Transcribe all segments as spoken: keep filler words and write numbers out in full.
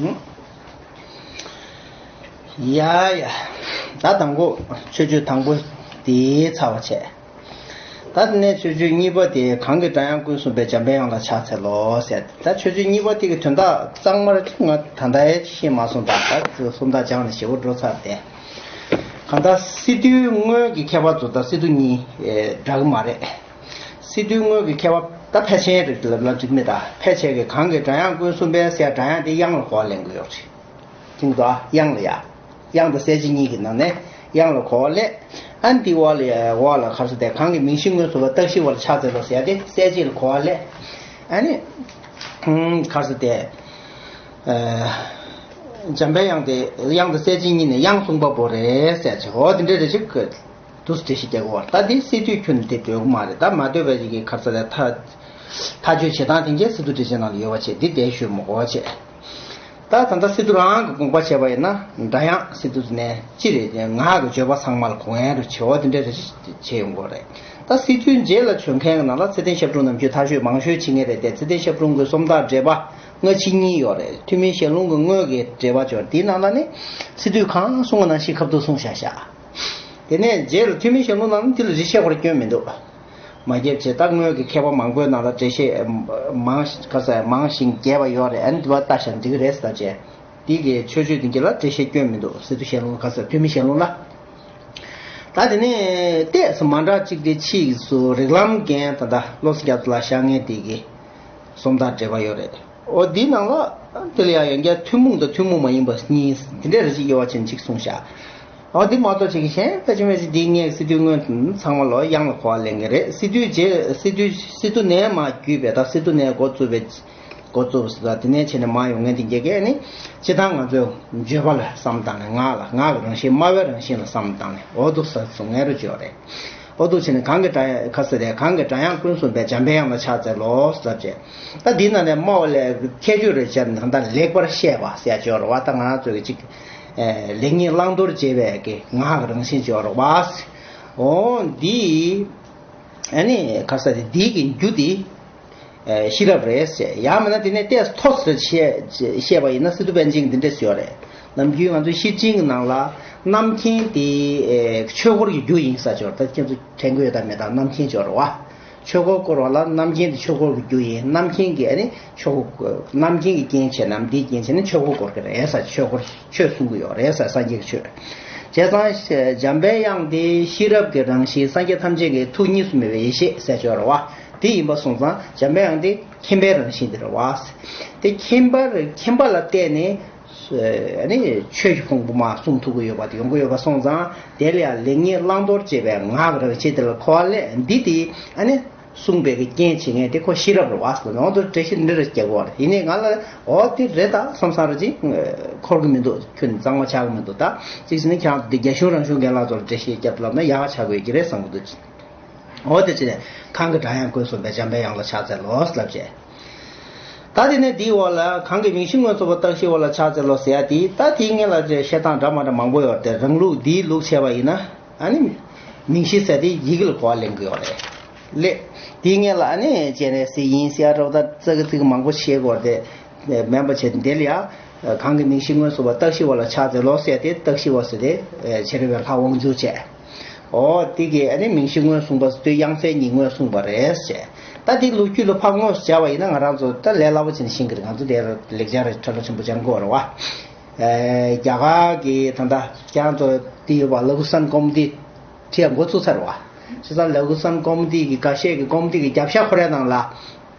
ཡ་ཡ། ད་དང་པོ་མཆོད་བརྗོད་དང་པོ་དེའི་ཚར་བ་བྱས། ད་དེ་ནས་མཆོད་བརྗོད་གཉིས་པ་དེ་གང་གི་སྒྲ་དབྱངས་ཀུན་གསུངས་པའི་འཇམ་པའི་དབྱངས་ལ་ཕྱག་འཚལ་ལོ་ཟེར། ད་མཆོད་བརྗོད་གཉིས་པ་དེ་གི་དོན་དག་གཙང་མར་ང་ད་ལྟ་ཡང་ཤེས་མ་སོང་། ད་ད་སུམ་རྟགས་སྦྱངས་ནས་ཞེ་པོ་འགྲོ་ཚར་ཏེ། གང་ལྟར་སི་ཏུའི་དངོས་ཀྱི་ཁྱད་པར་ཚོ་དང་སི་ཏུ་གཉིས་འདྲ་གི་མ་རེད། སི་ཏུའི་དངོས་ཀྱི་ཁྱད་པར་ད་ཕལ་ཆེར་རིགས་ལབ་ལབ་འགྲིག་མེད། ད་ཕལ་ཆེར་གྱི་གང་གི་སྒྲ་དབྱངས་ཀུན་གསུངས་པའི་ཟེར་སྒྲ་དབྱངས་དེ་དབྱངས་ལ་གོ་བ་ལེན་གྱི་ཡོད་རེད། དེང་དུ་ཨ་དབྱངས་ལ་ཡ། དབྱངས་དང་གསལ་བྱེད་གཉིས་ཀྱི་ནང་ནས་དབྱངས་ལ་གོ་བ་ལེན། ཨ་ནི་དེའི་འོག་ལ་འོག་ལ་ག་རེ་ཟེར་དེ། གང་གི་མིང་གཞི་དངོས་སུ་ལ་རྟགས་ཤེས་པ་ལ་ཕྱག་འཚལ་ལོ་ཟེར་ཡ་དེ་གསལ་བྱེད་ལ་གོ་བ་ལེན། ཨ་ནི་ག་རེ་ཟེར་དེ། འཇམ་པའི་དབྱངས་དེ་དབྱངས་དང་གསལ་བྱེད་གཉིས་ནས་དབྱངས་གསུངས་པ་པོ་རེད་ཟེར་བྱས། འོ་དེ་འདྲ་རེ་ཞིག་གི་དུས་འགྲེལ་བཤད་རྒྱག་གི་བར། ད་འདི་སི་ཏུའི་ཁྱོན་དེ་འདོད་གི་མ་རེད། ད་མ་འདོད་པའི་ཅིག་གི་ག་རེ་ཟེར་ལ་ཐ་ཐ་ཆོས་བྱེད་སྟངས་དེ་འགའ་སི་ཏུ་འགྲེལ་བཤད་ནང་ལ་ཡོད་པ་བྱས། འདི་བསྡད་ཞུས་མ་དགོས་པ་བྱས། ད་ད་ལྟ་སི་ཏུ་རང་གི་དགོངས་པ་བྱས་པ་ཡིན་ན། སྒྲ་དབྱངས་སི་ཏུ་ནས་སྤྱི་རེད། ངག་གི་བརྗོད་པ་ཚང་མ་ལ་གོ་མཁན་རུ་བྱེད་འོ་དེ་འདྲ་རེ་བྱེད་ཡོང་གི་རེད། ད་སི་ཏུའི་རྗེས་ལ་བྱོན་མཁན་གྱི་ནང་ལ་ཚེ་བརྟན་ཞབས་དྲུང་ནམ་རྒྱུན་ཐ་ཤོད་མང་ཤོས་བྱེད་མཁན་རེད་དེ། ཚེ་བརྟན་ཞབས་དྲུང་གི་སུམ་རྟགས་འགྲེལ་པ་སྔ་ཕྱི་གཉིས་ཡོད་རེད། ཐོན་མིའི་ཞལ་ལུང་གི་དངོས་ཀྱི་འགྲེལ་པ་ཅིག་ཡོད་རེད། དེའི་ནང་ལ་ནི་སི་ཏུས་གང་གསུང་བ་ནང་བཞིན་ཁ་ཐུག་གསུངས་བཞག་བཞག་དེ་ནས་རྗེས་ལ་ཐོན་མིའི་ཞལ་ལུང་ནང་ནི་དེ་ལ་རེ་བཤད་པར་སྐྱོན་མི་འདུག་མ་རྒྱབ་བྱས། ད་དངོས་ཀྱི་མཁས་པ་མང་པོའི་ནང་ལ་འགྲེལ་བཤད་མང་ག་ས་མང་ཞིང་རྒྱས་པ་ཡོད་རེད། ཨ་ནི་དེ་བ་ལྟ་བཞག་འགྲིག་གི་རེད་ཟེར་བྱས། དེ་གི་མཆོད་བརྗོད་དེ་གི་ལ་འགྲེལ་བཤད་སྐྱོན་མི་འདུག་སི་ཏུ་ཞལ་ལུང་ག་ས་ཐོན་མིའི་ཞལ་ལུང་ལ། ད་དེ་ནས་ཏོག་ཙམ་མ་འདྲ་གཅིག་དེ་ཕྱིས་སུ་རིགས་ལམ་རྒན་ད་ལྟ་བློ་བཟང་རྒྱ་མཚོ་ལགས་བཞག་མཁན་དེ་གི་སུམ་རྟགས་འགྲེལ་པ་ཡོད་རེད། འོ་འདིའི་ནང་ལ་དེ་ལ་ཡང་ཡང་བསྐྱར་ཐུན་མོང་དང་ཐུན་མོང་མ་ཡིན་པ་གཉིས་དེ་འདྲ་རེ་ཞིག་དབྱེ་བ་ཕྱེ་ནས་གཅིག་གསུངས་བཞག་འོ་འདི་མ་གཏོགས་ཅིག་གཞན་ཕལ་ཆེར་ཕལ་ཆེར་འདིའི་སྔའི་སི་ཏུའི་སྔོན་ཚང་མ་ལོ་དབྱངས་ལ་གོ་བ་ལེན་གྱི་རེད། སི་ཏུའི་རྗེས་སི་ཏུ་སི་ཏུ་ནས་མར་བརྒྱུད་པའི་ད་སི་ཏུ་ནས་འགོ་བཙུགས་པའི་འགོ་བཙུགས་ཟེར་ད་དེ་ནས་བྱས་ནས་མར་ཡོང་མཁན་དེ་འགའ་གས་ནི་སྤྱིར་བཏང་ང་ཚོས་བརྗོད་པ་ལ་བསམ་བཏང་ནས། ངག་ལ་ངག་གི་རང་བཞིན་སྨྲ་བའི་རང་བཞིན་ལ་བསམ་བཏང་ནས། འོ་འདུག་ས་གསུང་མཁན་རུ་བརྗོད་རེད། འོ་འདུག་བྱས་ནས་གང་གི་སྒྲ་ཡང་ཁ་ཟེར་རེད། གང་གི་སྒྲ་དབྱངས་ཀུན་གསུངས་པའི་འཇམ་པའི་དབྱངས་ལ་ཕྱག་འཚལ་ལོ་ཟེར་བྱས། ད་འདི་ནང་ནས་སྨྲ་བ་ལས་ཁྱད་ཆོས་རེ་བྱས་ནས་ད་ལེགས་པར་བཤད་པ་ཟེར་ཡ་བརྗོད་རེད་བ། ད་ང་རང་ཚོ་གི་ཅིག་ལེགས་ཉེས་བླང་དོར་འབྱེད་པའི་གི་ངག་གི་རང་བཞིན་བརྗོད་རེད་བ། འོ་འདི་ཨ་ནི་ཁ་ཟེར་རེད། འདི་གི་རྒྱུ་འདི། ཤེས་རབ་རེད་ཟེར། ཡང་མིན་ན་དེ་ནས་ཏོག་ཙམ་མཐོ་ཙམ་བཤད་བཤད་པ་ཡིན་ན་སི་ཏུ་པཎ་ཆེན་འདི་འདྲ་ཞིག་ཡོད་རེད། ནམ་རྒྱུན་ང་ཚོའི་ཤེར་ཕྱིན་གྱི་ནང་ལ་རྣམ་མཁྱེན་དེ་ཆོས་འཁོར་གྱི་རྒྱུ་ཡིན་ས་ཅིག་ཡོད་རེད། ད་ཁྱེད་ཚོ་དྲན་གྱི་ཡོད་དམ་མེད་དམ། རྣམ་མཁྱེན་ཅིག་ཡོད་རེད་བ། ཆོས་འཁོར་བསྐོར་བ་ལ་རྣམ་མཁྱེན་དེ་ཆོས་འཁོར་གྱི་རྒྱུ་ཡིན། རྣམ་མཁྱེན་གྱིས་ཨ་ནི་ཆོས་འཁོར་རྣམ་མཁྱེན་གྱི་རྐྱེན་བྱས་ནམ་འདིའི་རྐྱེན་བྱས་ནས་ཆོས་འཁོར་བསྐོར་གྱི་རེད་ས། ཆོས་འཁོར་ཆོས་གསུང་གི་ཡོད་རེད་ས། སངས་རྒྱས་ཀྱི་ཆོས། བྱས་ཙང་འཇམ་པའི་དབྱངས་དེ་ཤེས་རབ་ཀྱི་རང་བཞིན། སངས་རྒྱས་ཐམས་ཅད་ཀྱི་ཐུགས་གཉིས་སུ་མེད་པའི་ཡེ་ཤེས་ཟེར་ཅིག་ཡོད་རེད་བ། དེ་ཡིན་པ་སོང་ཙང་འཇམ་པའི་དབྱངས་དེ་མཁྱེན་པའི་རང་བཞིན་དེ་རེད་བ། དེ་མཁྱེན་པ་མཁྱེན་པ་ལ་བརྟེན་ནས་ཨ་ནི་ཆོས་ཀྱི་ཕུང་པོ་མར་གསུང་ཐུབ་ཀྱི་ཡོད་པ་དེ་ཡོང་གི་ཡོད་པ་སོང་ཙང་། དེ་ལ་ཡང་ལེགས་ཉེས་བླང་དོར་འབྱེད་པའི་ངག་གི་རང་བཞིན་དེ་ལ་གོ་བ་ལེན། འདི་དེ་ཨ་ནི་གསུངས་པའི་གི་རྐྱེན་བྱེད་མཁན་དེ་ཁོ་ཤེས་རབ་རེད་བ་ཟེར། ནང་དུ་འགྲེལ་བཤད་འདི་འདྲ་རྒྱག་གི་ཡོད་རེད། ཡིན་ནའི་ང་ལ་འོ་དེ་རེད་ད་བསམ་བསམ་རེ་ཅིག་འཁོར་གི་མི་འདུག་ཁྱོན་གཙང་མ་ཆགས་གི་མི་འདུག་ད་གཅིག་བྱས་ན་ཁྱེད་རང་ཚོ་དེ་རྒྱ་གཞུང་རང་གཞུང་རྒན་ལགས་ཚོར་འགྲེལ་བཤད་བརྒྱབ་ལབ་ན་ཡག་ག་ཆགས་དགོས་ཀྱི་རེད་བསམ་གི་འདུག་འོ་དེ་བྱས་ནས་གང་གི་སྒྲ་དབྱངས་ཀུན་གསུངས་པའི་འཇམ་པའི་དབྱངས་ལ་ཕྱག་འཚལ་ལོ་ལབ་བྱས། ད་དེ་ནས་འདིའི་འོག་ལ་གང་གི་མིང་གཞི་དངོས་སུ་རྟགས་ཤེས་པ་ལ་ཕྱག་འཚལ་ལོ་ཟེར་ཡ་དེ། ད་དེའི་སྔོན་ལ་བཤད་སྟངས་འདྲ་མ་འདྲ་མང་པོ་ཡོད་རེད་དེ། རང་ལུགས་འདིའི་ལུགས་བྱས་པ་ཡིན་ན། ཨ་ནི་མིང་གཞི་ཟེར་དེ་ཡི་གེ་ལ་གོ་བ་ལེན་གི་ཡོད་རེད། ལེ། དེའི་སྔོན་ལ་ཨ་ནི་སྤྱན་རས་གཟིགས་ཡིན་ཟེར་ཡ་འདྲ་བོ་ད་ཙག་གི་ཙིག་མང་པོ་བཤད་གི་ཡོད་རེད་དེ། མིན་པ་བྱས་ཏེ་འདི་ལ་ཡ། གང་གི་མིང་གཞི་དངོས་སུ་བ་རྟགས་ཤེས་པ་ལ་ཕྱག་འཚལ་ལོ་ཟེར་ཏེ། རྟགས་ཤེས་པ་ཟེར་ཏེ་ཕྱི་རོལ་པའི་ལྷ་དབང་ཕྱུག་བྱས། འོ་དེ་གིས་ཨ་ནི་མིང་གཞི་དངོས་གསུངས་པ་ཟེར་དུས་དབྱངས་གསལ་ཉིད་དངོས་གསུངས་པ་རེད་ཟེར། ད་དེ་ལོ་རྒྱུས་ལ་ཕར་དངོས་སུ་སྦྱར་བ་ཡིན་ན་ང་རང་ཚོ་ད་ལས་སླ་པོ་བྱས་ནས་ཤེས་ཀྱི་རེད། ང་ཚོ་དེ་ལ་ལེགས་སྦྱར་རེད། ཁྲ་ལོ་ཆེན་པོ་སྦྱང་དགོས་རེད་བ། རྒྱ་གར་གྱི་ད་ལྟ་ཁྱེད་རང་ཚོ་དེ་ཡོད་པ་ལ་ཀུ་སན་ཀོ་མུ་དི་ཁྲིད་འགོ་བཙུགས་ཚར་བ། བྱས་ཙང་ལ་ཀུ་སན་ཀོ་མུ་དི་གི་འགའ་ཤས་ཀྱི་ཀོ་མུ་དི་གི་རྒྱབ་ཤ་འཁོར་ཡ་ནང་ལ།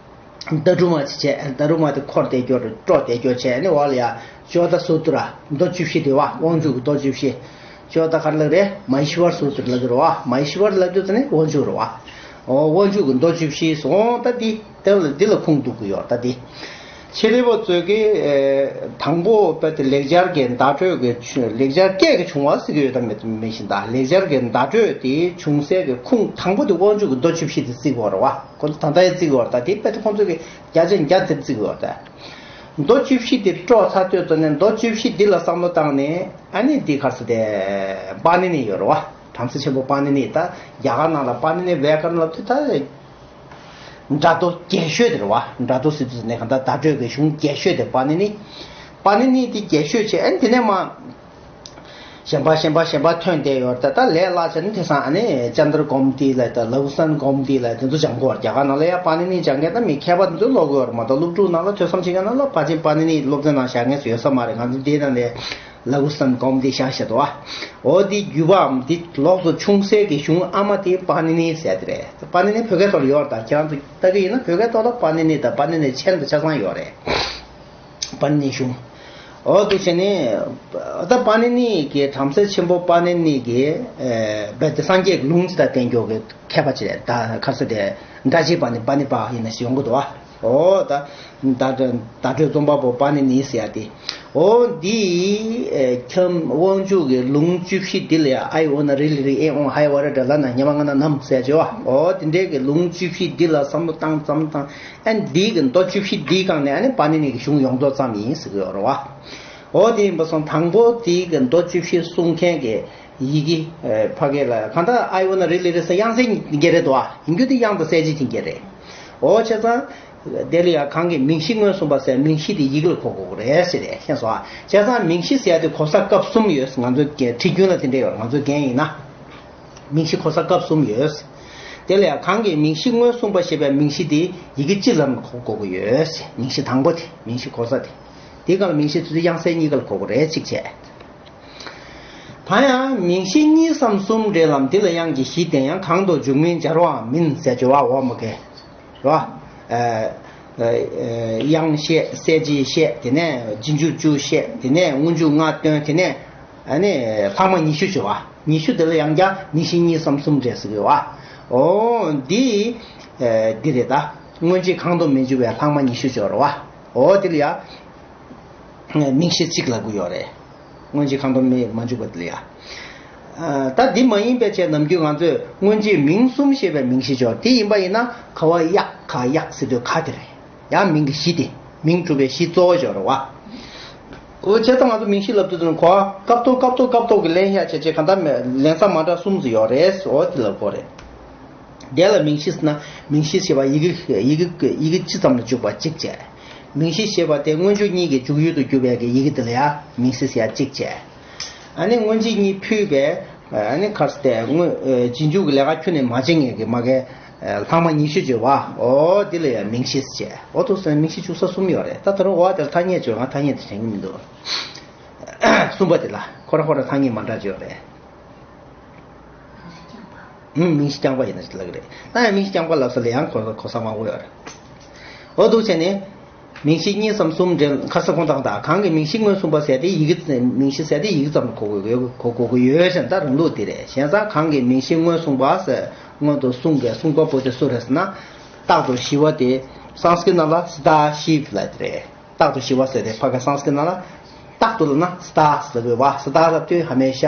ཌ་རུ་མ་ཅིག་བྱས། ཌ་རུ་མ་དེ་འཁོར་བསྡད་རྒྱུ་རེད། དཀྲོག་བསྡད་རྒྱུ་བྱས་ནས་འོག་ལ་ཡ་ཇོ་ཏ་སུ་ཏྲ། མདོ་བཅུ་བཞི་དེ་བ། དབང་ཕྱུག་གི་མདོ་བཅུ་བཞི། ཇོ་ཏ་ག་རེ་ལབ་རེད། མ་ཧེ་ཤི་ཝར་སུ་ཏྲ་ལབ་རྒྱུ་རེད་བ། མ་ཧེ་ཤི་ཝར་ལབ་རྒྱུ་དེ་ནི་དབང་ཕྱུག་རེད་བ། འོ་དབང་ཕྱུག་གི་མདོ་བཅུ་བཞི་སོང་། ད་འདི་དེ་ལ་འདི་ལ་ཁུངས་གཏུག་གི་ཡོད་ད་འདི། ཕྱི་རོལ་པ་ཚོས་ཀྱི་དང་པོ་དཔེ་དེ་ལེགས་སྦྱར་གྱི་བརྡ་སྤྲོད་ཀྱི་ཆུ་ལེགས་སྦྱར་སྐད་ཀྱི་བྱུང་བ་ཟེར་གྱི་ཡོད་དམ་མེད་མེད་བཞིན། ད་ལེགས་སྦྱར་གྱི་བརྡ་སྤྲོད་དེ་བྱུང་སའི་གི་ཁུངས་དང་པོ་དེ་དབང་ཕྱུག་གི་མདོ་བཅུ་བཞི་དེ་བརྩི་དགོས་རེད་བ། ཁོ་ཚོ་ད་ལྟ་ཡང་བརྩི་གི་ཡོད་རེད། ད་དེ་དཔེ་དེ་ཁོང་ཚོས་ཀྱི་བརྒྱ་ཆ་བརྒྱ་དེ་བརྩི་གི་ཡོད་རེད། ད་མདོ་བཅུ་བཞི་དེ་དཀྲོག་ཚར་དུས་ཙམ་ནས་མདོ་བཅུ་བཞི་འདི་ལ་བསམ་བློ་བཏང་ནས། ཨ་ནི་འདི་ག་རེ་ཟེར་དེ་པཱ་ཎི་ནི་ཡོད་རེད་བ། བྲམ་ཟེ་ཆེན་པོ་པཱ་ཎི་ནི། ད་རྒྱ་གར་ནང་ལ་པཱ་ཎི་ནི་བྷྱ་ཀ་ར་ཎ་ལབ་དུས་ད། སྒྲ་མདོ་རྒྱས་ཤོས་དེ་རེད་བ། སྒྲ་མདོ་ཟེར་དུས་ནས་གང་ལྟར་བརྡ་སྤྲོད་ཀྱི་གཞུང་རྒྱས་ཤོས་དེ་པཱ་ཎི་ནི། པཱ་ཎི་ནི་དེ་རྒྱས་ཤོས་བྱས། ཨ་ནི་དེ་ནས་མ་གཞན་པ་གཞན་པ་གཞན་པ་ཐོན་བསྡད་ཡོད་རེད། ད་ལས་སླ་ཆ་ནི་དེང་སང་ཨ་ནི་ཙནྡྲ་གོ་མ་ཏི་ལབ་དང་ལ་ཧུ་སན་གོ་མ་ཏི་ལབ་དེ་ཚོ་སྦྱང་གི་ཡོད་རེད། རྒྱ་གར་ནང་ལ་ཡ་པཱ་ཎི་ནི་སྦྱང་མཁན་ད་མི་མཁས་པ་དེ་ཚོ་ཀློག་གི་ཡོད་རེད་མ་གཏོགས། སློབ་ཕྲུག་ནང་ལ་ཐོས་བསམ་བྱེད་མཁན་ནང་ལ་ཕལ་ཆེར་པཱ་ཎི་ནི་སློབ་ཚན་ནང་བཞག་མཁན་ཚོ་ཡོད་ས་མ་རེད། ང་ཚོ་འདིའི་ནང་ལས་ལ་ཧུ་སན་གོ་མ་ཏི་བཞག་བཞག་འདུག་བ། འོ་དེ་བརྒྱུད་པའམ་དེ་ལོགས་སུ་ཆུང་གསལ་གྱི་གཞུང་ཨ་མ་དེ་པཱ་ཎི་ནི་ཟེར་དེ་རེད། པཱ་ཎི་ནི་བོད་སྐད་ཐོག་ལ་ཡོད་རེད། ད་ཁྱེད་རང་ཚོ་ལྟ་གི་ཡིན་ན་བོད་སྐད་ཐོག་ལ་པཱ་ཎི་ནི་དང་པཱ་ཎི་ནི་མཆན་དང་ཆ་ཚང་ཡོད་རེད། པཱ་ཎི་ནི་གཞུང་། འོ་དེ་བྱས་ནས་ད་པཱ་ཎི་ནི་གི་བྲམ་ཟེ་ཆེན་པོ་པཱ་ཎི་ནི་གི་ཨེ་རྦད་དེ་སངས་རྒྱས་ཀྱི་ལུང་ཅིག་དང་བསྟན་རྒྱུ་གི་མཁས་པ་ཅིག་རེད། ད་ཁ་ས་དེ་འདྲ་བྱེད་པ་ནི་པཱ་ཎི་པ་ཡིན་ན་ཞིག་ཡོང་གི་འདུག་བ། འོ་ད་ད་ད་བརྗོད་རྩོམ་པ་པོ་པཱ་ཎི་ནི་ཟེར་ཡ་དེ། འོ་འདི་ཨེ་ཁྱམས་དབང་ཕྱུག་གི་ལུང་བཅུ་བཞི་འདི་ལ་ཡ་ཨའི་ཨོ་ན་རི་ལི་རི་ཨེ་ཨོ་ཧའི་ཝ་ར་ཏྲ་ལ་ན་ཉ་མ་ང་ན་ནམ་ཟེར་བྱས་བ། འོ་དེ་འདྲའི་གི་ལུང་བཅུ་བཞི་འདི་ལ་བསམ་བློ་བཏང་བསམ་བློ་བཏང་། ཨ་ནི་འདིའི་གི་མདོ་བཅུ་བཞི་འདིའི་སྒང་ནས་ཨ་ནི་པཱ་ཎི་ནི་གི་གཞུང་ཡོངས་རྫོགས་ཙམ་ཡིན་ཟེར་གི་ཡོད་རེད་བ། འོ་དེ་ཡིན་པ་སོང་དང་པོ་དེའི་གི་མདོ་བཅུ་བཞི་གསུང་མཁན་གི་ཡི་གེ་ཨེ་ཕ་གི་ལ་གང་ལྟར་ཨའི་ཨོ་ན་རི་ལི་རི་ས་དབྱངས་གསལ་གཉིས་ཀྱི་རེད་དོ། ཡིན་རྒྱུ་དེ་དབྱངས་དང་གསལ་བྱེད་ཀྱི་རེད། འོ་བྱས་ཙང་དེ་ལ་ཡང་གང་གི་མིང་གཞི་མངོན་སུམ་པ་ཟེར་མིང་གཞི་དེ་ཡི་གེ་ལ་གོ་དགོས་རེད་ཟེར་རེད། ཤེས་སོང་ཨ། བྱས་ཙང་མིང་གཞི་ཟེར་ཡ་དེ་གོ་ས་སྐབས་གསུམ་ཡོད། ང་ཚོ་བྲིས་རྒྱུན་ལ་དེ་འདྲ་ཡོད། ང་ཚོ་རྒན་ཡིན་ན། མིང་གཞི་གོ་ས་སྐབས་གསུམ་ཡོད། དེ་ལ་ཡང་གང་གི་མིང་གཞི་མངོན་སུམ་པ་ཞེས་པའི་མིང་གཞི་དེ་ཡི་གེ་གཅིག་ལ་གོ་དགོས་ཀྱི་ཡོད། མིང་གཞི་དང་པོ་དེ་མིང་གཞི་གོ་ས་དེ། དེའི་སྒང་ལ་མིང་གཞི་དེ་ཚོ་དབྱངས་གསལ་གཉིས་ཀ་ལ་གོ་དགོས་རེད་གཅིག་བྱས། ད་ཡང་མིང་གཞི་གཉིས་སམ་གསུམ་འབྲེལ་ལམ་འདི་ལ་དབྱངས་ཀྱི་གཞི་བསྟན་ཡང་གང་དུ་འཇུག་མིན་སྦྱར་བའང་མིན་ཟེར་བྱ་བ་འོག་མ་གི་རེད་བ། དབྱངས་བཤད། གསལ་བྱེད་བཤད། དེ་ནས་རྗེས་འཇུག་བཅུ་བཤད། དེ་ནས་སྔོན་འཇུག་ལྔ་སྟོན། དེ་ནས་ཨ་ནི་ལྷག་མ་ཉི་ཤུ་བྱ་བ། ཉི་ཤུ་དེ་ལ་ཡང་བསྐྱར་མིང་གཞི་གཉིས་སམ་གསུམ་འབྲེལ་ཟེར་གི་བ། འོ་འདི་འདི་རེད། ད་སྔོན་རྗེས་གང་དུ་མི་འཇུག་པའི་ལྷག་མ་ཉི་ཤུ་བྱ་བ་རེད་བ། འོ་དེ་ལ་ཡང་མིང་གཞི་གཅིག་ལབ་དགོས་ཡོད་རེད། སྔོན་རྗེས་གང་དུ་མི་མ་འཇུག་པ་དེ་ལ་ཡ། ད་འདི་མ་ཡིན་པའི་ཆེད་ནམ་རྒྱུན་ང་ཚོས་སྔོན་རྗེས་མིང་གསུམ་ཞེས་པའི་མིང་གཞི་སྦྱོར་དེ་ཡིན་པ་ཡིན་ན་ག་བ་གཡག་ག་གཡག་ཟེར་དུས་ག་དེ་རེད། ཡང་མིང་གི་གཞི་དེ་མིང་གྲུབ་པའི་གཞི་གཙོ་བོ་སྦྱོར་བ། འོ་བྱས་ཙང་ང་ཚོ་མིང་གཞི་ལབ་དུས་ཙམ་གོ་བ་སྐབས་ཐོག་སྐབས་ཐོག་སྐབས་ཐོག་གི་ལན་ཡ་བྱས་བྱས་ག་འདྲ་ལན་ས་མ་འདྲ་གསུམ་ཙམ་ཡོད་རེད། འོ་དེ་ལབ་དགོས་རེད། དེ་ལ་མིང་གཞི་ཟེར་ན་མིང་གཞི་ཞེས་པ་ཡི་གེ་ཡི་གེ་ཡི་གེ་སྤྱི་ཙམ་ལ་འཇུག་པ་གཅིག་བྱས། མིང་གཞི་ཞེས་པ་དེ་སྔོན་འཇུག་གཉིས་ཀྱི་འཇུག་ཡུལ་དུ་གྱུར་པའི་གི་ཡི་གེ་དེ་ལ་ཡང་མིང་གཞི་ཟེར་ཡ་གཅིག་བྱས། ཨ་ནི་སྔོན་རྗེས་གཉིས་ཕུད་པའི་ཨ་ནི་ཁར་སྟེ་སྔོན་རྗེས་འཇུག་གི་ལས་ཀ་ཁྱོན་ནས་མ་བྱེད་མཁན་གྱི་མ་གའི་ལྷག་མ་ཉི་ཤུ་བྱེད་པ། འོ་དེ་ལ་ཡང་མིང་གཞི་ཟེར་བྱས། འོ་ཐུག་སོང་མིང་གཞི་འཇུག་ས་གསུམ་ཡོད་རེད། ད་ད་རུང་འོ་དེར་ཐ་སྙད་བྱོས། ང་ཐ་སྙད་དེ་དྲན་གྱི་མི་འདུག་གསུམ་པ་དེ་ལ་ཁོ་ར་ཁོ་ར་ཐ་སྙད་མ་འདྲ་བྱོས་རེད། ཨུམ། མིང་གཞི་རྐྱང་པ་ཡིན་ན་ཞིག་ལབ་ཀྱི་རེད། ད་ཡང་མིང་གཞི་རྐྱང་པ་ལབ་ས་ལ་ཡང་གོ་གོ་ས་མང་པོ་ཡོད་རེད། འོ་འདུག་བྱས་ནས། མིང་གཞི་གཉིས་སམ་གསུམ་འབྲེལ་ཁ་ས་ཁོང་དང་དང་གང་གི་མིང་གཞི་མངོན་སུམ་པ་ཟེར་དེ་ཡི་གེ་མིང་གཞི་ཟེར་དེ་ཡི་གེ་ཙམ་གོ་དགོས་ཡོད་གོ་དགོས་ཀྱི་ཡོད་ཟེར་ན་ད་རང་ལུགས་དེ་རེད། གཞན་ས་གང་གི་མིང་གཞི་མངོན་སུམ་པ་ཟེར་སྔོན་དུ་གསུངས་པའི་གསུངས་པ་པོ་དེ་སུ་རེད་ཟེར་ན། རྟག་ཏུ་ཞི་བ་དེ་སཾ་སྐྲྀཏ་ནང་ལ་སི་ཏཱ་ཤིབ་ལབ་དེ་རེད། རྟག་ཏུ་ཞི་བ་ཟེར་དེ་ཕ་ག་སཾ་སྐྲྀཏ་ནང་ལ་རྟག་ཏུ་ལབ་ན་སི་ཏཱ་ཟེར་དགོས་པ། སི་ཏཱ་ལབ་དུས་ཧ་མེ་ཤ།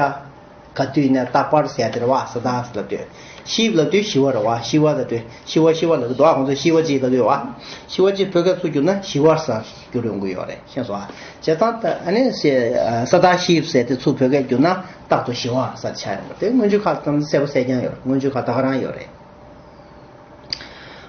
ག་དུས་ནས་རྟག་པར་ཟེར་ཡ་དེ་རེད་བ། སི་ཏཱ་ཟེར་ལབ་དུས། ཤིབ་ལབ་དུས་ཞི་བ་རེད་བ། ཞི་བ་ལབ་དུས་ཞི་བ་ཞི་བ་ལབ་ཀྱི་འདུག་ང་ཚོ་ཞི་བ་ཅིག་ལབ་ཀྱི་ཡོད་བ། ཞི་བ་ཅིག་བོད་སྐད་ཚུར་བསྒྱུར་ན་ཞི་བ་ཟེར་བསྒྱུར་ཡོང་གི་ཡོད་རེད། ཤེས་སོང་ཨ། བྱས་ཙང་ད་ཨ་ནི་སི་ཏཱ་ཤིབ་ཟེར་དེ་ཚུར་བོད་སྐད་བསྒྱུར་ན་རྟག་ཏུ་ཞི་བ་ཟེར་ཆགས་ཡོང་གི་རེད། དེ་སྔོན་འཇུག་ཁག་ཙམ་གསལ་པོ་གསལ་རྐྱང་ཡོད་རེད། སྔོན་འཇུག་ཁག་ད་ག་རང་ཡོད་རེད།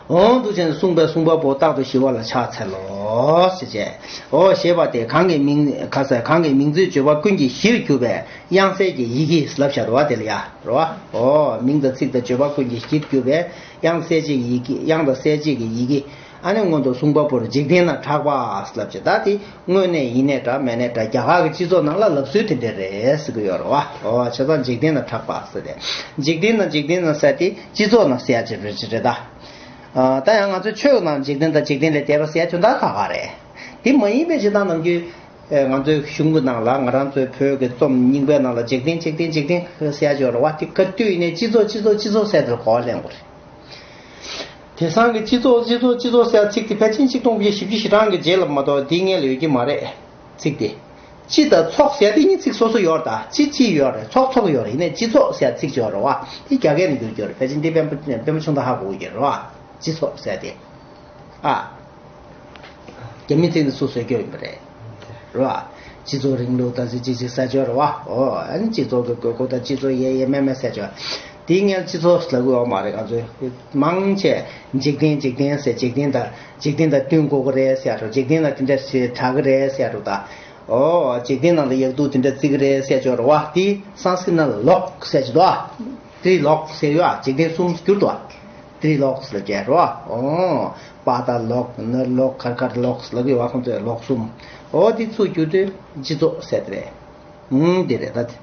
འོང་དུ་ཅན་གསུངས་པའི་གསུངས་པ་པོ་རྟག་ཏུ་ཞི་བ་ལ་ཕྱག་འཚལ་ལོ། ཞེས་བྱས། འོ་ཞེས་པ་དེ་གང་གི་མིང་ག་ས་གང་གི་མིང་ཚུལ་བརྗོད་པ་ཀུན་གྱི་གཞིར་གྱུར་པའི་དབྱངས་གསལ་གྱི་ཡི་གེ་ལབ་བཞག་འདུག་བ། དེ་ལ་ཡ་རོ། འོ་མིང་དང་ཚིག་དང་བརྗོད་པ་ཀུན་གྱི་གཞིར་གྱུར་པའི་དབྱངས་གསལ་བྱེད་ཀྱི་ཡི་གེ། དབྱངས་དང་གསལ་བྱེད་ཀྱི་ཡི་གེ། ཨ་ནི་སྔོན་དུ་གསུངས་པ་པོར་འཇིག་རྟེན་ན་གྲགས་པ་ལབ་ཀྱི། ད་དེ་དངོས་གནས་ཡིན་ནའི་འདྲ་མེད་ནའི་འདྲ་རྒྱ་གར་གྱི་སྤྱི་ཚོགས་ནང་ལ་ལབ་སྲོལ་དེ་འདྲ་རེད་ཟེར་གྱི་ཡོད་རེད་བ། འོ་བྱས་ཙང་འཇིག་རྟེན་ན་གྲགས་པ་ཟེར་ཏེ། འཇིག་རྟེན་ན་འཇིག་རྟེན་ན་ཟེར་དེ་སྤྱི་ཚོགས་ནང་ཟེར་ཡ་ཅིག་རེད་ཅིག་རེད་ད། ཨ་ད་ཡང་ང་ཚོའི་ཆོས་ནང་འཇིག་རྟེན་དང་འཇིག་རྟེན་ལས་འདས་པ་ཟེར་ཡ་དོན་དག་ཁག་ཁག་རེད། དེ་མ་ཡིན་པའི་བྱེད་སྟངས་ནམ་རྒྱུན་ང་ཚོའི་གཞུང་གི་ནང་ལ་ང་རང་ཚོའི་བོད་ཀྱི་རྩོམ་རྙིང་པའི་ནང་ལ་འཇིག་རྟེན་འཇིག་རྟེན་འཇིག་རྟེན་ཟེར་ཡ་ཅིག་ཡོད་རེད་བ། དེ་ག་དུས་ཡིན་ནའི་སྤྱི་ཚོགས་སྤྱི་ཚོགས་སྤྱི་ཚོགས་ཟེར་དེར་གོ་བ་ལེན་དགོས་རེད། དེང་སང་གི་སྤྱི་ཚོགས་སྤྱི་ཚོགས་སྤྱི་ཚོགས་ཟེར་ཚིག་དེ་ཕལ་ཆེར་ཆིག་སྟོང་དགུ་བརྒྱ་བཞི་བཅུ་ཞེ་གྲངས་ཀྱི་རྗེས་ལ་མ་གཏོགས་དེའི་སྔོན་ལ་ཡོད་ཀྱི་མ་རེད། ཚིག་དེ། སྤྱི་དང་ཚོགས་ཟེར་དེ་གཉིས་ཚིག་སོ་སོ་ཡོད་རེད། ད་སྤྱི་སྤྱི་ཡོད་རེད། ཚོགས་ཚོགས་ཡོད་རེད། ཡིན་ནའི་སྤྱི་ཚོགས་ཟེར་ཚིག་ཅིག་ཡོད་རེད་བ། དེ་རྒྱ་སྐད་ནས་བསྒྱུར་རྒྱུ་རེད། ཕལ་ཆེར་འདི་པད་པད་མ་ཆུང་བདག་ཧ་གོ་གི་རེད་བ། སྤྱི་ཚོགས་ཟེར་དེ། ཨ། རྒྱ་མི་ཚིག་ནི་སུ་བཟོས་རྒྱུ་ཡིན་པ་རེད། རེད་བ། སྤྱི་ཚོགས་རིང་ལུགས་དང་སྤྱི་གཅིག་ས་ཆོས་རེད་བ། ཨོ་ཨ་ནི་སྤྱི་ཚོགས་ཀྱི་དགོས་མཁོ་དང་སྤྱི་ཚོགས་ཡས་ཡས་མས་མས་ས་ཆོས། དེའི་སྔོན་སྤྱི་ཚོགས་ལབ་ཀྱི་ཡོད་མ་རེད། ང་ཚོས་མང་ཆེ་འཇིག་རྟེན་འཇིག་རྟེན་ཟེར། འཇིག་རྟེན་དང་འཇིག་རྟེན་དང་བསྟུན་དགོས་ཀྱི་རེད་ཟེར་ཡ་འགྲོ། འཇིག་རྟེན་ལ་དེ་འདྲ་ཞིག་གྲགས་ཀྱི་རེད་ཟེར་ཡ་འགྲོ་ད། ཨོ་འཇིག་རྟེན་ནང་ལ་ཡག་སྡུག་དེ་འདྲ་བརྩི་གི་རེད་ཟེར་ཆོག་རེད་བ། དེ་སང་སྐྲྀ་ཏ་ལོག་ཟེར་གྱི་འདུག་ཨ། ཏྲི་ལོག་ཟེར་ཡོད་ཨ། འཇིག་རྟེན་གསུམ་གྱུར་འདུག་ཨ། ཏྲི་ལོག་ཟེར་གྱི་རེད་བ། ཨོ་པ་ཏ་ལོག་ན་ལོག་གར་གར་ལོག་ལབ་ཀྱི་ཡོད་བ། ཁོང་ཚོས་ལོག་གསུམ། ཨོ་དེ་ཚུར་བསྒྱུར་དུས་སྤྱི་ཚོགས་ཟེར་དེ་རེད། ཨུམ་དེ་རེད་ད་དེ།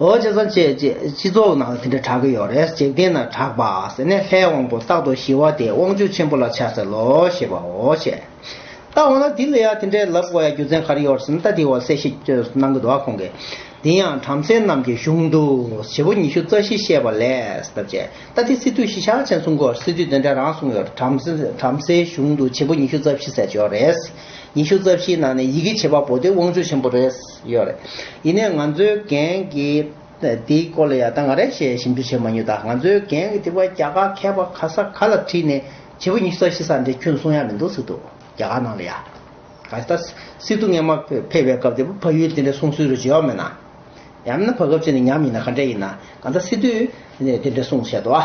ཨོ་བྱས་ཙང་ཅེ་ཅེ་སྤྱི་ཚོགས་ནང་དེ་འདྲ་གྲགས་ཀྱི་ཡོད་རེད། འཇིག་རྟེན་ན་གྲགས་པ་ཟེར་ནས་ལྷའི་དབང་པོ་རྟག་ཏུ་ཞི་བ་སྟེ་དབང་ཕྱུག་ཆེན་པོ་ལ་ཕྱག་འཚལ་ལོ་ཞེས་པའོ་ཞེས། ད་འོ་ན་འདི་ལ་ཡང་དེ་འདྲའི་ལབ་དགོས་ཡ་རྒྱུ་མཚན་ག་རེ་ཡོད་ཟེར་ན། ད་དེ་བ་གསལ་བཤད་གནང་གི་འདུག་ཁོང་གིས། དེ་ཡང་བྲམ་ཟེ་རྣམས་ཀྱི་གཞུང་དུ་བྱེད་པོ་ཉི་ཤུ་རྩ་བཞི་བཤད་པ་ལས་ལབ་བྱས། ད་དེ་སི་ཏུས་གཞི་ཆགས་ཅན་གསུང་གོ། སི་ཏུས་དེ་འདྲ་རང་གསུང་ཡོད་རེད། བྲམ་ཟེ་བྲམ་ཟེའི་གཞུང་དུ་བྱེད་པོ་ཉི་ཤུ་རྩ་བཞི་ཟེར་ཡོད་རེད། ཉི་ཤུ་རྩ་བཞིའི་ནང་ནས་ཡི་གེ་བྱེད་པ་པོ་དེ་དབང་ཕྱུག་ཆེན་པོ་རེད་ཡོད་རེད། ཡིན་ནའི་ང་ཚོའི་རྒན་གྱིས་དེའི་སྐོར་ལ་ཡ་ད་ང་རས་ཞེས་ཞིབ་འཇུག་བྱེད་མ་མྱོང་། ད་ང་ཚོའི་རྒན་གྱིས་དེ་བ་རྒྱ་གར་མཁས་པ་ག་ས་ག་ལ་དྲིས་ནས་བྱེད་པོ་ཉི་ཤུ་རྩ་བཞི་ཟེར་འདྲ་ཁྱོན་གསུང་ཡ་མི་འདུག་ཟེར་འདུག་རྒྱ་གར་ནང་ལ་ཡ། ག་ས་སི་ཏུ་སྔོན་མ་ཕེབས་པའི་སྐབས་དེ་བོད་ཡུལ་དེ་འདྲ་གསུང་སྲོལ་རེ་བྱེད་ཡོད་མེད་ན། ཡང་མིན་ན་བར་སྐབས་ཅིག་ནས་ཉམས་ཡིན་ན་ག་འདྲ་ཡིན་ན། གང་ལྟར་སི་ཏུས་དེ་འདྲ་གསུངས་བཤད་དོ།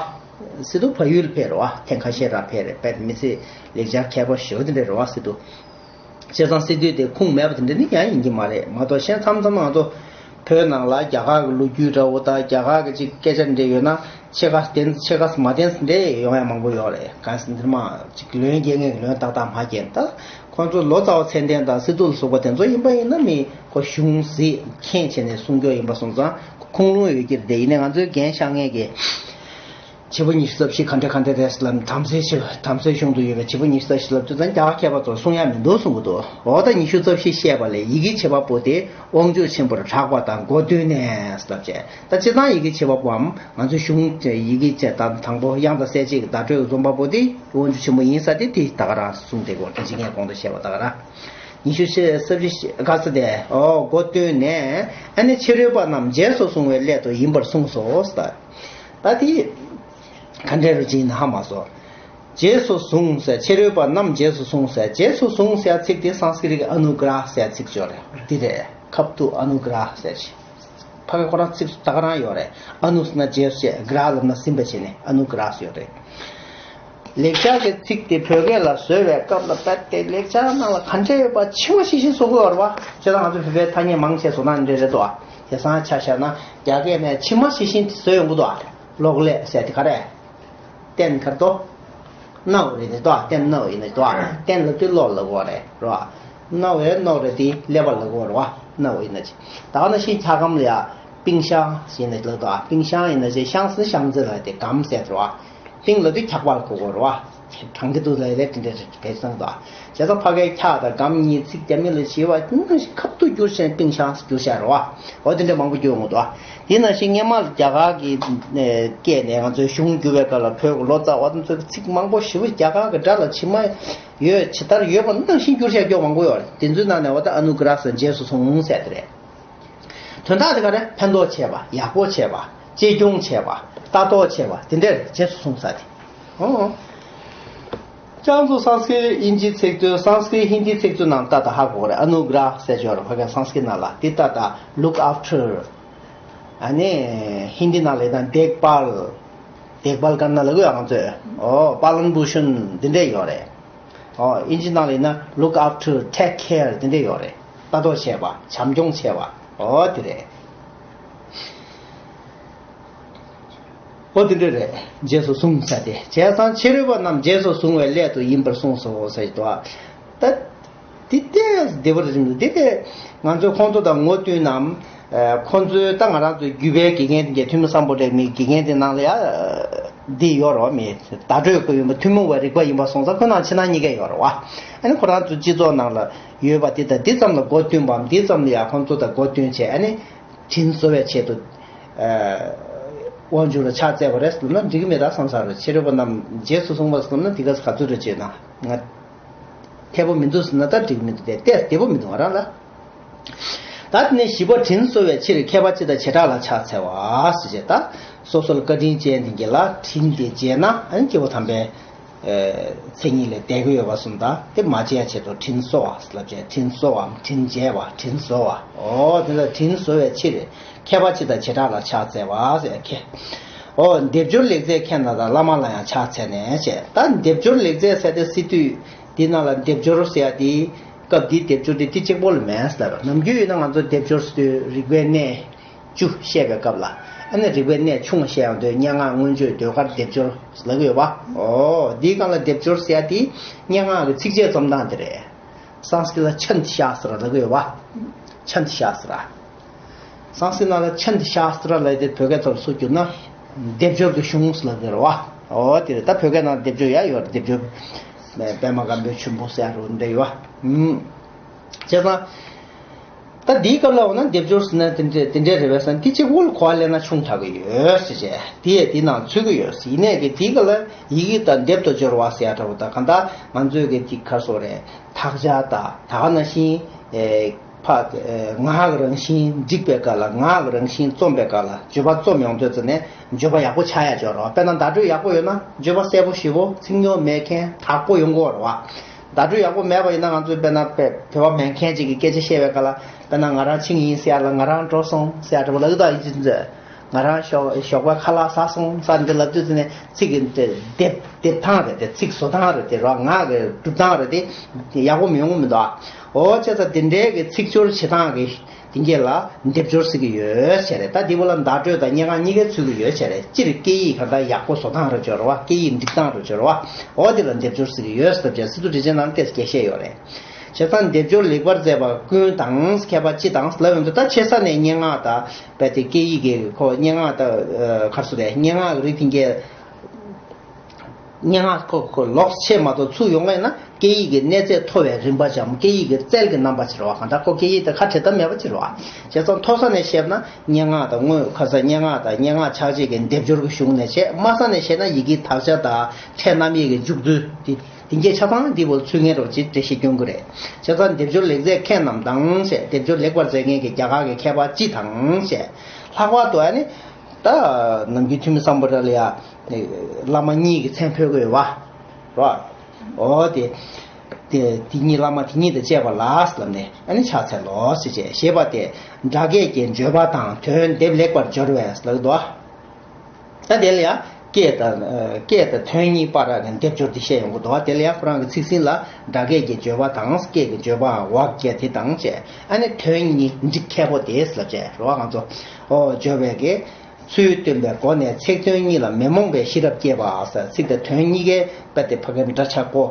སི་ཏུ་བལ་ཡུལ་ཕེབས་རོ། ཐེངས་ཁ་ཤས་ར་ཕེབས་རེད། དཔེ་མི་སྲིད་ལེགས་སྦྱར་མཁས་པ་ཞེ་པོ་དེ་འདྲ་རེད་བ་སི་ཏུ། བྱས་ཙང་སི་ཏུས་དེ་ཁུངས་མེད་པ་དེ་འདྲ་ནི་ཡང་ཡིན་གྱི་མ་རེད། མ་གཏོགས་གཞན་མཚམས་མཚམས་ང་ཚོ་བོད་ནང་ལ་རྒྱ་གར་གྱི་ལོ་རྒྱུས་འདྲ་བོ་དང་རྒྱ་གར་གྱི་ཅིག་སྐད་ཆ་འདྲ་ཡོད་ན། ཕྱེད་ཀ་བདེན་ཕྱེད་ཀ་མ་བདེན་འདྲ་ཡོང་ཡ་མང་པོ་ཡོད་རེད། གང་ཟེར་ན་མ་ཅིག་ལོན་རྒྱག་མཁན་གྱི་ལོན་ཏག་ཏག་མ་རྒྱག་ད། ཁོང་ཚོ་ལོ་ཙཱ་བ་ཚད་ལྡན་དང་སི་ཏུ་ལ་སོགས་པ་དེ་ཚོ་ཡིན་པ་ཡིན་ན་མི་ཁོ་གཞུང་གཟིགས་མཁྱེན་བྱས་ནས་གསུང་རྒྱུ་ཡིན་པ་སོང་ཙང་ཁུངས་ལུང་ཡོད་ཀྱི་རེད། ཡིན་ནའི་ང་ཚོའི་རྒན་ཤག་ངས་ཀྱི་བྱེད་པོ་ཉི་ཤུ་རྩ་བཞི་ག་འདྲ་ག་འདྲ་རེད་ལབ་ན། བྲམ་ཟེའི་ཆེ་བྲམ་ཟེའི་གཞུང་དུ་ཡོད་པའི་བྱེད་པོ་ཉི་ཤུ་རྩ་བཞི་ལབ་དུས་ཙང་རྒྱ་གར་མཁས་པ་ཚོ་གསུང་ཡ་མི་འདུག་གསུང་གི་འདུག་འོ་ད་ཉི་ཤུ་རྩ་བཞི་བཤད་པ་ལས་ཡི་གེ་བྱེད་པ་པོ་དེ་དབང་ཕྱུག་ཆེན་པོར་གྲགས་པ་དང་གོ་བསྡུས་ནས་ལབ་བྱས། ད་སྤྱིར་བཏང་ཡི་གེ་བྱེད་པ་པོའམ་ང་ཚོའི་གཞུང་ཡི་གེ་བྱས་དང་དང་པོ་དབྱངས་དང་གསལ་བྱེད་ཀྱི་བརྡ་སྤྲོད་འཛོམས་པ་པོ་དེ་དབང་ཕྱུག་ཆེན་པོ་ཡིན་ས་དེ་དེ་ད་ག་རང་གསུངས་བསྡད་དགོས་རེད། ཅི་ངས་གོང་དུ་བཤད་པ་ད་ག་རང་ཉི་ཤུ་རྩ་བཞི་ག་ས་དེ་ཨོ་གོ་བསྟུན་ནས། ཨ་ནི་ཕྱི་རོལ་པ་རྣམས་རྗེས་སུ་བཟུང་བའི་སླད་དུ་ཡིན་པར་གསུངས་སོ། ད་དེ་ག་འདྲ་རུ་ཅིག་ཡིན་ན་ཧ་མ་སོང་། རྗེས་སུ་བཟུང་ཟེར། ཕྱི་རོལ་པ་རྣམས་རྗེས་སུ་བཟུང་ཟེར། རྗེས་སུ་བཟུང་ཟེར་ཚིག་དེ་སང་སྐྲྀཏ་ཀྱི་ཨ་ནུ་གྲ་ཟེར་ཚིག་ཅིག་ཡོད་རེད། འདི་རེད། ཁབ་ཏུ་ཨ་ནུ་གྲ་ཟེར་ཅིག་ཕ་གི་ཁོ་རང་ཚིག་ད་ག་རང་ཡོད་རེད། ཨ་ནུ་ཟེར་ན་རྗེས་སུ་བྱེད། གྲ་ལབ་ན་ཟིན་པ་བྱས་ནས་ཨ་ནུ་གྲ་ཟེར་ཡོད་རེད། ལེགས་སྦྱར་གྱི་ཚིག་དེ་བོད་སྐད་ལ་བཟོ་བའི་སྐབས་ལ་རྦད་དེ་ལེགས་སྦྱར་ནང་ལ་ག་འདྲ་ཡོད་པ་ཕྱི་མ་ཤེས་བཞིན་བཟོ་དགོས་རེད་བ། བྱས་ཙང་ང་ཚོ་བོད་པའི་ཐ་སྙད་མང་ཆེ་བཟོ་སྟངས་འདི་འདྲ་རེད་དོ། དེང་སང་ཆ་བཞག་ན་རྒྱ་སྐད་ནས་ཕྱི་མ་ཤེས་བཞིན་བཟོ་ཡོང་གི་འདུག་གློག་ཀླད་ཟེར་དེ་ག་རེད། སྟེང་གར་དོ། སྣའུ་རེད་དེ་དོ། སྟེང་སྣའུ་ཡིན་ན་དོ། སྟེང་ལབ་དུས་གློག་ལབ་དགོས་རེད་རོ། སྣའུ་རེད། སྣའུ་རེད་དེ་ཀླད་པ་ལབ་དགོས་རེད་བ། སྣའུ་ཡིན་ན་ཅི། ད་ག་ནང་བཞིན་ཆ་སྒམ་ལ་ཡ་པིང་ཤང་ཡིན་ན་ལབ་དོ། པིང་ཤང་ཡིན་ན་ཅི། ཤང་ཟེར་ཤང་ཙེ་ལ་དེ་སྒམ་ཟེར་རོ། པིང་ལབ་དུས་འཁྱག་པ་ལ་གོ་དགོས་རེད་བ། གྲང་གི་འདུག་ལབ་ཡ་དེ་འདྲ་རེད། བས་སང་དོ། བྱས་ཙང་ཕ་གའི་འཁྱག་དང་སྒམ་གཉིས་ཚིག་རྒྱབ་མི་ལ་བྱས་པ་ནང་བཞིན་ཁབ་ཏུ་བསྒྱུར་བྱས་པིང་ཤང་བསྒྱུར་བྱས་རོ། འོ་དེ་འདྲ་མང་པོ་བསྒྱུར་འོང་གི་འདུག་དེ་ནང་བཞིན་སྔོན་མ་རྒྱ་གར་གྱི་ནས་སྐད་ནས་ང་ཚོའི་གཞུང་བསྒྱུར་བའི་སྐབས་ལ་བོད་ཀྱི་ལོ་ཙཱ་བ་དེ་ཚོས་ཚིག་མང་པོ་ཞེ་པོ་རྒྱ་གར་གྱི་སྒྲ་ལ་ཇི་མ་ཡོད་ཇི་ལྟར་ཡོད་པ་ནང་བཞིན་བསྒྱུར་བྱས་སྐྱོ་མང་པོ་ཡོད་རེད། དེ་ཚོའི་ནང་ནས་འོ་ད་ཨ་ནུ་གྲ་ཟེར་རྗེས་སུ་བཟུང་ཟེར་དེ་རེད། དོན་དག་དེ་ག་རེ། ཕན་ཐོགས་ཆེ་བ། ཡག་པོ་ཆེ་བ། གཅེས་སྐྱོང་ཆེ་བ། ལྟ་རྟོག་ཆེ་བ། དེ་འདྲ་རེད། རྗེས་སུ་བཟུང་ས་དེ། ཨོ། ཁྱེད་ཚོ་སཾ་སྐྲྀཏ་དབྱིན་ཇི་ཚིག་མཛོད། སཾ་སྐྲྀཏ་ཧིན་དི་ཚིག་མཛོད་ནང་ལྟ་དང་ཧ་གོ་རེད། ཨ་ནུ་གྲ་ཟེར་ཅོག་རེད། ཕ་གི་སཾ་སྐྲྀཏ་ནང་ལ་དེ་ལྟ་དང་ལུག་ཨབ་ཊར། ཨ་ནི་ཧིན་དི་ནང་ལ་ཡིན་ན་དེག་པཱལ། དེག་པཱལ་ཀར་ན་ལབ་ཀྱི་ཡོད་ང་ཚོས། ཨོ་པཱ་ལན་པོ་ཤན་འདི་འདྲས་ཡོད་རེད། ཨོ་དབྱིན་ཇི་ནང་ལ་ཡིན་ན་ལུག་ཨབ་ཊར། ཊེག་ཁེར་འདི་འདྲས་ཡོད་རེད། ལྟ་རྟོག་བྱས་པ། བྱམས་སྐྱོང་བྱས་པ། ཨོ་དེ་རེད། ཨོ་དེ་འདྲས་རེད། རྗེས་སུ་བཟུང་ཟེར་དེ། བྱས་ཙང་ཕྱི་རོལ་པ་རྣམས་རྗེས་སུ་བཟུང་བའི་སླད་དུ་ཡིན་པར་གསུངས་སོ་ཟེར་གྱི་འདུག་ད། དེ་ལྟས་བདེ་བར་རིམ་དུ་དེ་ལྟས་ང་ཚོས་ཁོང་ཚོ་དང་ངོ་བསྟུན་ནམ། ཁོང་ཚོའི་ད་ང་རང་ཚོའི་བརྒྱུད་པའི་དགེ་རྒན་དེ་གའི་ཐོན་མི་སམ་བྷོ་ཊ་མིའི་དགེ་རྒན་དེ་ནང་ལ་ཡ། འདི་ཡོད་རོ་མི། བརྡ་སྤྲོད་ཀྱི་ཡོད་པ་ཐུན་མོང་བའི་རིག་པ་ཡིན་པ་སོང་ཙང་ཁོ་ནང་ཕྱི་ནང་གཉིས་ཀ་ཡོད་རོ་བ། ཨ་ནི་ཁོ་རང་ཚོའི་སྤྱི་ཚོགས་ནང་ལ་ཡོད་པ་དེ་དང་འདི་ཙམ་ལ་མགོ་བསྟུན་པའམ་འདི་ཙམ་ལ་ཡ་ཁོང་ཚོ་དང་མགོ་བསྟུན་བྱས་ཨ་ནི། དྲིན་གཟོ་བའི་ཆེད་དུ། དབང་ཕྱུག་ལ་ཕྱག་བཙལ་བ་རེད་ཟེར་ན་འགྲིག་གི་མེད་ད་བསམ་ས་རེད། ཕྱི་རོལ་པ་རྣམས་རྗེས་སུ་བཟུང་བ་ཟེར་ན་འདི་ག་ག་ཚོད་རེད་ཅེ་ན། ང་། མཁས་པོ་མི་འདུག་ཟེར་ན་ད་འགྲིག་མི་འདུག་དེ་ལྟས་བདེ་པོ་མི་འདུག་ང་རང་ལ། ད་དེ་ནས་བཞི་པ་དྲིན་གཟོ་བའི་ཕྱིར་མཁས་པ་སྤྱི་དང་བྱེ་བྲག་ལ་ཕྱག་འཚལ་བ་ཟེར་བྱས་ད། སོ་སོར་བཀའ་དྲིན་ཅན་དེ་གྱད་ལ་དྲིན་དེ་འཇལ་ན་ཨ་ནི་སྐྱེས་བུ་དམ་པའི་མཚན་ཉིད་ལས་འདས་ཀྱི་ཡོད་པ་སོང་ད་དེ་མ་བྱས་ཆེད་དུ་དྲིན་གཟོ་བ་ལབ་བྱས་དྲིན་གཟོ་བའམ་དྲིན་འཇལ་བ་དྲིན་གཟོ་བ། ཨོ་དེ་ལ་དྲིན་གཟོ་བའི་ཕྱིར་མཁས་པ་སྤྱི་དང་བྱེ་བྲག་ལ་ཕྱག་འཚལ་བ་ཟེར་མཁས། ཨོ་སྡེབ་སྦྱོར་ལེགས་མཛད་མཁན་དང་བླ་མ་ལ་ཡང་ཕྱག་འཚལ་ནས་བྱས་ད་སྡེབ་སྦྱོར་ལེགས་མཛད་ཟེར་ཏེ་སི་ཏུས་འདི་ནང་ལ་སྡེབ་སྦྱོར་ཟེར་ཡ་དེ། སྐབས་འདིའི་སྡེབ་སྦྱོར་དེ་དེ་གཅིག་པོ་ལ་མེད་ལབ་པ། ནམ་རྒྱུན་ཡིན་ན་ང་ཚོ་སྡེབ་སྦྱོར་ཟེར་དུས་རིག་པའི་གནས་བཅུ་བཤད་པའི་སྐབས་ལ། ཨ་ནི་རིག་པའི་གནས་ཆུང་བ་བཤད་ཡོང་དུས་སྙན་ངག་མངོན་བརྗོད་ཟློས་གར་སྡེབ་སྦྱོར་ལབ་ཀྱི་ཡོད་པ། ཨོ་འདིའི་སྒང་ལ་སྡེབ་སྦྱོར་ཟེར་ཡ་དེ་སྙན་ངག་གི་ཚིགས་བཅད་རྩོམ་སྟངས་དེ་རེད། སཾ་སྐྲྀཏ་ལ་ཆནྡ་ཤཱསྟྲ་ལབ་ཀྱི་ཡོད་པ། ཆནྡ་ཤཱསྟྲ། སཾ་སྐྲྀཏ་ལ་ཆནྡ་ཤཱསྟྲ་ལབ་དེ་བོད་སྐད་ཐོག་ལ་སུ་བསྒྱུར་ན་སྡེབ་སྦྱོར་གྱི་གཞུང་ལབ་ཀྱི་རེད་པ། ཨོ་དེ་རེད། ད་བོད་སྐད་ནང་སྡེབ་སྦྱོར་ཡ་ཡོད་རེད། སྡེབ་སྦྱོར་པད་མ་སྒམ་པོའི་ཆུན་པོ་ཟེར་ཡ་རུ་འདྲ་ཡོད་པ། ཨུམ། བྱས་ཙང་། ད་འདིའི་སྐབས་ལ་འོ་ན་སྡེབ་སྦྱོར་ཟེར་ན་དེ་འདྲ་དེ་འདྲ་རེད་པས་ཟེར་ན། དེ་གཅིག་པོ་ལ་གོ་བ་ལེན་ན་ཆུང་དྲགས་ཀྱི་ཡོད་ཟེར་བྱས། དེ་ཡས་དེ་ནང་ཚུད་ཀྱི་ཡོད་ཟེར། ཡིན་ནའི་གི་དེའི་སྐབས་ལ་ཡི་གེ་དང་སྡེབ་ཏུ་སྦྱོར་བ་ཟེར་ཡ་འདྲ་པོ་དང་། གང་ལྟར་ང་ཚོའི་གི་དེ་ག་རེ་ཟེར་དགོས་རེད། དག་ཆ་དང་ད་ག་ནང་བཞིན། ཨེ། ཕ། ཨེ། ངག་གི་རང་བཞིན་བསྒྲིགས་པའི་སྐབས་ལ། ངག་གི་རང་བཞིན་རྩོམ་པའི་སྐབས་ལ། བརྗོད་པ་རྩོམ་ཡོང་དུས་ཙམ་ནས་བརྗོད་པ་ཡག་པོ་ཆགས་ཡ་ཅིག་ཡོད་རེད་པ། དཔེར་ན་བརྡ་སྤྲོད་ཡག་པོ་ཡོད་ན་བརྗོད་པ་གསལ་པོ་ཞིབ་པོ་ཚིག་ཉུང་མེད་མཁན་དག་པོ་ཡོང་གི་ཡོད་རེད་པ། བརྡ་སྤྲོད་ཡག་པོ་མེད་པ་ཡིན་ན་ང་ཚོས་དཔེར་ན་བོད་བོད་པ་མེད་མཁན་ཅིག་གིས་སྐད་ཆ་བཤད་པའི་སྐབས་ལ། དཔེར་ན་ང་རང་ཕྱིན་ཡིན་ཟེར་ཡ་ལ་ང་རང་འགྲོ་སོང་ཟེར་ཡ་འདྲ་པོ་ལབ་ཀྱི་འདུག་ཡིན་གཅིག་མཚུངས། ང་རང་ཞོགས་ཞོགས་པ་ཁ་ལག་ཟ་སོང་ཟེར་འདི་ལབ་དུས་ཙམ་ནས་ཚིག་གི་སྡེབ་སྡེབ་སྟངས་རེད་དེ། ཚིག་བཟོ་སྟངས་རེད་དེ། རོ་ངག་གི་སྒྲུབ་སྟངས་རེད་དེ། ཡག་པོ་མི་ཡོང་གི་མི་འདུག་ཨ། ཨོ་བྱས་ཙང་དེ་འདྲའི་གི་ཚིག་སྦྱོར་བྱེད་སྟངས་ཀྱི་དེ་འགས་ལ་སྡེབ་སྦྱོར་ཟེར་གྱི་ཡོད་བྱས་རེད། ད་འདི་པོ་ལ་བརྡ་སྤྲོད་དང་སྙན་ངག་གཉིས་ཀའི་ཚུད་ཀྱི་ཡོད་བྱས་རེད། སྤྱིར་སྐད་ཡིག་གང་ལྟར་ཡག་པོ་བཟོ་སྟངས་རེད་སྦྱོར་བ། སྐད་ཡིག་འབྲི་སྟངས་རེད་སྦྱོར་བ། ཨོ་དེ་ལ་སྡེབ་སྦྱོར་ཟེར་གྱི་ཡོད་ཟེར་བྱས་སི་ཏུ་འགྲེལ་ཆེན་ནང་ལ་ཏོག་ཙམ་རྒྱས་བཤད་ཡོད་རེད། བྱས་ཙང་སྡེབ་སྦྱོར་ལེགས་པར་མཛད་པ་ཀུན་དང་། མཁས་པ་སྤྱི་དང་ལབ་ཡོང་དུས། ད་ཆེ་ས་ནས་སྙན་ངག་དང་རྦད་དེ་སྐད་ཡིག་གི་ཁོ་སྙན་ངག་དང་། ཨ། ག་རེ་ཟེར་དགོས་རེད། སྙན་ངག་གི་རིགས་དེ་འགས། སྙན་ངག་ཁོ་ཁོ་ལོགས་ཆེ་མ་གཏོགས་ཚུགས་ཡོང་བས་ན། སྐད་ཡིག་གི་གནས་ཚད་མཐོ་བའི་རིམ་པ་འཇམ། སྐད་ཡིག་གི་རྩལ་གྱི་རྣམ་པ་ཆེ་རེད་པ། གང་ལྟར་ཁོ་སྐད་ཡིག་དེ་ཁ་བྲལ་ཐབས་མེད་པ་ཆེ་རེད་པ། བྱས་ཙང་མཐོ་ས་ནས་བཤད་ན་སྙན་ངག་དང་། དངོས་ཁ་སང་སྙན་ངག་དང་། སྙན་ངག་ཕྱག་རྗེས་ཀྱི་སྡེབ་སྦྱོར་གྱི་གཞུང་ནས་བཤད། དམའ་ས་ནས་བཤད་ན་ཡི་གེའི་དག་ཆ་དང་ཕྲད་རྣམ་དབྱེ་གི་འཇུག་ཚུལ་དེ་དེ་འགས་ཆ་ཚང་འདི་པོ་ཚུད་མཁན་རེད་པ་ཅེས་འགྲེལ་བཤད་སྐྱོན་གྱི་རེད། བྱས་ཙང་སྡེབ་སྦྱོར་ལེགས་མཛད་མཁས་རྣམས་དང་ཞེས། སྡེབ་སྦྱོར་ལེགས་པར་མཛད་མཁན་གྱི་རྒྱ་གར་གྱི་མཁས་པ་སྤྱི་དང་ཞེས། ལྷག་པར་དུ་ཨ་ནི། ད་ནམ་རྒྱུན་ཐོན་མི་སམ་བྷོ་ཊ་ལ་ཡ་བླ་མ་གཉིས་ཀྱི་མཚན་ཕུལ་གྱི་ཡོད་པ་རེད། ཨོ་དེ་དེ་དེ་གཉིས། བླ་མ་དེ་གཉིས་དང་བཅས་པ་ལ་ལབ་ནས་ཨ་ནི་ཕྱག་འཚལ་ལོ་ཞེས་བྱས། ཞེས་པ་སྟེ། སྒྲ་སྐད་ཀྱི་བརྗོད་པ་དང་དོན་སྡེབ་ལེགས་པར་སྦྱོར་བས་ལབ་འདུག་ད་དེ་ལ་ཡ་སྐད་དང་། ཨ། སྐད་དང་དོན་གཉིས་བར་གྱི་སྡེབ་སྦྱོར་དེ་བཤད་ཡོང་གི་འདུག་དེ་ལ་ཡ་ཁོ་རང་གི་ཚིག་ཟིན་ལ་སྒྲ་སྐད་ཀྱི་བརྗོད་པ་དང་སྐད་ཀྱི་བརྗོད་པའང་བག་རྒྱ་དེ་དང་བཅས། ཨ་ནི་དོན་གཉིས་འགྲིག་མཁས་པོ་དེ་ལབ་བྱས་རེད་པ། ང་ཚོ་ཨོ་སྦྱོར་བའི་གི་ཚུལ་སྟོན་པའི་སྒོ་ནས་ཚིག་དོན་གཉིས་ལ་མི་རྨོངས་པའི་ཤེས་རབ་བསྐྱེད་པ་ཟེར། ཚིག་དང་དོན་གཉིས་ཀའི་དཔེ་དེ་ཕ་གིར་འདྲ་ཆགས་གོ།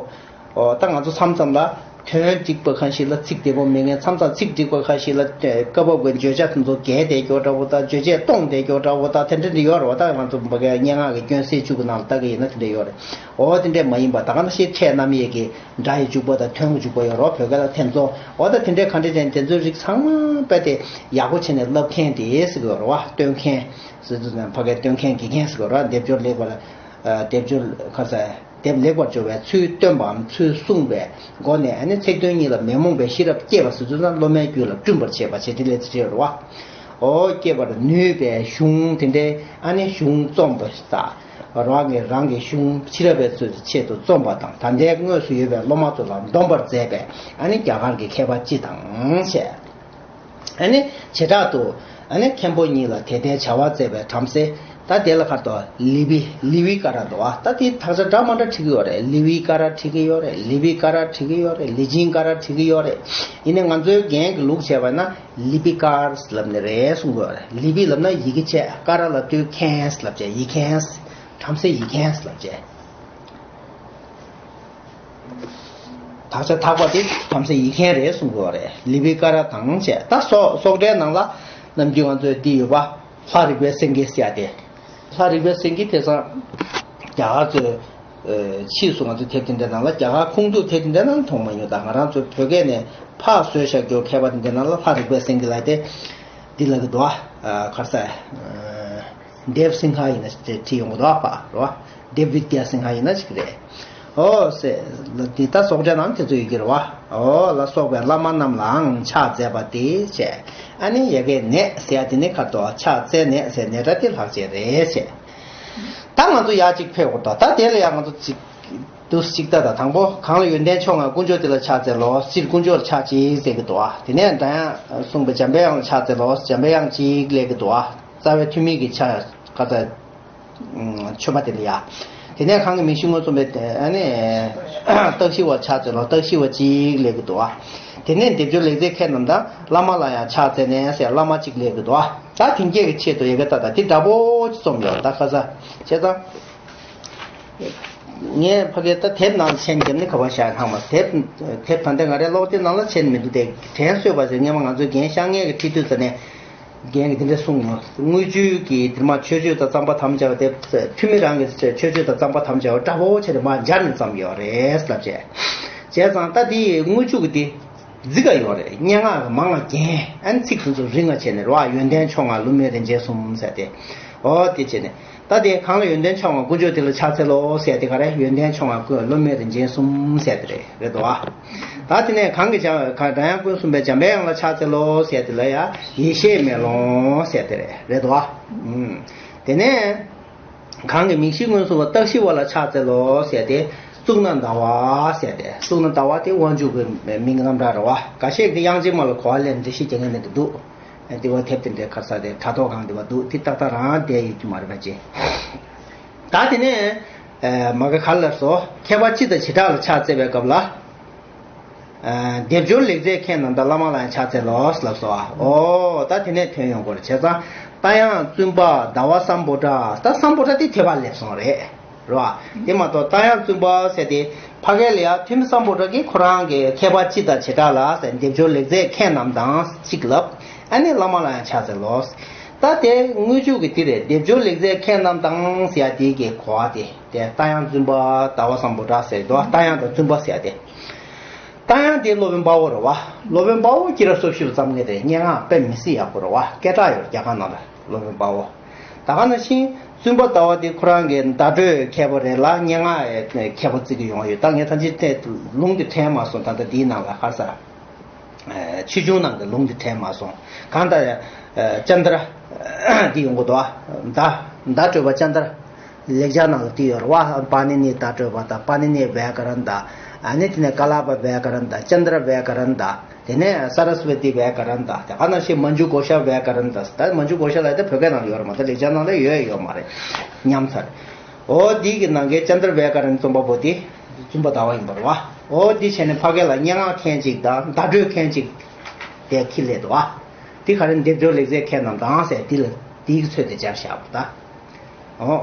ཨོ་ད་ང་ཚོ་མཚམས་མཚམས་ལ་དོན་འགྲིག་པ་ཁ་ཤས་ལ་ཚིག་བདེ་པོ་མེད་མཁན། མཚམས་མཚམས་ཚིག་འགྲིག་པ་ཁ་ཤས་ལ་སྐབས་བབ་ཀྱི་བརྗོད་བྱ་དེ་ཚོ་འགལ་བསྡད་ཀྱོག་འདྲ་པོ་དང་། བརྗོད་བྱས་སྟོང་བསྡད་ཀྱོག་འདྲ་པོ་དང་། དེ་འདྲ་འདྲ་ཡོད་རེད་པ། ད་ང་ཚོ་ཕ་གིའི་སྙན་ངག་གི་སྐྱོན་སེལ་བཅུ་གི་ནང་ལ་ལྟ་གི་ཡིན་ན་དེ་འདྲ་ཡོད་རེད། ཨོ་དེ་འདྲ་མ་ཡིན་པ་ད་ག་ནང་བཞིན་ཕྲད་རྣམ་དབྱེ་གི་སྒྲ་ཡི་འཇུག་པ་དང་དོན་གྱི་འཇུག་པ་ཡོད་རེད་པ། བོད་སྐད་ལ་ཐེ་ཚོམ། ཨོ་ད་དེ་འདྲའི་ག་འདྲ་ཅན་དེ་ཚོའི་རིགས་ཚང་མ་དཔེ་དེ་ཡག་པོ་བྱས་ནས་བསླབ་མཁན་དེ་ཟེར་གི་ཡོད་རེད་པ། སྟོན་མཁན་ཟེར་དུས་ཙམ་ཕ་གིའི་སྟོན་མཁན་དགེ་རྒན་ཟེར་གི་ཡོད་རེད་པ། སྡེབ་སྦྱོར་ལེགས་པར། ཨ། སྡེབ་སྦྱོར་ག་རེ་ཟེར། སྡེབ་ལེགས་པར་སྦྱོར་བའི་ཚུལ་སྟོན་པའམ་ཚུལ་གསུངས་པའི་སྒོ་ནས། ཨ་ནི་ཚིག་དོན་གཉིས་ལ་མི་རྨོངས་པའི་ཤེས་རབ་བསྐྱེད་པ་ཟེར་དུས་ཙམ་སློབ་མའི་རྒྱུད་ལ་བསྐྲུན་པར་བྱེད་པ་ཞེས་དེ་ལས་ཚིག་རེད་པ། ཨོ་བསྐྱེད་པར་ནུས་པའི་གཞུང་དེ་འདྲའི། ཨ་ནི་གཞུང་རྩོམ་པ་དང་། རང་གི་རང་གི་གཞུང་ཕྱི་རབས་པའི་ཚུལ་དུ་ཆེད་དུ་རྩོམ་པ་དང་། ད་ལྟའི་དངོས་སུ་ཡོད་པའི་སློབ་མ་ཚོ་ལ་འདོམས་པར་མཛད་པའི། ཨ་ནི་རྒྱ་གར་གྱི་མཁས་པ་སྤྱི་དང་བཅས། ཨ་ནི་བྱེ་བྲག་ཏུ། ཨ་ནི་མཁན་པོ་ཉིད་ལ་དེ་ལྟའི་བྱ་བ་མཛད་པའི་བྲམ་ཟེ། ད་དེ་ལ་ཁར་དོ་ལི་བི་ལི་བི་ཀ་ར་འདུག་པ། ད་དེ་དག་ཆ་འདྲ་མ་འདྲ་བྲིས་ཀྱི་ཡོད་རེད། ལི་བི་ཀ་ར་བྲིས་ཀྱི་ཡོད་རེད། ལི་བི་ཀ་ར་བྲིས་ཀྱི་ཡོད་རེད། ལི་ཅིང་ཀ་ར་བྲིས་ཀྱི་ཡོད་རེད། ཡིན་ནའི་ང་ཚོའི་རྒན་གྱི་ལུགས་བྱས་པ་ན་ལི་བི་ཀར་ལབ་ནི་རེད་གསུང་གི་ཡོད་རེད། ལི་བི་ལབ་ན་ཡི་གེ་བྱས། ཀ་ར་ལབ་དུས་མཁན་ལབ་བྱས། ཡིག་མཁན། བྲམ་ཟེ་ཡིག་མཁན་ལབ་བྱས། དག་ཆ་དག་པ་དེ་བྲམ་ཟེ་ཡིག་མཁན་རེད་གསུང་གི་ཡོད་རེད། ལི་བི་ཀ་ར་དང་བཅས། ད་སོག་སོག་སྒྲའི་ནང་ལ་ནམ་རྒྱུན་ང་ཚོས་འདི་ཡོད་པ། ལྷ་རིག་པའི་སེང་གེ་ཟེར་ཡ་དེ། ལྷ་རིག་པའི་སེང་གེ་དེང་སང་རྒྱ་གར་ཚོས། ཨ། ཕྱིས་སུ་ང་ཚོའི་དེབ་དེ་འདྲའི་ནང་ལ། རྒྱ་གར་ཁུངས་གཏུགས་དེབ་དེ་འདྲའི་ནང་མཐོང་མ་མྱོང་། ད་ང་རང་ཚོའི་བོད་སྐད་ནས་ཕར་བཟོས་བཞག་རྒྱུ་མཁས་པ་དེ་འདྲའི་ནང་ལ་ལྷ་རིག་པའི་སེང་གེ་ལབ་དེ་འདི་ལབ་ཀྱི་འདུག་པ། ཨ། ག་རེ་ཟེར། ཨ། དེབ་སིང་ཧ་ཡིན་ན་བྲིས་ཡོང་གི་འདུག་པ། རེད་པ། དེབ་བི་དྱ་སིང་ཧ་ཡིན་ན་ཅིག་རེད། ཨོ་ཟེར། འདི་ད་སོག་སྒྲའི་ནང་དེ་ཚོ་ཡོད་ཀྱི་རེད་པ། ཨོ་ལ་སོགས་པའི་བླ་མ་རྣམས་ལའང་ཕྱག་འཚལ་བ་སྟེ་བྱས། ཨ་ནི་ཡ་གི་ནས་ཟེར་ཡ་དེ་ནི་ཁ་དོག་ཕྱག་འཚལ་ནས་ཟེར་ནས་ར་དེ་ལྷག་བཅས་རེད་བྱས། ད་ང་ཚོ་ཡར་གཅིག་ཕེབས་དགོས་ད། ད་དེ་ལ་ཡང་ང་ཚོ་གཅིག་དུས་གཅིག་ལྟ་དང་། དང་པོ་གང་ལ་ཡོན་ཏན་མཆོག་མངའ་དཀོན་མཆོག་དེ་ལ་ཕྱག་འཚལ་ལོ། སྤྱིར་དཀོན་མཆོག་ལ་ཕྱག་གཅིག་འཚལ་གྱི་འདུག་པ། དེ་ནས་སྒྲ་དབྱངས་གསུངས་པའི་འཇམ་པའི་དབྱངས་ལ་ཕྱག་འཚལ་ལོ། འཇམ་པའི་དབྱངས་གཅིག་ལབ་ཀྱི་འདུག་པ། རྩ་བའི་ཐུན་མིན་གྱི་ཕྱག་ག་ད། མཆོད་པ་དེ་ལ་ཡ། དེ་ནས་གང་གི་མིང་གཞི་མངོན་སུམ་པའི་ཨ་ནི་རྟགས་ཞི་བ་ཕྱག་འཚལ་ལོ། རྟགས་ཞི་བ་གཅིག་སླེབས་ཀྱི་འདུག་ཨ། དེ་ནས་སྡེབ་སྦྱོར་ལེགས་མཛེས་མཁས་རྣམས་དང་། བླ་མ་ལ་ཡང་ཕྱག་འཚལ་ནས་ཟེར་བླ་མ་གཅིག་སླེབས་ཀྱི་འདུག་ཨ། ད་དེང་གི་ཆེད་དུ་ཡ་གི་ད་ད་དེ་འདྲ་པོ་ཅིག་རྩོམ་ཡོད་ད་ཁ་ས་བྱས་ཙང་། ངས་ཕ་གི་ད་དེབ་ནང་ལ་མཆན་བརྒྱབ་ནས་ག་པར་བཞག་ཧང་མ་དེབ་དེབ་ད་ལྟ་ང་རའི་ཀློག་དེབ་ནང་ལ་མཆན་མི་འདུག་དེ་དྲན་གསོས་པ་ཟེར་སྔོན་མ་ང་ཚོའི་རྒན་ཤ་ངེས་ཀྱི་ཁྲིད་དུས་ཙ་ནས། རྒན་གྱིས་འདི་འདྲ་གསུངས་ཡོང་། དངུལ་ཆུ་གི་དེ་མ་མཆོད་བརྗོད་དང་རྩོམ་པ་དམ་བཅའ་བ་དེ་ཐུ་མི་རང་གི་མཆོད་བརྗོད་དང་རྩོམ་པ་དམ་བཅའ་བ་འདྲ་པོ་བྱས་ནས་མར་སྦྱར་ནས་བརྩམས་ཡོད་རེད་ལབ་བྱས། བྱས་ཙང་ད་དེ་དངུལ་ཆུ་གི་དེ་རྫིག་ག་ཡོད་རེད། སྙན་ངག་གི་མང་ང་རྒྱན་ཨན་ཚིག་དེ་ཚོ་རིང་ང་བྱས་ནས་རེད་བ། ཡོན་ཏན་མཆོག་མངའ་ཀླུ་མོའི་རིན་ཆེན་གསུམ་ཟེར་ཏེ། འོ་དེ་བྱས་ནས། ད་དེ་གང་ལ་ཡོན་ཏན་མཆོག་མངའ་དཀོན་མཆོག་དེ་ལ་ཕྱག་འཚལ་ལོ་ཟེར་དེ་ག་རེ། ཡོན་ཏན་མཆོག་མངའ་ཀླུ་མོའི་རིན་ཆེན་གསུམ་ཟེར་དེ་རེད་རེད་དོ། ད་དེ་ནས་གང་གི་བྱ་གང་སྒྲ་དབྱངས་ཀུན་གསུམ་པའི་འཇམ་པའི་དབྱངས་ལ་ཕྱག་འཚལ་ལོ་ཟེར་དེ་ལ་ཡ་ཡེ་ཤེས་མེ་ལོང་ཟེར་དེ་རེད་རེད་དོ། དེ་ནས་གང་གི་མིང་གཞི་མངོན་སུམ་པ་རྟགས་ཞི་བ་ལ་ཕྱག་འཚལ་ལོ་ཟེར་དེ། གཙུག་ན་ཟླ་བ་ཟེར་དེ། གཙུག་ན་ཟླ་བ་དེ་དབང་ཕྱུག་གི་མིང་རྣམ་གྲངས་རེད་བ། འགའ་ཤས་ཀྱིས་དབྱངས་ཅན་མ་ལ་གོ་བ་ལེན་འགྲེལ་བཤད་རྒྱག་མཁན་དེ་འདྲ་འདུག་དེ་བ་དེབ་དེ་འདྲའི་ཁར་ས་དེ་དྲ་ཐོག་གང་དེ་བ་འདུག་དེ་ཏག་ཏག་རང་བསྡད་ཡོད་ཀྱི་མ་རེད་པ་ཅེ། ད་དེ་ནས་མ་གི་ག་ལ་སོ་ཁྱད་པར་སྤྱི་དང་བྱེ་བྲག་ལ་ཕྱག་འཚལ་བའི་སྐབས་ལ། སྡེབ་སྦྱོར་ལེགས་མཛེས་མཁས་རྣམས་དང་བླ་མ་ལ་ཡང་ཕྱག་འཚལ་ལོ་ལབ་སོ། ཨོ་ད་དེ་ནས་ཐོན་ཡོང་གི་རེད། བྱས་ཙང་རྟ་དབྱངས་བཙུན་པ་ཟླ་བ་སམ་བྷོ་ཊ། ད་སམ་བྷོ་ཊ་དེ་ཐེག་པ་སླེབས་སོང་རེད། རེད་བ། དེ་མ་གཏོགས་རྟ་དབྱངས་བཙུན་པ་ཟེར་དེ་ཕ་གི་ལ་ཡ་ཐོན་མི་སམ་བྷོ་ཊ་གིས་ཁོ་རང་གི་ཁྱད་པར་སྤྱི་དང་བྱེ་བྲག་ལ་ཟེར་སྡེབ་སྦྱོར་ལེགས་མཛེས་མཁས་རྣམས་དང་གཅིག་ལབ། ཨ་ནི་བླ་མ་ལ་ཡང་ཕྱག་འཚལ་ལོ། ད་དེ་དངུལ་ཆུ་གི་དེ་རེད། སྡེབ་སྦྱོར་ལེགས་མཛེས་མཁས་རྣམས་དང་ཟེར་ཡ་དེ་གི་གོ་བ་དེ་དེ་རྟ་དབྱངས་བཙུན་པ་ཟླ་བ་སམ་བྷོ་ཊ་ཟེར་དོ། རྟ་དབྱངས་དང་བཙུན་པ་ཟེར་ཡ་དེ། རྟ་དབྱངས་དེ་སློབ་དཔོན་དཔའ་བོ་རེད་བ། སློབ་དཔོན་དཔའ་བོ་སྐྱེས་རབས་སོ་བཞི་པ་ཙམ་ངེས་རེད། སྙན་ངག་དཔེ་མི་སྲིད་ཡག་པོ་རེད་བ། སྐད་གྲགས་ཡོད་རྒྱ་གར་ནང་ལ་སློབ་དཔོན་དཔའ་བོ། ད་ག་ནང་བཞིན་བཙུན་པ་ཟླ་བ་དེ་ཁོ་རང་གི་བརྡ་སྤྲོད་མཁས་པོ་རེད་ལ་སྙན་ངག་མཁས་པོ་བརྩི་གི་ཡོང་ཡོད། ད་ངས་ད་ཅི་ཐད་ལུང་དེ་དྲན་མ་སོང་། ད་ལྟ་འདིའི་ནང་ལ་ཧར་ས་ཆོས་འབྱུང་ནང་གི་ལུང་དེ་དྲན་མ་སོང་། གང་ལྟར་ཅན་ཏྲ་འདི་ཡོང་གི་འདུག་ཨ། བརྡ་བརྡ་སྤྲོད་པ་ཅན་ཏྲ། ལེགས་སྦྱར་ནང་ལ་དེ་ཡོད་རེད་བ། པཱ་ནི་ནི་བརྡ་སྤྲོད་པ་དང་། པཱ་ནི་ནི་བྷྱ་ཀ་ར་ཎ་དང་། ཨ་ནི་དེ་ནས་ཀ་ལ་པ་བྷྱ་ཀ་ར་ཎ་དང་། ཅན་ཏྲ་བྷྱ་ཀ་ར་ཎ་དང་། དེ་ནས་ས་ར་སི་ཝ་ཏི་བྷྱ་ཀ་ར་ཎ་དང་། དེ་ག་ནང་བཞིན་མ་ཇུ་གྷོ་ཤ་བྷྱ་ཀ་ར་ཎ་དང་། ད་མ་ཇུ་གྷོ་ཤ་ལ་ད་བོད་སྐད་ནང་ལ་ཡོད་རེད་མ་གཏོགས་ལེགས་སྦྱར་ནང་ལ་ཡོད་ཡོད་མ་རེད། ཉམས་ཚར། འོ་འདི་གི་ནང་གི་ཅན་ཏྲ་བྷྱ་ཀ་ར་ཎ་རྩོམ་པ་པོ་དེ་བཙུན་པ་ཟླ་བ་ཡིན་པ་རེད་བ། འོ་འདི་བྱས་ནས་ཕ་གི་ལ་སྙན་ངག་མཁན་གཅིག་དང་བརྡ་སྤྲོད་མཁན་གཅིག་དེ་ཁྱི་ལས་འདུག་བ། དེ་ག་རེ་སྡེབ་སྦྱོར་ལེགས་མཛེས་མཁས་རྣམས་དང་ཟེར་འདི་ལ་འདི་གི་ཚོད་དེ་སྦྱར་བཞག་པ་ད། ཨོ།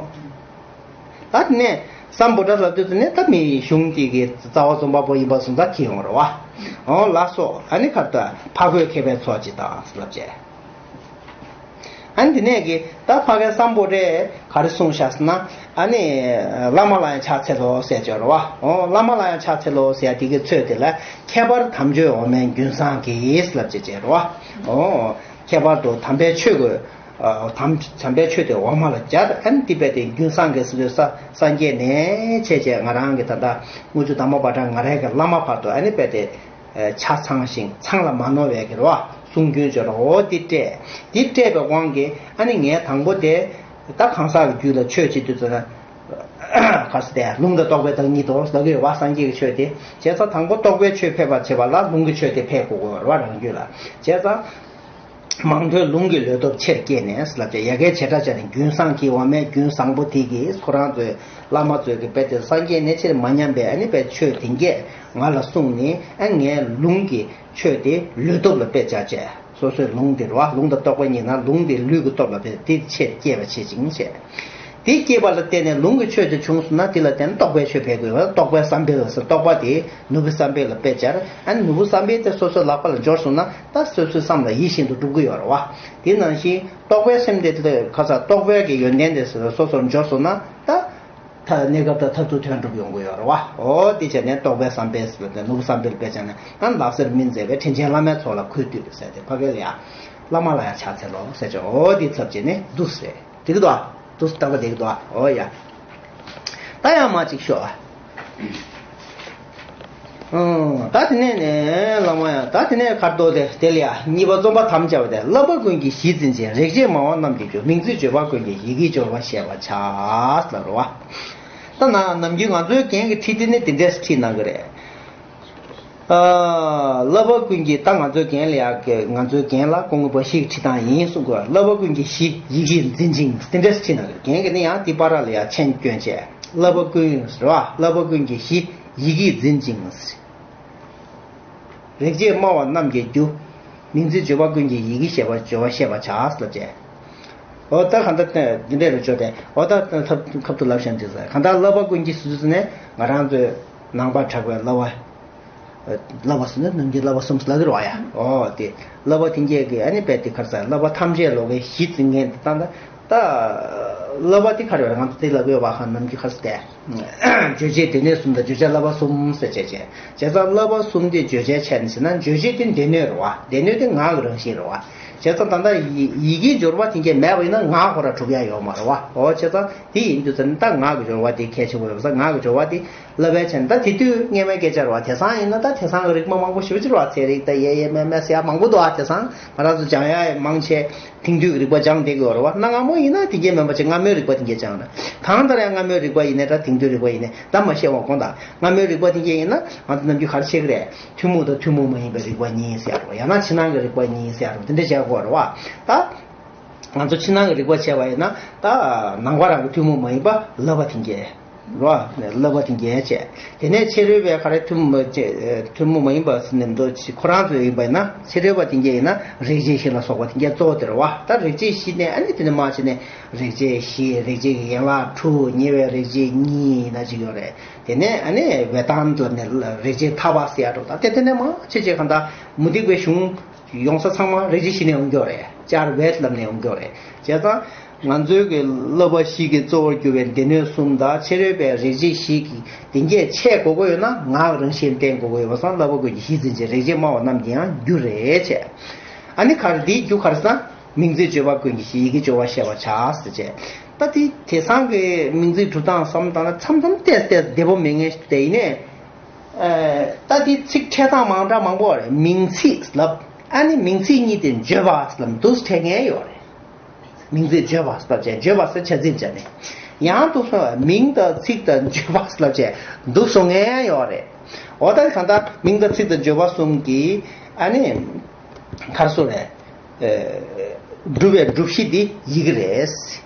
ད་དེ་ནས་སམ་བྷོ་ཊ་ལབ་དུས་དེ་ནས་ད་མི་གཞུང་དེ་གི་རྩ་བ་རྩོམ་པ་པོ་ཡིན་པ་སོང་ཙང་ཁྱི་ཡོང་རེད་བ། ཨོ་ལགས་སོ། ཨ་ནི་ཁར་ད་ཕ་རྒོད་མཁས་པའི་ཚོགས་ཅིག་དང་ལབ་བྱས། ཨ་ནི་དེ་ནས་ཀྱི་ད་ཕ་གའི་སམ་བྷོ་ཊས་ག་རེ་གསུངས་བཞག་ཟེར་ན། ཨ་ནི་བླ་མ་ལ་ཡང་ཕྱག་འཚལ་ལོ་ཟེར་བྱས་རེད་བ། ཨོ་བླ་མ་ལ་ཡང་ཕྱག་འཚལ་ལོ་ཟེར་ཡ་དེ་གི་ཚོད་དེ་ལ་ཁྱད་པར་དམ་ཆོས་འོག་མའི་རྒྱུན་བཟང་གིས་ལབ་བྱས་བྱས་རེད་བ། ཨོ་ཁྱད་པར་དུ་དམ་པའི་ཆོས་ཀྱི་དམ་དམ་པའི་ཆོས་དེ་འོག་མ་ལ་སྦྱར། ཨ་ནི་དེ་རྦད་དེ་རྒྱུན་བཟང་གིས་ཟེར་དུས་ས་སངས་རྒྱས་ནས་བྱས་བྱས་ང་རང་གི་ད་ལྟ་དངུལ་ཆུ་དར་མ་པ་ཊ་ང་རང་གི་བླ་མ་བར་དུ་ཨ་ནི་རྦད་དེ། ཆ་ཚང་ཞིང་ཚང་ལ་མ་ནོར་བའི་གི་རོ། གསུང་རྒྱུན་སྦྱོར་འོ་འདི་སྤྲད། འདི་སྤྲད་པའི་དབང་གིས་ཨ་ནི་ངས་དང་པོ་དེ་ད་གང་ཟག་གི་རྒྱུད་ལ་ཆོས་བྱེད་དུས་ཙམ་ན། ག་ཟེར་ཏེ་ལུང་དང་རྟོགས་པའི་བདག་ཉིད་དོ་ལབ་ཀྱི་ཡོད་བ། སངས་རྒྱས་ཀྱི་ཆོས་དེ་བྱས་ཙང་དང་པོ་རྟོགས་པའི་ཆོས་ཕེབས་པར་བྱེད་པ་ལ་ལུང་གི་ཆོས་དེ་ཕེབས་དགོས་ཀྱི་ཡོད་རེད་བ་རང་རྒྱུད་ལ། བྱས་ཙང་། མང་ཐོས་ལུང་གི་ལུས་སྟོབས་ཆེར་སྐྱེས་ནས་ལབ་བྱས་ཡ་གའི་བྱེ་བྲག་ཅན་ནི་རྒྱུན་བཟང་གི་འོག་མའི་རྒྱུན་བཟང་པོ་དེ་གིས་ཁོ་རང་ཚོའི་བླ་མ་ཚོས་ཀྱི་དཔེ་དེ་སངས་རྒྱས་ནས་ཆེར་མ་ཉམས་པའི་ཨ་ནི་དཔེ་ཆོས་དེ་འགས་ང་ལ་གསུངས་ནས་ཨ་ངའི་ལུང་གི་ཆོས་དེ་ལུས་སྟོབས་ལ་དཔེ་བྱ་བྱས། སོ་སོའི་ལུང་དེ་རེད་བ། ལུང་དང་རྟོགས་པའི་ཉིན་ན་ལུང་དེ་ལུས་ཀྱི་སྟོབས་ལ་དཔེ་དེ་ཆེར་སྐྱེས་པ་བྱེད་ཅིང་བྱས། དེ་སྐྱེས་པ་ལ་བརྟེན་ནས་ལུང་གི་ཆོས་དེ་བྱུང་སོང་ན་དེ་ལ་བརྟེན་ནས་རྟོགས་པའི་ཆོས་འཕེལ་དགོས་པ། རྟོགས་པའི་བསམ་འཕེལ་ཟེར་རྟོགས་པ་དེ་ནོར་བུའི་བསམ་འཕེལ་ལ་དཔེ་སྦྱར། ཨ་ནི་ནོར་བུ་བསམ་འཕེལ་དེ་སོ་སོའི་ལག་པ་ལ་འབྱོར་སོང་ན་ད་སོ་སོའི་བསམ་ལ་ཡིད་བཞིན་དུ་འགྲུབ་ཀྱི་ཡོད་རེད་བ། དེ་ནང་བཞིན་རྟོགས་པའི་སེམས་དེ་ཁ་ས་རྟོགས་པའི་གི་ཡོན་ཏན་དེ་སོ་སོར་འབྱོར་སོང་ན་ད། ད་གནས་སྐབས་དང་མཐར་ཐུག་དོན་འགྲུབ་ཡོང་གི་ཡོད་རེད་བ། འོ་དེ་བྱས་ནས་རྟོགས་པའི་བསམ་འཕེལ་ཟེར་བ་དེ་ནོར་བུ་བསམ་འཕེལ་དཔེ་བྱས་ནས་ཨ་ནི་ལག་སེར་སྨིན་མཛད་པའི་དྲིན་ཅན་བླ་མའི་ཚོགས་ལ་གུས་བཏུད་ཟེར་ཏེ་ཕ་གི་ལ་ཡ། བླ་མ་ལ་ཡང་ཕྱག་འཚལ་ལོ་ཟེར་ཅོག་འོ་དེ་ཚབ་བྱས་ནས་འདུག་ཟེར། དེ་གི་འདུག་ཨ། འདུག་སྟབས་ཀ་དེ་གི་འདུག་ཨ། འོ་ཡ། ད་ཡང་མ་གཅིག་ཤོག་ཨ། ཨང་། ད་དེ་ནས་ནས་བླ་མ་ཡང་ད་དེ་ནས་ཁར་དོ་དེ་དེ་ལ་ཡ་གཉིས་པ་རྩོམ་པ་དམ་བཅའ་བ་དེ་བསླབ་པ་ཀུན་གྱི་གཞི་འཛིན་ཅིང་། རེག་བྱའི་སྨྲ་བ་རྣམས་ཀྱི་རྒྱུ། མིང་ཚིག་བརྗོད་པ་ཀུན་གྱི་ཡི་གེའི་སྦྱོར་བ་བཤད་པར་བྱ། ལབ་རེད་བ། ད་ན་ནམ་རྒྱུན་ང་ཚོའི་རྒན་གྱི་ཁྲིད་དེ་ནི་དེ་འདྲས་ཁྲིད་གནང་གི་རེད། བསླབ་པ་ཀུན་གྱི་ད་ང་ཚོའི་རྒན་ལ་ཡག་གི་ང་ཚོའི་རྒན་ལ་ཀོང་པོ་ཞིག་ཁྲིད་སྟངས་ཡིན་གསུང་དགོས། བསླབ་པ་ཀུན་གྱི་གཞི་ཡི་གེ་འཛིན་ཅིང་དེ་འདྲས་ཁྲིད་གནང་གི་རེད། རྒན་གྱི་ནི་ཡང་དེ་པར་ལ་ཡ་མཆན་བསྐྱོན་བྱས། བསླབ་པ་ཀུན་ཟེར་བ། བསླབ་པ་ཀུན་གྱི་གཞི་ཡི་གེས་འཛིན་ཅིང་། རེག་བྱའི་སྨྲ་བ་རྣམས་ཀྱི་རྒྱུ། མིང་ཚིག་བརྗོད་པ་ཀུན་གྱི་ཡི་གེ་ཞེས་པ་སྦྱོར་བ་བཤད་པར་བྱ་ལབ་བྱས། འོ་ད་གང་ལྟར་འདི་འདྲས་རུ་བྱོས་ཏེ། འོ་ད་ཐབས་ཁབ་ཏུ་ལབ་བཞིན་དུ་ཟེར། གང་ལྟར་བསླབ་པ་ཀུན་གྱི་ཟུར་ཟུར་ནས་ང་རང་ཚོའི་ནང་པར་གྲགས་པའི་བསླབ་པ། བསླབ་པ་ཟེར་ན་ནམ་རྒྱུན་བསླབ་པ་གསུམ་ལབ་ཀྱི་རེད་བ་ཡ། འོ་དེ་བསླབ་པ་དེ་འགས་ཀྱི་ཨ་ནི་དཔེ་དེ་ཁར་ཟེར། བསླབ་པ་ཐམས་ཅད་ལོག་པའི་གཞི་འཛིན་མཁན་དེ་ད་ད། ད། བསླབ་པ་དེ་ག་རེ་རེད། ང་ཚོ་དེ་ལབ་ཡོད་པ་ཧ། ནམ་རྒྱུན་ཁར་ཟེར་ཏེ། རྗོད་བྱེད་སྡེ་སྣོད་གསུམ་དང་བརྗོད་བྱ་བསླབ་པ་གསུམ་ཟེར་བྱས་བྱས། བྱས་ཙང་བསླབ་པ་གསུམ་དེ་བརྗོད་བྱའི་ཆ་ནས་ཟེར་ན། རྗོད་བྱེད་དེ་སྡེ་སྣོད་རེད་བ། སྡེ་སྣོད་དེ་ངག་གི་རང་བཞིན་རེད་བ། བྱས་ཙང་ད་ལྟ་ཡི་ཡི་གེའི་སྦྱོར་བ་དེ་འགས་མེད་པ་ཡིན་ན་ངག་ཁོ་རང་གྲུབ་ཡ་ཡོད་མ་རེད་བ། འོ་བྱས་ཙང་དེ་ཡིན་དུས་ཙང་ད་ངག་གི་སྦྱོར་བ་དེ་གལ་ཆེན་པོ་ཡོད་པ་སོང་། ངག་གི་སྦྱོར་བ་དེ་བསླབ་པའི་ཆ་ནས་ད་དེ་དུས་སྔ་མའི་སྐད་ཆ་རེད་བ། དེང་སང་ཡིན་ན་ད་དེང་སང་གི་རིག་མ་མང་པོ་ཞེ་པོ་ཅིག་རེད་བ། ཚན་རིག་དང་ཡེ་ཡེ་མེ་མེ་ཟེར་ཡ་མང་པོ་འདུག་ཨ། དེང་སང་ང་རང་ཚོ་སྦྱང་ཡ་མང་ཆེ། དེང་དུས་ཀྱི་རིག་པ་སྦྱང་བསྡད་ཀྱི་ཡོད་རེད་བ། གནའ་སྔ་མོ་ཡིན་ན་དེ་གས་མིན་པ་ཅིག་སྔ་མོའི་རིག་པ་དེ་གས་སྦྱངས་ན། གང་ལྟར་ཡང་སྔ་མོའི་རིག་པ་ཡིན་ནའི་འདྲ། དེང་དུས་རིག་པ་ཡིན་ནའི་འདྲ། མ་ཤེས་པ་དགོངས་དག། སྔ་མོའི་རིག་པ་དེ་གས་ཡིན་ན་ང་ཚོ་ནམ་རྒྱུན་ག་རེ་བཤད་ཀྱི་རེད། ཐུན་མོང་དང་ཐུན་མོང་མ་ཡིན་པའི་རིག་པ་གཉིས་ཟེར་ཡ་རེད་བ། ཡང་ན་ཕྱི་ནང་གི་རིག་པ་གཉིས་ཟེར་ཡ་རེད་བ། དེ་འདྲ་བྱ་དགོས་རེད་བ། ད་ང་ཚོ་ཕྱི་ནང་གི་རིག་པ་བྱས་པ་ཡིན་ན། ད་ནང་པ་རང་གི་ཐུན་མོང་མ་ཡིན་པ་བསླབ་པ་དེ་གས་རེད་བ། བསླབ་པ་དེ་གས་བྱས། དེ་ནས་ཕྱི་རོལ་པའི་ག་རེ་ཐུན་མོང་མ་ཐུན་མོང་མ་ཡིན་པ་ཟེར་ནས་འདུག་ཁོ་རང་ཚོ་ཡིན་པ་ཡིན་ན། ཕྱི་རོལ་པ་དེ་གས་ཡིན་ན་རེག་བྱའི་གཞི་ལ་སོགས་པ་དེ་གས་གཙོ་བོ་དེ་རེད་བ། ད་རེག་བྱའི་གཞི་ནས་ཨ་ནི་དེ་ནས་མར་བྱས་ནས་རེག་བྱའི་གཞི། རེག་བྱའི་གི་ཡན་ལག་དྲུག་ཉེ་བའི་རེག་བྱའི་གཉིས་ཡིན་ན་ཅིག་ཡོད་རེད། དེ་ནས་ཨ་ནི་བེ་དན་ལབ་ནས་རེག་བྱའི་ཐ་བ་ཟེར་ཡ་འདྲ་བོ། ད་དེ་དེ་ནས་མར་བྱས་བྱས་གང་ལྟར་མུ་སྟེགས་པའི་གཞུང་ཡོང་ས་ཚང་མ་རེག་བྱའི་གཞི་ནས་ཡོང་གི་ཡོད་རེད། ཅར་བེད་ལབ་ནས་ཡོང་གི་ཡོད་རེད། བྱས་ཙང་ང་ཚོའི་གི་བསླབ་པ་བཞི་གི་གཙོ་བོར་གྱུར་པའི་སྡེ་སྣོད་གསུམ་དང་ཕྱི་རོལ་པའི་རེག་བྱའི་གཞི་གི་དེ་གས་ཆད་དགོས་ཀྱི་ཡོད་ན། ངག་རང་བཞིན་བསྟེན་དགོས་ཀྱི་ཡོད་པ་སོང་། བསླབ་པ་ཀུན་གྱི་གཞི་འཛིན་ཅིང་། རེག་བྱའི་སྨྲ་བ་རྣམས་ཀྱི་ཡང་རྒྱུ་རེད་བྱས། ཨ་ནི་ག་རེ། འདིའི་རྒྱུ་ག་རེ་ཟེར་ན། མིང་ཚིག་བརྗོད་པ་ཀུན་གྱི་གཞི། ཡི་གེ་སྦྱོར་བ་བཤད་པར་བྱ་ཟེར་བྱས། ད་དེ་དེང་སང་གི་མིང་ཚིག་གྲུབ་སྟངས་བསམ་བློ་བཏང་ན་མཚམས་མཚམས་ཏོག་ཙམ་བདེ་པོ་མེད་མཁན་ཞིག་དེ་ཡིན་ནའི། ཨ། ད་དེ་ཚིག་ཕྲད་སྟངས་མང་དྲགས་མང་པོ་རེད། མིང་ཚིག་ལབ། ཨ་ནི་མིང་ཚིག་གཉིས་དེ་བརྗོད་པ་ལབ་འདུག་སེ་ཕྲད་མཁན་ཡོད་རེད། མིང་ཚིག་བརྗོད་པ་ལབ་བྱས། བརྗོད་པ་ཟེར་བྱ་ཚིག་བྱས་ནས། ཡང་འདུག་སེ་མིང་དང་ཚིག་དང་བརྗོད་པ་ལབ་བྱས་འདུག་སེ་ཡོང་མཁན་ཡོད་རེད། འོ་ད་གང་ལྟར་མིང་དང་ཚིག་དང་བརྗོད་པ་གསུམ་གྱི་ཨ་ནི་ག་རེ་ཟེར་རེད། ཨ། སྒྲུབ་པའི་སྒྲུབ་གཞི་འདི་ཡི་གེ་རེད།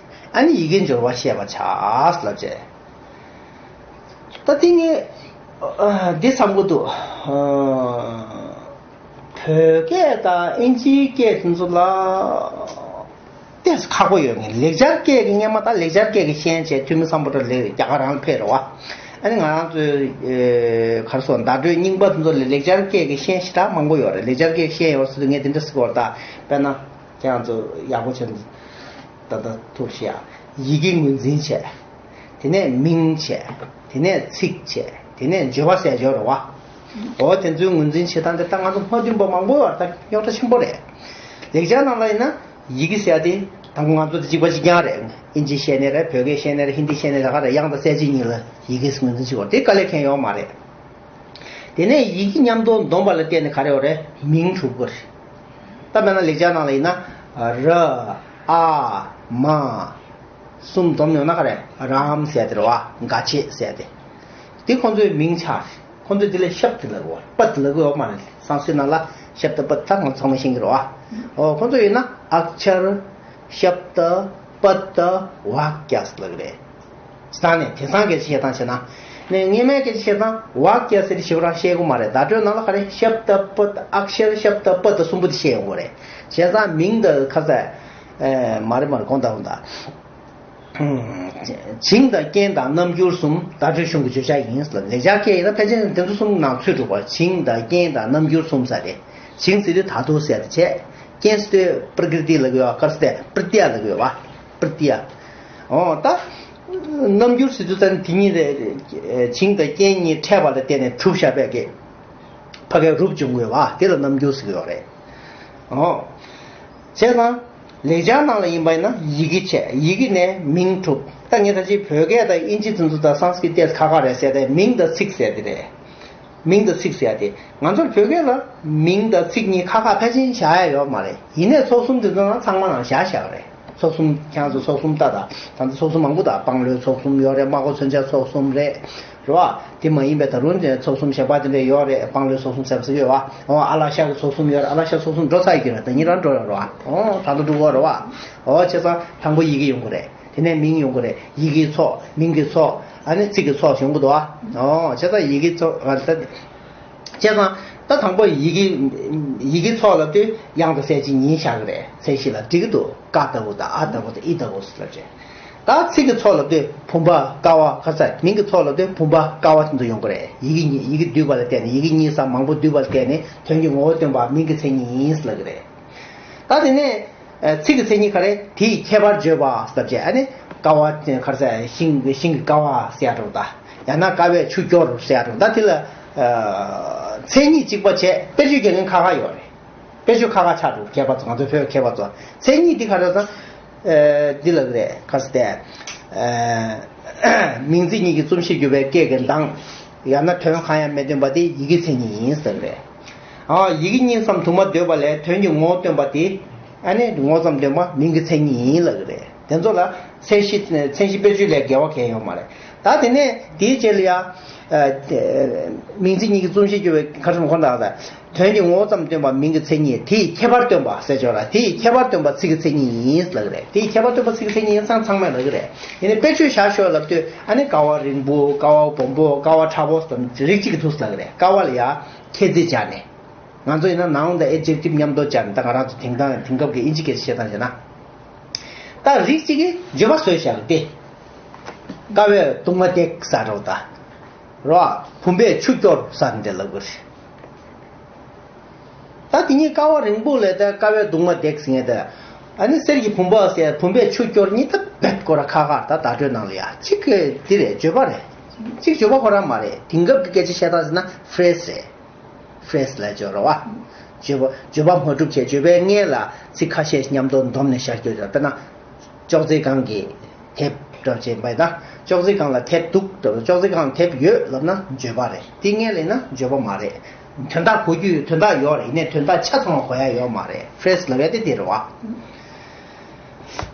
ཨ་ནི་ཡི་གེ་སྦྱོར་བ་བཤད་པར་བྱ་ལབ་བྱས། ད་དེ་ངས་ཨ་འདི་བསམ་གྱི་འདུག་ཨ། བོད་སྐད་དང་ཨིན་ཇིའི་སྐད་དེ་ཚོ་ལ་ཏོག་ཙམ་ཁག་པོ་ཡོད་ངེས། ལེགས་སྦྱར་སྐད་ཀྱི་སྔོན་མ་ད་ལེགས་སྦྱར་སྐད་ཀྱི་ཤན་བྱས། ཐོན་མི་སམ་བྷོ་ཊ་ལེགས་རྒྱ་གར་རང་ལ་ཕེབས་རེད་བ། ཨ་ནི་ང་རང་ཚོའི་ཨེ་ག་རེ་ཟེར། བརྡ་སྤྲོད་རྙིང་པ་དེ་ཚོ་ལ་ལེགས་སྦྱར་སྐད་ཀྱི་ཤན་ཞེ་དྲག་མང་པོ་ཡོད་རེད། ལེགས་སྦྱར་སྐད་ཀྱི་ཤན་ཡོད་ཟེར་དུས་ངས་དེ་འདྲ་ཟེར་གྱི་ཡོད་རེད། ད་དཔེར་ན་ཁྱེད་རང་ཚོ་ཡག་པོ་བྱས་ནས་ད་ལྟ་ཐུགས་ཤེས་ཡ། ཡི་གེ་ངོས་འཛིན་བྱས། དེ་ནས་མིང་བྱས། དེ་ནས་ཚིག་བྱས། དེ་ནས་བརྗོད་པ་ཟེར་ཡ་ཡོད་རེད་བ། འོ་དེ་ཚོའི་ངོས་འཛིན་བྱེད་སྟངས་དེ་ད་ང་ཚོ་མ་མཐུན་པ་མང་པོ་ཡོད་རེད། ད་རྙོག་དྲ་ཆེན་པོ་རེད། ལེགས་སྦྱར་ནང་ལ་ཡིན་ན་ཡི་གེ་ཟེར་ཡ་དེ་ད་ང་ཚོ་དེ་གཅིག་པ་གཅིག་རྐྱང་རེད། ཨིན་ཇི་བཤད་ནའི་རེད། བོད་སྐད་བཤད་ནའི་རེད། ཧིན་དི་བཤད་ནའི་རེད། ག་རེ་དབྱངས་དང་གསལ་བྱེད་གཉིས་ལ་ཡི་གེ་ཟེར་ངོས་འཛིན་བྱེད་དགོས་རེད། དེ་དཀའ་ལས་ཁག་ཡོད་མ་རེད། དེ་ནས་ཡི་གེ་མཉམ་དུ་འདོམས་པ་ལ་བརྟེན་ནས་ག་རེ་ཡོད་རེད། མིང་གྲུབ་དགོས་རེད། ད་དཔེར་ན་ལེགས་སྦྱར་ནང་ལ་ཡིན་ན། ར། ཨ། མ། གསུམ་འདོམས་ཡོང་ན་ག་རེ། རམ་ཟེར་དེ་རེད་བ། དགའ་བྱེད་ཟེར་དེ། དེ་ཁོང་ཚོའི་མིང་ཆགས་རེད། ཁོང་ཚོས་དེ་ལ་ཤབ་དེ་ལབ་དགོས། པད་དེ་ལབ་དགོས་ཡོད་མ་རེད། སང་སྐྲུན་ནང་ལ་ཤབ་དང་པད་ད་ང་ཚང་མ་ཤེས་ཀྱི་རེད་བ། ཨོ་ཁོང་ཚོ་ཡིན་ན་ཨཀྵར། ཤབ་དང་པད་དང་ཝཀྱ་ཟེར་ལབ་ཀྱི་རེད། ས་ནས་དེང་སང་སྐད་ཆ་བཤད་སྟངས་བྱས་ན། ནས་སྔོན་མའི་སྐད་ཆ་བཤད་སྟངས་ཝཀྱ་ཟེར་དེ་ཞེ་པོ་རང་བཤད་ཀྱི་མ་རེད། བརྡ་སྤྲོད་ནང་ལ་ག་རེ། ཤབ་དང་པད། ཨཀྵར། ཤབ་དང་པད་དང་གསུམ་པོ་དེ་བཤད་ཡོང་གི་རེད། བྱས་ཙང་མིང་དང་ཁ་ས། ཨེ་མ་རེད་མ་རེད། དགོངས་དག་དགོངས་དག་བྱིངས་དང་རྐྱེན་དང་རྣམ་འགྱུར་གསུམ་བརྡ་སྤྲོད་གཞུང་གི་བརྗོད་བྱ་ཡིན་ལབ། ལེགས་སྦྱར་སྐད་ཡིན་ན་ཕལ་ཆེར་དེ་ཚོ་གསུམ་ནང་ཚུད་འགྲོ་བ། བྱིངས་དང་རྐྱེན་དང་རྣམ་འགྱུར་གསུམ་ཟེར་ཏེ། བྱིངས་ཟེར་དུས་དྷཱ་ཏུ་ཟེར་ཏེ་བྱས། རྐྱེན་ཟེར་དུས་པྲ་ཀིར་ཏི་ལབ་ཀྱི་ཡོད། ཀིར་ཏི་པྲ་ཏི་ཡ་ལབ་ཀྱི་ཡོད་པ། པྲ་ཏི་ཡ། འོ་ད། རྣམ་འགྱུར་ཟེར་དུས་ཙམ་དེ་གཉིས་དེ། བྱིངས་དང་རྐྱེན་གཉིས་ཕྲད་པ་ལ་བརྟེན་ནས་གྲུབ་བཞག་པའི་གི་ཕ་གིའི་རུབ་བྱུང་དགོས་པ་དེ་ལ་རྣམ་འགྱུར་ཟེར་གྱི་ཡོད་རེད། ཨོ། བྱས་ཙང་། ལེགས་སྦྱར་ནང་ལ་ཡིན་པ་ཡིན་ན་ཡི་གེ་བྱས། ཡི་གེ་ནས་མིང་གྲུབ། ད་ངས་ད་ཅི་བོད་སྐད་དང་ཨིན་ཇི་དེ་ཚོ་དང་སང་སྐྲིད་ཏོག་ཙམ་ཁག་ཁག་རེད་ཟེར་ཏེ། མིང་དང་ཚིག་ཟེར་དེ་རེད། མིང་དང་ཚིག་ཟེར་ཏེ། ང་ཚོར་བོད་སྐད་ལ་མིང་དང་ཚིག་གཉིས་ཁག་ཁག་ཕལ་ཆེར་བཞག་ཡ་ཡོད་མ་རེད། ཡིན་ནའི་ཚོགས་གསུམ་དེ་ཚོ་ནང་ཚང་མ་ནང་བཞག་བཞག་རེད། ཚོགས་གསུམ། ཁྱེད་རང་ཚོ་ཚོགས་གསུམ་ལྟ་དང་། ད་ཚོགས་གསུམ་མང་པོ་དང་། སྤང་ལོའི་ཚོགས་གསུམ་ཡོད་རེད། སྨྲ་སྒོ་མཚོན་ཆ་ཚོགས་གསུམ་རེད། རེད་བ། དེ་མ་ཡིན་པའི་ད་རུང་ཚོགས་གསུམ་གཞན་པ་དེ་འདྲ་ཡོད་རེད། སྤང་ལོའི་ཚོགས་གསུམ་ཟེར་བ་ཟེར་གྱི་ཡོད་བ། ཨོ་ཨ་ལ་ཤ་གི་ཚོགས་གསུམ་ཡོད་རེད། ཨ་ལ་ཤ་ཚོགས་གསུམ་འགྲོ་ཚར་ཡོད་ཀྱི་རེད། ད་ཉིན་རང་འགྲོ་ཡོད་རེད་བ། ཨོ་ད་ལྟ་འགྲོ་གི་རེད་བ། ཨོ་བྱས་ཙང་དང་པོ་ཡི་གེ་ཡོང་གི་རེད། དེ་ནས་མིང་ཡོང་གི་རེད། ཡི་གེའི་ཚོགས། མིང་གི་ཚོགས། ཨ་ནི་ཚིག་གི་ཚོགས་ཡོང་གི་འདུག་ཨ། ཨོ་བྱས་ཙང་ཡི་གེའི་ཚོགས། ཨ་ད་བྱས་ཙང་ད་དང་པོ་ཡི་གེ། ཡི་གེའི་ཚོགས་ལབ་དུས་དབྱངས་དང་གསལ་བྱེད་གཉིས་བཞག་གི་རེད། མཚན་གཞི་ལ་འགྲིག་གི་འདུག་ཀ་ལྟ་བུ་དང་ཨ་ལྟ་བུ་དང་ཨི་ལྟ་བུ་ལབ་བྱས། ད་ཚིག་གི་ཚོགས་ལབ་དུས་བུམ་པ་ཀ་བ། ཁ་ས་མིང་གི་ཚོགས་ལབ་དུས་བུམ་པ་ཀ་བ་དེ་ཚོ་ཡོང་གི་རེད། ཡི་གེ་གཉིས། ཡི་གེ་འདུས་པ་ལ་བརྟེན་ནས། ཡི་གེ་གཉིས་སམ་མང་པོ་འདུས་པ་ལ་བརྟེན་ནས་དོན་གྱི་ངོ་བོ་སྟོན་པ་མིང་གི་མཚན་ཉིད་ཡིན་ལབ་ཀྱི་རེད། ད་དེ་ནས་ཚིག་གི་མཚན་ཉིད་ག་རེ། དེ་ཡི་ཁྱད་པར་བརྗོད་པ་ལབ་བྱས། ཨ་ནི་ཀ་བ་ག་རེ་ཟེར། ཤིང་ཤིང་གི་ཀ་བ་ཟེར་ཡ་འགྲོ་ད། ཡང་ན་ཀ་བས་ཆུ་སྐྱོར་ཟེར་ཡ་འགྲོ་ད། དེ་ལ་མཚན་ཉིད་གཅིག་པ་བྱས། དཔེ་བརྗོད་རྒྱག་མཁན་ཁག་ཁག་ཡོད་རེད། དཔེ་བརྗོད་ཁག་ཁག་ཆགས་འགྲོ། མཁས་པ་ཚོ། ང་ཚོ་བོད་མཁས་པ་ཚོ། མཚན་ཉིད་འདི་ག་རེ་ཟེར། ཨ་འདི་ལབ་ཀྱི་རེད། ག་རེ་ཟེར། ཨ་མིང་ཚིག་གཉིས་ཀྱི་རྩོམ་གཞི་བརྗོད་པའི་སྐད་ཀྱི་གདངས། ཡང་ན་དོན་གང་ཡང་མི་སྟོན་པ་དེ་ཡི་གེའི་མཚན་ཉིད་ཡིན་ཟེར་གྱི་རེད། ཨ་ཡི་གེ་གཉིས་སམ་དུ་མ་འདོད་པ་ལས་དོན་གྱི་ངོ་བོ་སྟོན་པ་དེ། ཨ་ནི་ངོ་ཙམ་སྟོན་པ་མིང་གི་མཚན་ཉིད་ཡིན་ལབ་ཀྱི་རེད། དེ་ཚོ་ལ་མཚན་གཞི། མཚན་གཞི་དཔེ་བརྗོད་ལས་འགལ་བ་གང་ཡང་ཡོད་མ་རེད། ད་དེ་ནས་དེའི་རྗེས་ལ་ཡ། ཨ་མིང་ཚིག་གཉིས་ཀྱི་རྩོམ་གཞི་བརྗོད་པའི། ག་རེ་ཟེར། ཁོ་ན་ད་དོན་གྱི་ངོ་བོ་ཙམ་སྟོན་པ་མིང་གི་མཚན་ཉིད། དེ་ཡི་ཁྱད་པར་སྟོན་པ་ཟེར་ཆོག་ལ། དེ་ཡི་ཁྱད་པར་སྟོན་པ་ཚིག་གི་མཚན་ཉིད་ཡིན་ལབ་ཀྱི་རེད། དེ་ཡི་ཁྱད་པར་སྟོན་པ་ཚིག་གི་མཚན་ཉིད་ཡིན་ཚང་ཚང་མས་ལབ་ཀྱི་རེད། ཡིན་ནའི་དཔེ་བརྗོད་བཞག་ཤོག་ལབ་དུས། ཨ་ནི་ཀ་བ་རིང་པོ། ཀ་བ་སྦོམ་པོ། ཀ་བ་ཕྲ་བོ་ཙམ་རིགས་གཅིག་གི་ཐོག་ལབ་ཀྱི་རེད། ཀ་བ་ལ་ཡ་ཁྱད་ཚིག་སྦྱར་ནས། ང་ཚོ་ཡིན་ན་noun་དང་adjective་མཉམ་དུ་སྦྱར་ནས། ད་ང་རང་ཚོ་དེང་སང་དེང་སྐབས་ཀྱི་ཨིན་ཇི་སྐད་ཆ་བཤད་སྟངས་བྱས་ན། ད་རིགས་གཅིག་གིས་བརྗོད་པ་བཟོས་བཞག་སྟེ། ཀ་བས་གདུང་མ་བརྡེགས་ཟེར་འགྲོ་ད། རོ། བུམ་པས་ཆུ་སྐྱོར་ཟེར་འདི་ལབ་དགོས་རེད། ད་དེ་གཉིས་ཀ་བ་རིང་པོ་ལས་ད་ཀ་བས་གདུང་མ་བརྡེགས་ཟེར་མཁན་དེ། ཨ་ནི་གསེར་གྱི་བུམ་པ་ཟེར། བུམ་པས་ཆུ་སྐྱོར་གཉིས་ད་རྦད་ཁོ་ར་ཁག་ཁག་ད་བརྡ་སྤྲོད་ནང་ལ་ཡ། གཅིག་གི་འདི་རེད། བརྗོད་པ་རེད། གཅིག་བརྗོད་པ་ཁོ་རང་མ་རེད། དེང་སྐབས་ཀྱི་སྐད་ཆ་བཤད་སྟངས་ཟེར་ན་phrase་རེད། phrase་ལབ་ཀྱི་ཡོད་རེད་བ། བརྗོད་པ། བརྗོད་པ་མ་གྲུབ་བྱས། བརྗོད་པའི་སྔོན་ལ་ཚིག་ཁ་ཤས་མཉམ་དུ་བསྡོམས་ནས་བཞག་རྒྱུ་ཡོད། དཔེར་ན། ཅོག་ཙེ་སྒང་གི་དེབ་འདྲ་བྱས་པ་ཡིན་ན། ཅོག་ཙེ་སྒང་ལ་དེབ་འདུག་འདྲ། ཅོག་ཙེ་སྒང་ལ་དེབ་ཡོད་ལབ་ན་བརྗོད་པ་རེད། དེ་སྔོན་ལ་ཡིན་ན་བརྗོད་པ་མ་རེད། དོན་དག་གོ་རྒྱུ་ཡོད། དོན་དག་ཡོད་རེད། ཡིན་ནའི་དོན་དག་ཆ་ཚང་བ་གོ་ཡ་ཡོད་མ་རེད། phrase་ལབ་ཡ་དེ་དེ་རེད་བ།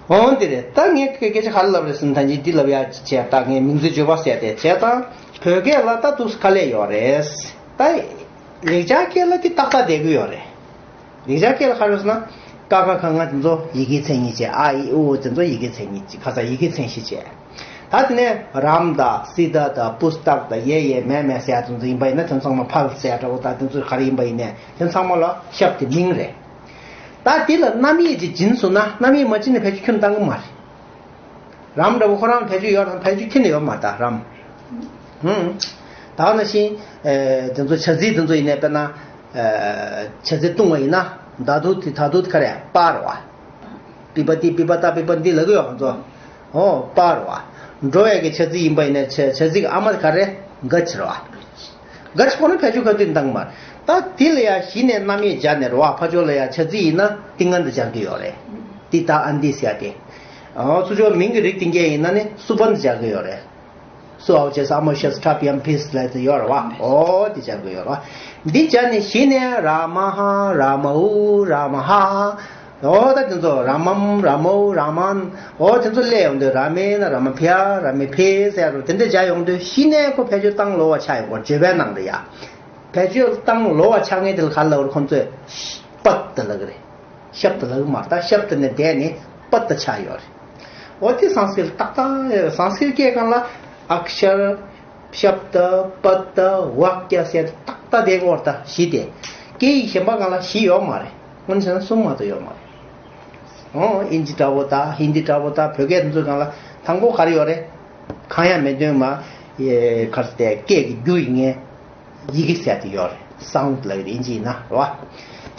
འོ་འདི་རེད། ད་ངས་སྐད་ཆ་ག་རེ་ལབ་རེད་ཟེར་ན། ད་འདི་ལབ་ཡ་བྱས། ད་ངས་མིང་ཚིག་བརྗོད་པ་ཟེར་དེ་བྱས་ཙང་། བོད་སྐད་ལ་ད་འདུག་སེ་དཀའ་ལས་ཡོད་རེད། ད་ལེགས་སྦྱར་སྐད་ལ་དེ་ཏག་ཏག་བསྡད་ཀྱི་ཡོད་རེད། ལེགས་སྦྱར་སྐད་ལ་ག་རེ་ཟེར་ན། ཀ་ཁ་ག་ང་དེ་ཚོ་ཡི་གེའི་མཚན་ཉིད་བྱས། ཨ་ཨི་ཨུ་ཨུ་དེ་ཚོ་ཡི་གེའི་མཚན་ཉིད་བྱས། ཁ་ས་ཡི་གེའི་མཚན་གཞི་བྱས། ད་དེ་ནས་རམ་དང་སི་ཏ་དང་པུ་སྟག་དང་ཡེ་ཡེ་མེ་མེ་ཟེར་ཡ་དེ་ཚོ་ཡིན་པ་ཡིན་ན། དེ་ཚང་མ་ཕལ་ཟེར་ཡ་འདྲ་བོ་དང་དེ་ཚོ་ག་རེ་ཡིན་པ་ཡིན་ནའི་དེ་ཚང་མ་ལ་ཤབ་དེ་མིང་རེད། ད་དེ་ལ་རྣམ་དབྱེ་ཅིག་སྦྱིན་སོང་ན། རྣམ་དབྱེ་མ་སྦྱིན་ན་ཕལ་ཆེར་ཁྱོན་བཏང་གི་མ་རེད། རམ་འདྲ་བོ་ཁོ་རང་ཕལ་ཆེར་ཡོད་རེད། ཕལ་ཆེར་ཁྱོན་ནས་ཡོད་མ་རེད་ད་རམ། ཧུམ། ད་ག་ནང་བཞིན། ཨེ། དེ་ཚོ་བྱ་ཚིག་དེ་ཚོ་ཡིན་ནའི། དཔེར་ན། ཨེ། བྱ་ཚིག་བཏུང་བ་ཡིན་ན། ད་དུ་དེ། ད་དུ་དེ་ག་རེ། པ་རེད་བ། པི་པ་ཏི། པི་པ་ཏ། པི་པ་འདི་ལབ་ཀྱི་ཡོད། ང་ཚོ། ཨོ། པ་རེད་བ། འགྲོ་བའི་གི་བྱ་ཚིག་ཡིན་པ་ཡིན་ནའི་བྱ། བྱ་ཚིག་ཨ་མ་དེ་ག་རེ། ག་ཅི་རེད་བ། ག་ཅི་ཁོ་ན་ཕལ་ཆེར་ག་དུས་འདང་མ། ད་དེ་ལ་ཡ་གཞི་ནས་རྣམ་དབྱེ་སྦྱར་ནས་རེད་བ། ཕར་ཕྱོགས་ལ་ཡ་བྱ་ཚིག་ཡིན་ན་ཏིང་ངེ་འཛིན་སྦྱར་གྱི་ཡོད་རེད། ཏི་ཏ་ཨན་ཏི་ཟེར་ཡ་དེ། ཨོ། ཚུར་ཕྱོགས་མིང་གི་རིགས་དེ་འགའ་ཡིན་ན་ནི་སུ་བན་སྦྱར་གྱི་ཡོད་རེད། སུ་ཨའོ་ཅེས། ཨ་མོ་ཤེས། ཁྲ་པི་ཡམ་ཕིས་ལབ་དེ་ཡོད་རེད་བ། ཨོ། དེ་སྦྱར་གྱི་ཡོད་རེད་བ། འདི་སྦྱར་ནས་གཞི་ནས་ར་མ་ཧ། ར་མ་ཨུ། ར་མ་ཧ། ཨོ། ད་དེ་ཚོ་ར་མམ། ར་མ་ཨུ། ར་མན། ཨོ། དེ་ཚོ་སླེབས་ཡོང་དུས། ར་མེ་ན། ར་མ་ཕི་ཡ། ར་མེ་ཕི་ཟེར་རོ། དེ་འདྲ་སྦྱར་ཡོང་དུས་གཞི་ནས་ཁོ་ཕལ་ཆེར་གཏང་ལོ་བ་ཆགས་ཡོང་གི་རེད། བརྗོད་པའི་ནང་དུ་ཡ། ཕལ་ཆེར་གཏང་ལོ་བ་ཆགས་མཁན་དེ་ལ་ག་རེ་ལབ་རེད། ཁོང་ཚོས་པད་དེ་ལབ་ཀྱི་རེད། ཤབ་དེ་ལབ་ཀྱི་མ་རེད། ད་ཤབ་དེ་ནས་འདས་ནས་པད་དེ་ཆགས་ཡོད་རེད། འོ་དེ་སཾ་སྐྲྀཏ་ཏག་ཏག་སཾ་སྐྲྀཏ་སྐད་སྒང་ལ་ཨཀྵར། ཤབྡ། པདྡྷ། ཝཀྵ་ཟེར་ཏག་ཏག་བསྡད་ཀྱི་ཡོད་རེད། ད་བཞི་དེ། སྐད་ཡིག་གཞན་པ་སྒང་ལ་བཞི་ཡོད་མ་རེད། དངོས་གནས་བྱས་ན་གསུམ་མ་གཏོགས་ཡོད་མ་རེད། ཨོ། ཨིན་ཇི་འདྲ་བོ་དང་ཧིན་དི་འདྲ་བོ་དང་བོད་སྐད་དེ་ཚོའི་སྒང་ལ་དང་པོ་ག་རེ་ཡོད་རེད། གང་ཡང་མི་སྟོན་མ། ཡེ། ག་རེ་ཟེར། སྐད་ཀྱི་རྒྱུ་ཡིན་མཁན། ཡི་གེ་ཟེར་དེ་ཡོད་རེད། སའུནྜ་ལབ་ཀྱི་རེད། ཨིན་ཇི་ཡིན་ན་རེད་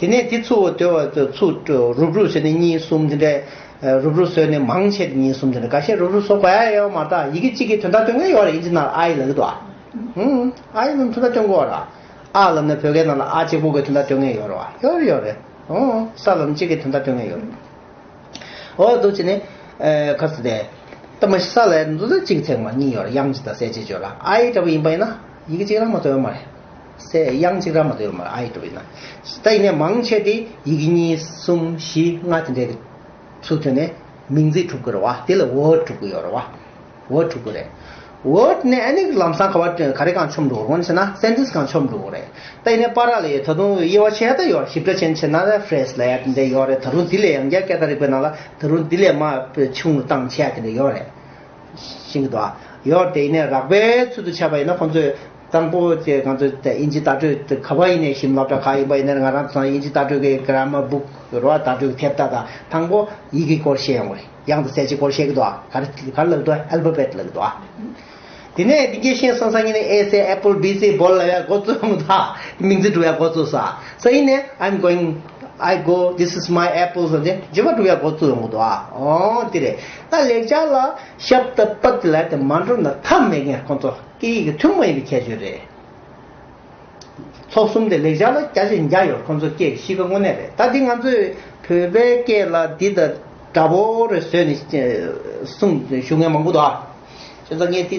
བ། དེ་ནས་དེ་ཚུར་དེ་བ་ཚུར་རུབ་རུབ་བཟོས་ནས་གཉིས་གསུམ་དེ་འདྲས། རུབ་རུབ་བཟོས་ནས་མང་ཆེ་གཉིས་གསུམ་དེ་འདྲས། འགའ་ཤས་རུབ་རུབ་བཟོ་དགོས་ཡ་ཡོད་མ་རེད། ད་ཡི་གེ་གཅིག་གི་དོན་དག་སྟོན་མཁན་ཡོད་རེད། ཨིན་ཇི་ནང་ཨའི་ལབ་ཀྱི་འདུག་ཨ། ཧུམ། ཨའི་ལབ་ན་དོན་དག་སྟོན་གྱི་ཡོད་རེད། ཨ་ལབ་ན་བོད་སྐད་ནང་ལ་ཨ་གཅིག་པོ་གི་དོན་དག་སྟོན་མཁན་ཡོད་རེད་བ། ཡོད་རེད། ཡོད་རེད། ཨོ། ས་ལབ་ན་གཅིག་གི་དོན་དག་སྟོན་མཁན་ཡོད་རེད། འོ་འདུག་བྱས་ནས། ཨེ། ག་རེ་ཟེར་དེ། ད་མ་གཞི་ས་ལ་འདུག་ད་གཅིག་ཚང་མ་གཉིས་ཡོད་རེད། དབྱངས་གཅིག་དང་གསལ་བྱེད་ཡོད་རེད། ཨའི་འདྲ་བོ་ཡིན་པ་ཡིན་ན་ཡི་གེ་གཅིག་རང་མ་གཏོགས་ཡོད་མ་རེད། གསལ། དབྱངས་གཅིག་རང་མ་གཏོགས་ཡོད་མ་རེད། ཨའི་འདྲ་བོ་ཡིན་ན། ད་ཡིན་ནའི་མང་ཆེ་དེ་ཡི་གེ་གཉིས་གསུམ་བཞི་ལྔ་དེ་འདྲའི་ཚུར་ཐོན་ནས་མིང་ཚིག་གྲུབ་ཀྱི་རེད་བ། དེ་ལ་ཝརཌ་གྲུབ་ཀྱི་ཡོད་རེད་བ། ཝརཌ་གྲུབ་ཀྱི་རེད། word ནས་ཨ་ནི་ལམ་སང་ག་བ་ག་རེ་གང་ཆོམ་འགྲོ་གོ་ཟེར་ན་sentence གང་ཆོམ་འགྲོ་གོ་རེད། ད་ཡིན་ནའི་པར་ལ་ཡོད། ད་དུང་དབྱེ་བ་ཕྱེ་ད་ཡོད། ཞིབ་ཕྲ་ཅན་བྱས་ན་ད་phrase ལ་ཡ་དེ་འདྲ་ཡོད་རེད། ད་རུང་དེ་ལས་ཡང་བསྐྱར་སྐད་བརྡ་རིག་པའི་ནང་ལ་ད་རུང་དེ་ལས་མ་ཆུང་རུ་བཏང་བྱས་དེ་འདྲ་ཡོད་རེད། ཤེས་ཀྱི་འདུག་ཨ། ཡོད་དེ་ཡིན་ནའི་རགས་པའི་ཚུལ་དུ་ཆ་བ་ཡིན་ན་ཁོང་ཚོས་དང་པོ་དེ་ང་ཚོ་དབྱིན་ཇི་བརྡ་སྤྲོད་དེ་ག་བ་ཡིན་ནའི་ཞིམ་སློབ་གྲྭ་ག་ཡིན་པ་ཡིན་ནའི་ང་རང་ཚོ་དབྱིན་ཇི་བརྡ་སྤྲོད་ཀྱི་grammar book རོ་བརྡ་སྤྲོད་ཀྱི་དེབ་ལྟ་དང་དང་པོ་ཡི་གེ་སྐོར་བཤད་ཡོང་བ་རེད། ཡང་དང་གསལ་བྱེད་སྐོར་བཤད་ཀྱི་འདུག་ཨ། ག་རེ་ག་རེ་ལབ་འདུག alphabet ལབ་ཀྱི་འདུག་ཨ། དེ་ནས་དེ་གའི་ཤེས་སོང་ས་ཉིན་ནས་A C apple, B C ball ལབ་ཡ་འགོ་བཙུགས་ཡོང་གི་འདུག་ཨ། མིང་ཚིག་སྒྲུབ་ཡ་འགོ་བཙུགས་ས་ས་ཡིན་ནས་I'm going, I go, this is my apple ཟེར་ཏེ་བརྗོད་པ་སྒྲུབ་ཡ་འགོ་བཙུགས་ཡོང་གི་འདུག་ཨ། ཨོ་དེ་རེད། ད་ལེགས་སྦྱར་ལ་ཤབ་ཏ་པད་ལ་དེ་མ་འགྲོ་ན་ཐབས་མེད་མཁན་ཁོང་ཚོ་སྐད་ཡིག་གི་ཐུན་མོང་ཡིན་པའི་ཁྱད་ཆོས་རེད། ཚོགས་གསུམ་དེ་ལེགས་སྦྱར་ལ་བརྒྱ་ཆ་བརྒྱ་ཡོད། ཁོང་ཚོ་སྐད་གཤིས་ཀ་དངོས་གནས་རེད། ད་འདི་ང་ཚོས་བོད་པའི་སྐད་ལ་འདི་དང་འདྲ་པོ་རེད་བཟོས་ནས་གསུང་ཞུ་མཁན་མང་པོ་འདུག་ཨ། བྱས་ཙང་ངས་འདི་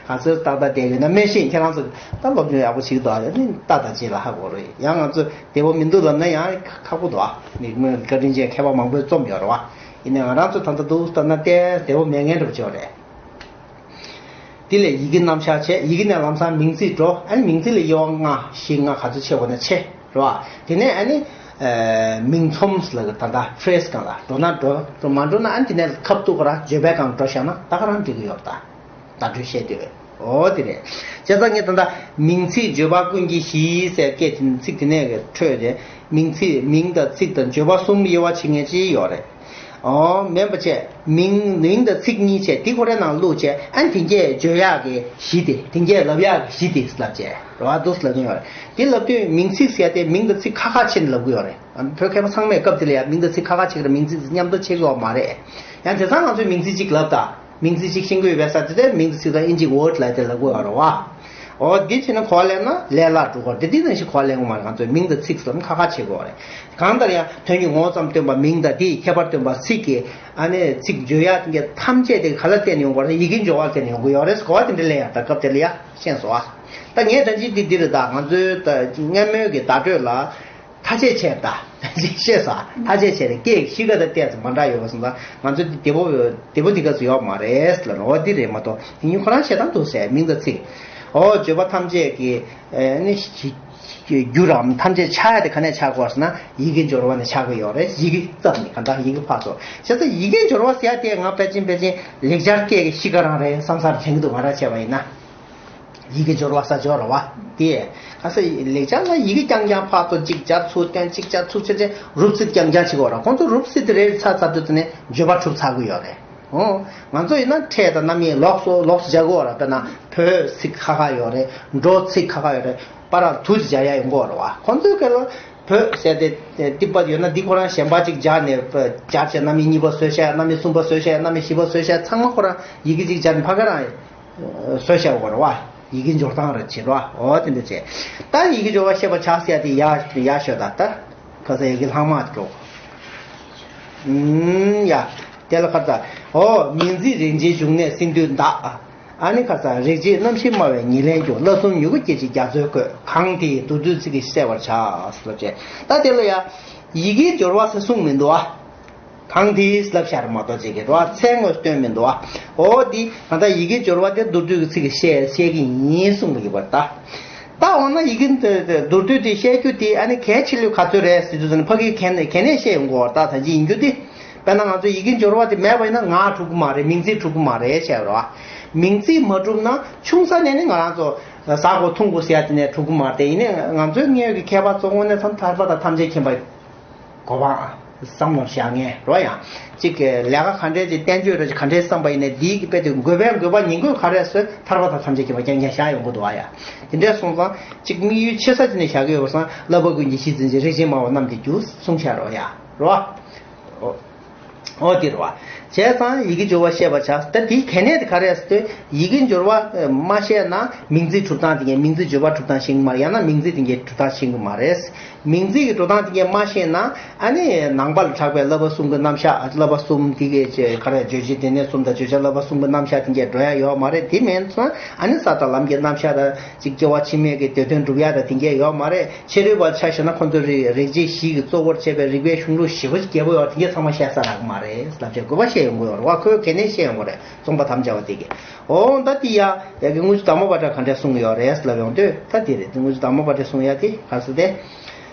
ག་ཚོད་ཏག་ཏག་བསྡད་ཡོད་ན་མི་ཤེས། ཁྱེད་རང་ཚོ་ད་སློབ་སྦྱོང་ཡག་པོ་བྱེད་ཀྱི་འདུག་ཨ། ནི་ཏག་ཏག་བྱེད་ལ་ཧ་གོ་རེད། ཡང་ང་ཚོ་བདེ་པོ་མི་འདུག་ལབ་ན་ཡང་ཁག་པོ་འདུག་ཨ། ནི་དངོས་བཀའ་དྲིན་ཅན་མཁས་པ་མང་པོས་རྩོམ་ཡོད་རེད་བ། ཡིན་ནའི་ང་རང་ཚོ་ད་ལྟ་འདུག་ལྟ་ན་ཏེ་བདེ་པོ་མེད་མཁན་འདྲ་པོ་ཅིག་ཡོད་རེད། དེ་ལས་ཡི་གེ་རྣམ་གཞག་བྱས། ཡི་གེ་ནས་ལམ་སང་མིང་ཚིག་འགྲོ། ཨ་ནི་མིང་ཚིག་ལ་དབྱེ་བ་ལྔ་བཞི་ལྔ་ག་ཚོད་ཕྱེ་དགོས་ན་ཕྱེ་རོ། དེ་ནས་ཨ་ནི་ཨ་མིང་ཚོམས་ལ་ད་ལྟ་phrase སྒང་ལ་འགྲོ་ན་འགྲོ། འགྲོ་མ་འགྲོ་ན་ཨ་ནི་དེ་ནས་ཁ་ཐུག་ག་ར་བརྗོད་པའི་སྒང་འགྲོ་བཞག་ན་ད་ག་རང་འགྲིག་གི་ཡོད་ད། བརྡ་སྤྲོད་བཤད་དུས་འོ་དེ་རེད། བྱས་ཙང་ངས་ད་ལྟ་མིང་ཚིག་བརྗོད་པ་ཀུན་གྱི་གཞི་ཟེར་སྐད་དེ་ཚིག་དེ་ནས་འཕྲོས་ཏེ་མིང་ཚིག་མིང་དང་ཚིག་དང་བརྗོད་པ་གསུམ་དབྱེ་བ་ཕྱེ་མཁན་ཅིག་ཡོད་རེད། ཨོ་མིན་པ་བྱས། མིང་མིང་དང་ཚིག་གཉིས་བྱས་དེ་ཁོ་རའི་ནང་བླུགས་བྱས་ཨ་ནི་དེ་གས་བརྗོད་ཡག་གི་གཞི་དེ་དེ་གས་ལབ་ཡག་གི་གཞི་དེ་ལབ་བྱས་རེད་བ། འདུག་ལབ་ཀྱི་ཡོད་རེད། དེ་ལབ་དུས་མིང་ཚིག་ཟེར་ཏེ་མིང་དང་ཚིག་ཁ་ཁ་ཕྱེ་ནས་ལབ་གི་ཡོད་རེད། བོད་མཁས་པ་ཚང་མས་སྐབས་དེ་ལ་ཡང་མིང་དང་ཚིག་ཁ་ཁ་ཕྱེ་གི་རེད། མིང་ཚིག་མཉམ་དུ་ཕྱེ་གི་ཡོད་མ་རེད། ཡང་དེང་སང་ང་ཚོས་མིང་ཚིག་གཅིག་ལབ་ད། མིང་ཚིག་གཅིག་ཤེས་ཀྱི་ཡོད་པས་ས་དེ་དེ་མིང་དང་ཚིག་དང་དབྱིན་ཇི་word ལབ་དེ་ལབ་གི་ཡོད་རེད་བ། འོ་འདི་བྱས་ན་གོ་བ་ལེན་ན་ལས་སླ་འགྲོ་གི་རེད། དེ་འདི་ནང་བཞིན་གོ་བ་ལེན་དགོས་མ་རེད། ང་ཚོས་མིང་དང་ཚིག་ཙམ་ཁ་ཁ་ཕྱེ་དགོས་རེད། གང་ལྟར་ཡང་དོན་གྱི་ངོ་བོ་ཙམ་སྟོན་པ་མིང་དང་དེའི་ཁྱད་པར་སྟོན་པ་ཚིག་གི་ཨ་ནི་ཚིག་བརྗོད་ཡག་དེ་ག་ཐམས་ཅད་དེ་ག་ལ་བརྟེན་ནས་ཡོང་གི་རེད། ཡི་གེ་སྦྱོར་བ་བརྟེན་ནས་ཡོང་གི་ཡོད་རེད། གོ་བ་དེ་འདྲ་ལེན་ཡག་ད་སྐབས་དེ་ལ་ཡ་ཤེས་སོང་ཨ། ད་ངས་ད་ཅི་འདི་འདི་རེད། ད་ང་ཚོའི་ད་སྔ་མོའི་གི་བརྡ་སྤྲོད་ལ་ཐ་ཆད་བྱས་ད་ཅི་ཤེས་སོང་ཨ། ཐ་ཆད་བྱས་རེད། སྐད་གཤིས་ཀ་དང་ཏོག་ཙམ་མ་འདྲ་ཡོད་པ་སོང་ཙང་ང་ཚོ་འདི་བདེ་པོ་བདེ་པོ་འདི་ག་ཚོད་ཡོད་མ་རེད་ལ་ནོ། འོ་འདི་རེད་མ་གཏོགས་དེ་ཉིད་ཁོ་རང་བཤད་སྟངས་འདུག་ཟེར། མིང་དང་ཚིག་འོ་བརྗོད་པ་ཐམས་ཅད་ཀྱི་ཨ་ནི་རྒྱུ་རམ་ཐམས་ཅད་ཆགས་ཡ་དེ་ག་ནས་ཆགས་དགོས་ཟེར་ན་ཡི་གེ་སྦྱོར་བ་ནས་ཆགས་ཀྱི་ཡོད་རེད། ཡི་གེ་ཙམ་ནས་ག་འདྲ་ཡི་གེ་ཕར་ཚུར་བྱས་ཙང་ཡི་གེ་སྦྱོར་བ་ཟེར་ཡ་དེ་ང་ཕལ་ཆེར་ཕལ་ཆེར་ལེགས་སྦྱར་སྐད་ཀྱི་གཤིས་ཀ་རང་རེད་བསམ་བསམ་དྲན་གྱི་འདུག་ང་རང་བྱས་པ་ཡིན་ན། ཡི་གེ་སྦྱོར་བ་ས་སྦྱོར་བ་དེ་ག་ས་ལེགས་སྦྱར་ལ་ཡི་གེ་རྐྱང་རྐྱང་ཕར་ཚུར་གཅིག་སྦྱར་ཚུར་བཏོན་གཅིག་སྦྱར་ཚུར་བྱས་ཏེ་རུབ་ཚིག་རྐྱང་རྐྱང་བྱེད་དགོས་རེད། ཁོང་ཚོ་རུབ་ཚིག་དེ་རེ་རེ་ཚར་ཚར་དུས་དེ་ནས་བརྗོད་པ་གྲུབ་ཚར་གི་ཡོད་རེད། ཨོ། ང་ཚོ་ཡིན་ན་ཕྲད་དང་རྣམ་དབྱེ་ལོགས་སུ་ལོགས་སུ་སྦྱར་དགོས་ར། དཔེར་ན་བོད་ཚིག་ཁ་ཁ་ཡོད་རེད། འགྲོ་ཚིག་ཁ་ཁ་ཡོད་རེད། པ་ར་དུ་ཅིག་སྦྱར་ཡ་ཡོང་གི་ཡོད་རེད་བ། ཁོང་ཚོའི་སྐད་ལ་བོད་ཟེར་ཏེ་ཏིག་པ་ཡོད་ན་འདི་ཁོ་རང་གཞན་པ་ཅིག་སྦྱར་ནས་སྦྱར་བྱས་རྣམ་དབྱེ་གཉིས་པ་བཟོས་བྱས་རྣམ་དབྱེ་གསུམ་པ་བཟོས་བྱས་རྣམ་དབྱེ་བཞི་པ་བཟོས་བྱས་ཚང་མ་ཁོ་རང་ཡི་གེ་ཅིག་སྦྱར་ནས་ཕ་ག་རང་བཟོས་བྱས་ཡོད་རེད་བ། ཡི་གེ་སྦྱོར་སྟངས་རེད་བྱེད་རོགས། འོ་དེ་འདྲ་བྱས། ད་ཡི་གེ་སྦྱོར་བ་ཤེས་པར་བྱ་ཟེར་ཡ་དེ་ཡ་ཡ་ཤོད་ད་ལྟ། ཁ་ས་ཡི་གེ་ལྷག་མ་འགྲོ། ཨུམ་ཡ། དེ་ལ་ཁ་ས། འོ་མིང་ཚིག་རིགས་འབྱེད་འབྱུང་གནས་སེམས་འདུན་བདག་ཨ་ནི་ཁ་ས་རིགས་འབྱེད་རྣམ་ཤེས་སྨྲ་བའི་ཉེར་ལེན་རྒྱུ། བསླབ་གསུམ་མྱུ་གུ་སྐྱེད་བྱེད་རྒྱ་མཚོའི་བཀོད། གང་དེའི་མདོར་བསྡུས་ཚིག་གིས་གསལ་བར་བྱ། ཟེར་བ་བྱས། ད་དེ་ལ་ཡ། ཡི་གེ་སྦྱོར་བ་ཟེར་གསུངས་མི་འདུག་ཨ། གང་དེའི་ལབ་ཤར་མ་གཏོགས་བྱེད་ཀྱི་རོ། ཚད་ངོས་སྟོན་མི་འདུག་ཨ། འོ་འདི་ང་ད་ཡི་གེ་སྦྱོར་བ་དེ་མདོར་བསྡུས་ཀྱི་ཚིག་གིས་བཤད་བཤད་ཀྱི་ཡིན་གསུངས་པ་ཡིན་པར་ད། ད་འོ་ན་ཡི་གེ་འདི་མདོར་བསྡུས་དེ་བཤད་རྒྱུ་དེ་ཨ་ནི་གལ་ཆེ་ལོས་ག་ཚོད་རེད་ཟེར་དུས་ཙམ་ནས་ཕ་གིའི་གན་གན་ནས་བཤད་ཡོང་གི་ཡོད་རེད་ད། ད་ཅི་ཡིན་རྒྱུ་དེ། དཔེར་ན་ང་ཚོ་ཡི་གེ་སྦྱོར་བ་དེ་མེད་པ་ཡིན་ན་ངག་གྲུབ་ཀྱི་མ་རེད། མིང་ཚིག་གྲུབ་ཀྱི་མ་རེད་བཤད་རོ། མིང་ཚིག་མ་གྲུབ་ན་ཆུང་ས་ནས་ནི་ང་རང་ཚོ་ཟ་དགོས་འཐུང་དགོས་ཟེར་ཡ་དེ་ནས་གྲུབ་ཀྱི་མ་རེད། ཡིན་ནའི་ང་ཚོའི་དངོས་ཀྱི་མཁས་པ་གཙོ་བོ་ནས་ཐར་པ་དང་ཐམས་ཅད་མཁྱེན་པ། གོ་འཕང་བསམ་བློ་བཞག་མཁན་རོ། ཡང་གཅིག་གི་ལས་ཀ་ག་འདྲས་ཀྱི་བསྟན་བཅོས་རོ་ག་འདྲས་བསམ་པ་ཡིན་ནའི་འདིའི་གི་དཔེ་དེ་དགོས་པའི་དགོས་པ་ཉིང་དགོས་ག་རེ་ཟེར་ཐར་པ་དང་ཐམས་ཅད་མཁྱེན་པ་རྐྱང་རྐྱང་བཞག་ཡོང་གི་འདུག་བ། ཡ་དེ་འདྲས་སོང་ཙང་གཅིག་དམིགས་ཡུལ་ཆེ་ས་ཅིག་ནས་བཞག་གི་ཡོད་པ་སང་བསླབ་པ་ཀུན་གྱི་གཞི་འཛིན་ཅིང་རིགས་ཅན་སྨྲ་བ་རྣམས་ཀྱི་རྒྱུ་གསུངས་བཞག་རོ། ཡ་རོ། འོ་འདི་རེད་བ། བྱས་ཙང་ཡི་གེ་སྦྱོར་བ་བཤད་པར་བྱ། ད་དེའི་གལ་གནད་དེ་ག་རེ་རེད་ཟེར་དུས་ཡི་གེ་སྦྱོར་བ་མ་བཤད་ན་མིང་ཚིག་གྲུབ་སྟངས་དེ་གའི་མིང་ཚིག་བརྗོད་པ་གྲུབ་སྟངས་ཤེས་ཀྱི་མ་རེད། ཡང་ན་མིང་ཚིག་དེ་གའི་གྲུབ་སྟངས་ཤེས་ཀྱི་མ་རེད། མིང་ཚིག་གི་འགྲོ་སྟངས་དེ་གས་མ་ཤེས་ན། ཨ་ནི་ནང་པ་ལ་གྲགས་པའི་བསླབ་པ་གསུམ་གྱི་རྣམ་གཞག་བསླབ་པ་གསུམ་དེ་གས་ཀྱི་ག་རེ་བརྗོད་བྱའི་སྡེ་སྣོད་གསུམ་དང་བརྗོད་བྱ་བསླབ་པ་གསུམ་གྱི་རྣམ་གཞག་དེ་གས་འགྲོ་ཡ་ཡོད་མ་རེད། དེ་མིན་ཙང་ཨ་ནི་ས་དང་ལམ་གྱི་རྣམ་གཞག་དང་ཅིག་སྐྱེ་བ་ཕྱི་མའི་གི་སྡེ་དོན་སྒྲུབ་ཡ་དང་དེ་གས་ཡོད་མ་རེད། ཕྱི་རོལ་པ་ཆ་བཞག་ན་ཁོ་ཚོ་རིག་རིག་བྱེད་བཞི་གི་གཙོ་བོར་བྱས་པའི་རིག་པའི་གཞུང་ལུགས་བཞི་པོ་ཅིག་རྒྱས་པོ་ཡོད། དེ་གས་ཚང་མ་བཤད་ས་རག་མ་རེད། བསླབ་བྱའི་དགོས་པ་བཤད་ཡོང་གི་ཡོད་རེད་བ། ཁོས་གལ་ནས་བཤད་ཡོང་གི་རེད། རྩོམ་པ་དམ་བཅའ་བ་དེ་གས། འོ་ད་དེ་ཡ་ཡ་གི་དངུལ་ཆུ་དར་མ་པ་ཏྲ་ག་འདྲས་གསུངས་ཡོད་རེད་ལབ་ཡོང་དུས། ད་དེ་རེད། དངུལ་ཆུ་དར་མ་པ་ཏྲས་གསུངས་ཡ་དེ་ག་ཟེར་ཏེ།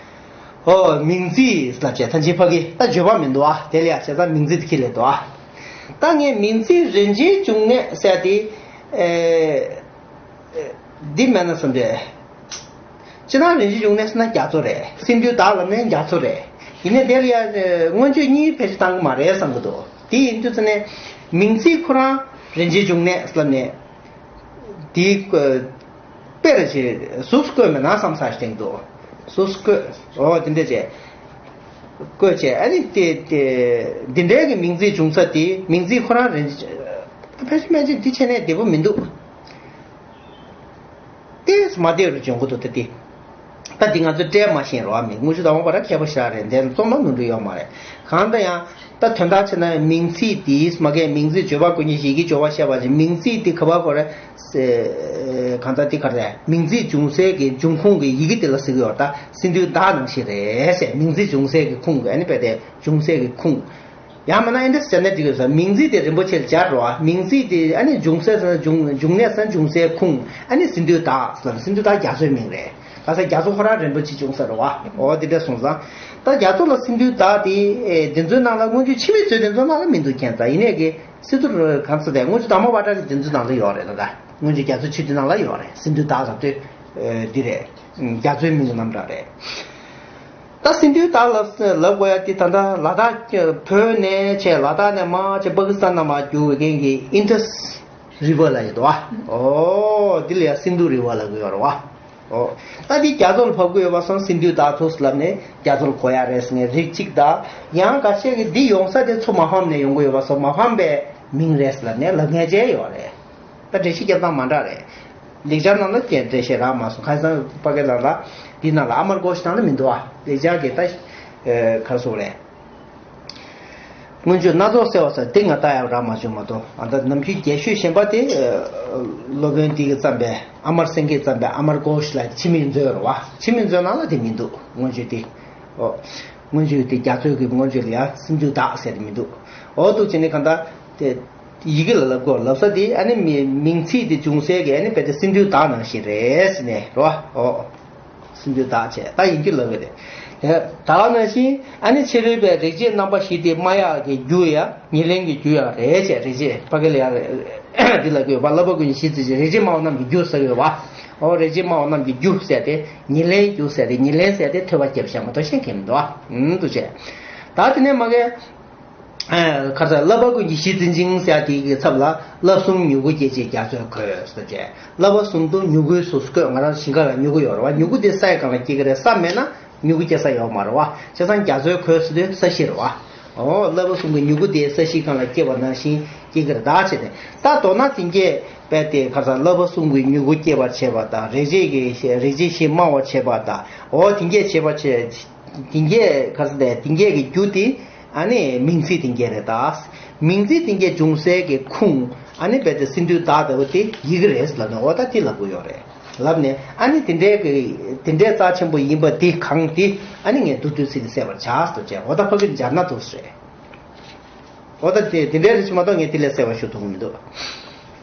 ཨོ་མིང་ཚིག་ལབ་བྱས་ད་ཅི་ཕ་གི་ད་བརྗོད་པ་མི་འདུག་ཨ། དེ་ལ་ཡ་བྱས་ཙང་མིང་ཚིག་དེ་ཁྱེར་ལས་འདུག་ཨ། ད་ངས་མིང་ཚིག་རིན་ཆེན་འབྱུང་གནས་ཟེར་ཏེ། ཨེ། འདི་མེད་ན་བསམ་སྟེ། སྤྱིར་བཏང་རིན་ཆེན་འབྱུང་གནས་ཟེར་ན་རྒྱ་མཚོ་རེད། སིནྡྷུ་དག་ལབ་ནས་རྒྱ་མཚོ་རེད། ཡིན་ནའི་དེ་ལ་ཡ་མངོན་བརྗོད་གཉིས་ཕལ་ཆེར་བཏང་གི་མ་རེད་བསམ་གི་འདུག་དེ་ཡིན་དུས་ཙ་ནས་མིང་ཚིག་ཁོ་རང་རིན་ཆེན་འབྱུང་གནས་ཟེར་ནས། དེའི་དཔེ་རེ་ཞིག་གཟུགས་སུ་བཀོད་མེད་ན་བསམ་ས་ཞིག་དྲན་འདུག་གཟུགས་སུ་བཀོད། འོ་དེ་འདྲ་བྱས། བཀོད་བྱས་ཨ་ནི་དེ་དེ་འདི་འདྲའི་གི་མིང་ཚིག་འབྱུང་ས་དེ་མིང་ཚིག་ཁོ་རང་རིན་ཆེན། ཕལ་ཆེར་མན་ཆད་འདི་བྱས་ནས་བདེ་པོ་མི་འདུག་ཏེས་མ་བདེ་རུ་འཇོན་གོ་ཏོ་ཏེ་ཏེ། ད་འདི་ང་ཚོས་སྤྲད་མ་ཤེས་རོགས་མི་དངུལ་ཆུ་དང་མོ་བ་ར་མཁས་པོ་ཞེ་དྲག་རེད། འདས་རྩོམ་ན་ནོར་འཁྲུལ་ཡོད་མ་རེད། གང་ལྟར་ཡང་ད་དོན་དག་ཆེ་ན་མིང་ཚིག་དེས་མ་གས་མིང་ཚིག་བརྗོད་པ་ཀུན་གྱི་ཡི་གེ་སྦྱོར་བ་བཤད་པ་ཅིག་མིང་ཚིག་དེ་ག་བ་གོ་རེད། གང་ལྟར་དེ་ག་རེད། མིང་ཚིག་འབྱུང་སའི་གི་འབྱུང་ཁུངས་ཀྱི་ཡི་གེ་དེ་ལ་ཟེར་གི་ཡོད། ད་སིན་དྷུའི་བདག་ནང་བཞིན་རེད་ཟེར། མིང་ཚིག་འབྱུང་སའི་གི་ཁུངས་ཀྱི་ཨ་ནི་བས་ཏེ་འབྱུང་སའི་གི་ཁུངས། ཡང་མིན་ན་ཨེ་འདྲ་ཟེར་ན་འགྲིག་ཡོད་ས། མིང་ཚིག་དེ་རིན་པོ་ཆེར་སྦྱར་རོ། མིང་ཚིག་དེ་ཨ་ནི་འབྱུང་སའི་ས་ན་འབྱུང་འབྱུང་གནས་ས་ན་འབྱུང་སའི་ཁུངས། ཨ་ནི་སིན་དྷུའི་བདག་ཟེར་ན་སིན་དྷུ་བདག་རྒྱ་མཚོའི་མིང་རེད། ག་ས་རྒྱ་མཚོ་ཁོ་རང་རིན་པོ་ཆེ་འབྱུང་ས་རེད་བ། འོ་དེ་འདྲ་སོང་ཙང་། ད་རྒྱ་མཚོ་ལ་སིན་དྷུའི་བདག་དེ་ཨེ་འདི་ཚོའི་ནང་ལ་སྔོན་འཇུག་ཕྱི་མའི་མཛོད་དེ་ཚོའི་ནང་ལ་མི་འདུག་མཁྱེན་ཙང་། ཡིན་ནའི་གི་སི་ཏུ་གང་ཚོ་དེ་དངུལ་ཆུ་དར་མ་བ་ཏྲ་གི་འདི་ཚོའི་ནང་ལ་ཡོད་རེད། ད་ད་སྔོན་འཇུག་རྒྱ་མཚོའི་ཆོས་འདུལ་ནང་ལ་ཡོད་རེད། སིན་དྷུའི་བདག་ཟེར་དུས་ཨེ་འདི་རེད། རྒྱ་མཚོའི་མིང་གི་རྣམ་གྲངས་རེད། ད་སིན་དྷུའི་བདག་ལབ་ལབ་དགོས་ཡ་དེ་ད་ལྟ་ལ་དྭགས་བོད་ནས་བྱས། ལ་དྭགས་ནས་མར་བྱས་པ་ཀི་སི་ཐན་ནང་མར་རྒྱུག་པའི་རྐྱེན་གྱིས་ཨིན་ཌས་རི་ཝར་ལབ་ཡོད་དོ། འོ་འདི་ལ་ཡ་སིན་དྷུ་རི་ཝར་ལབ་གི་ཡོད་རེད་བ། འོ་ད་འདི་རྒྱ་མཚོ་ལ་བབས་ཀྱི་ཡོད་པ་སོང་། སིན་དྷུའི་བདག་ཐུག་ལབ་ནས་རྒྱ་མཚོ་ལ་གོ་ཡ་རེད་ཟེར་ནས་རིགས་གཅིག་དང་། ཡང་འགའ་ཤས་ཀྱིས་འདི་ཡོང་ས་དེ་མཚོ་མ་ཕམ་ནས་ཡོང་གི་ཡོད་པ་སོང་། མ་ཕམ་པའི་མིང་རེད་ལབ་ནས་ལབ་མཁན་བྱས་ཡོད་རེད། ད་འགྲེལ་བཤད་རྒྱབ་སྟངས་མ་འདྲ་རེད། ལེགས་སྦྱར་ནང་ལ་ཀྱང་འགྲེལ་བཤད་རག་མ་སོང་། ཁ་སང་པ་ཀའི་ལ་ལ་འདི་ནང་ལ་ཨ་མར་གྷོཤ་ནང་ལ་མི་འདུག་ཨ། ལེགས་སྦྱར་གྱི་ད་ག་རེ་ཟེར་དགོས་རེད། སྔོན་བརྗོད་སྣ་ཚོགས་གསལ་བ་ཟེར་དེ་ང་ལྟ་ཡག་རག་མ་བྱུང་མ་གཏོགས། ཨ་ད་ནམ་རྒྱུན་རྒྱས་ཤོས་གཞན་པ་དེ་སློབ་དཔོན་དེ་གིས་བརྩམས་པའི་ཨ་མར་སེང་གེས་བརྩམས་པའི་ཨ་མར་གྷོཤ་ལ་ཕྱི་མིག་མཛོད་རེད་བ། ཕྱི་མིག་མཛོད་ནང་ལ་དེ་མི་འདུག་སྔོན་བརྗོད་དེ། ཨོ། སྔོན་བརྗོད་དེ་རྒྱ་མཚོའི་གི་སྔོན་བརྗོད་ལ་ཡ་སིན་དྷུ་བདག་ཟེར་དེ་མི་འདུག་ཨོ་འདུག་བྱས་ནས་གང་ལྟར་དེ། ཡི་གེ་ལ་ལབ་དགོས། ལབ་ས་དེ་ཨ་ནི་མི་མིང་ཚིག་དེ་འབྱུང་སའི་གི་ཨ་ནི་བས་ཏེ་སིན་དྷུའི་བདག་ནང་བཞིན་རེད་ཟེར་ནས་རོ། ཨོ། སིན་དྷུའི་བདག་བྱས་ད་ཡིན་གྱི་ལབ་གི་རེད། དེ་བདག་ནང་བཞིན་ཨ་ནི་ཕྱི་རོལ་པའི་རིག་བྱེད་རྣམ་པ་བཞི་དེ་སྨྲ་ཡག་གི་རྒྱུ་ཡ་ཉེར་ལེན་གྱི་རྒྱུ་ཡང་རེད་བྱས། རིག་བྱེད་ཕ་གི་ལ་ཡ་རེད། འདི་ལ་དགོས་པ་བསླབ་པ་ཀུན་གྱི་གཞི་འཛིན་ཅིང་། རིག་བྱེད་སྨྲ་བ་རྣམས་ཀྱི་རྒྱུ་ཟེར་གི་ཡོད་བ། ཨོ་རིག་བྱེད་སྨྲ་བ་རྣམས་ཀྱི་རྒྱུ་ཟེར་ཏེ་ཉེར་ལེན་རྒྱུ་ཟེར་ཏེ་ཉེར་ལེན་ཟེར་ཏེ་ཐོས་པ་རྒྱབ་བཞག་མ་གཏོགས་གཞན་གང་མི་འདུག་ཨ། ཨུམ་འདུག་བྱས། ད་དེ་ནས་མ་གི་ཨ་ཁ་ས་བསླབ་པ་ཀུན་གྱི་གཞི་འཛིན་ཅིང་ཟེར་ཡ་དེ་གི་ཚབ་ལ་བསླབ་གསུམ་མྱུ་གུ་སྐྱེད་བྱེད་རྒྱ་མཚོས་གོས་ཟེར་བྱས། བསླབ་པ་གསུམ་དུ་མྱུ་གུའི་གཟུགས་སུ་བཀོད། ང་རང་ཞིང་ཁ་ལ་མྱུ་གུ་ཡོད་རེད་བ། མྱུ་གུ་དེ་ས་ཡི་སྒང་ལ་སྐྱེ་གི་རེད། ས་མེད་ན་མྱུ་གུ་སྐྱེ་ས་ཡོད་མ་རེད་བ། བྱས་ཙང་རྒྱ་མཚོས་གོས་ཟེར་དུས་ས་གཞི་རེད་བ། འོ་བསླབ་པ་གསུམ་གྱི་མྱུ་གུ་དེ་ས་གཞིའི་སྒང་ལ་སྐྱེ་བ་ནང་བཞིན་སྐྱེ་གི་རེད་ད་བྱས་ཏེ། ད་མདོར་ན་དེ་གས་པས་དེ་ཁ་ས་བསླབ་པ་གསུམ་གྱི་མྱུ་གུ་སྐྱེད་པར་བྱེད་པ་དང་། རིག་བྱེད་ཀྱི་རིག་བྱེད་བཞི་སྨྲ་བར་བྱེད་པ་དང་། འོ་དེ་གས་བྱེད་པ་བྱེད། དེ་གས་ཁ་ས་དེ་དེ་གས་ཀྱི་རྒྱུ་དེ། ཨ་ནི་མིང་ཚིག་དེ་གས་རེད་ད། མིང་ཚིག་དེ་གས་འབྱུང་སའི་གི་ཁུངས། ཨ་ནི་བས་ཏེ་སིན་དྷུའི་བདག་ལྟ་བུ་དེ་ཡི་གེ་རེད་ལབ་ནས་འོ་ད་དེ་ལབ་དགོས་ཡོད་རེད། ལབ་ནས་ཨ་ནི་དེ་འདྲའི་གི་དེ་འདྲའི་རྩ་ཆེན་པོ་ཡིན་པ་དེ་གང་དེ་ཨ་ནི་ངས་མདོར་བསྡུས་ཚིག་གིས་གསལ་བར་བྱ་ཟེར་བྱས། འོ་ད་ཕ་གིར་སྦྱར་ན་འདུག་ཟེར། འོ་ད་དེ་དེ་འདྲའི་རེད་ཅེས་མ་གཏོགས་ངས་དེ་ལས་གསལ་བ་ཞུ་ཐུབ་ཀྱི་མི་འདུག་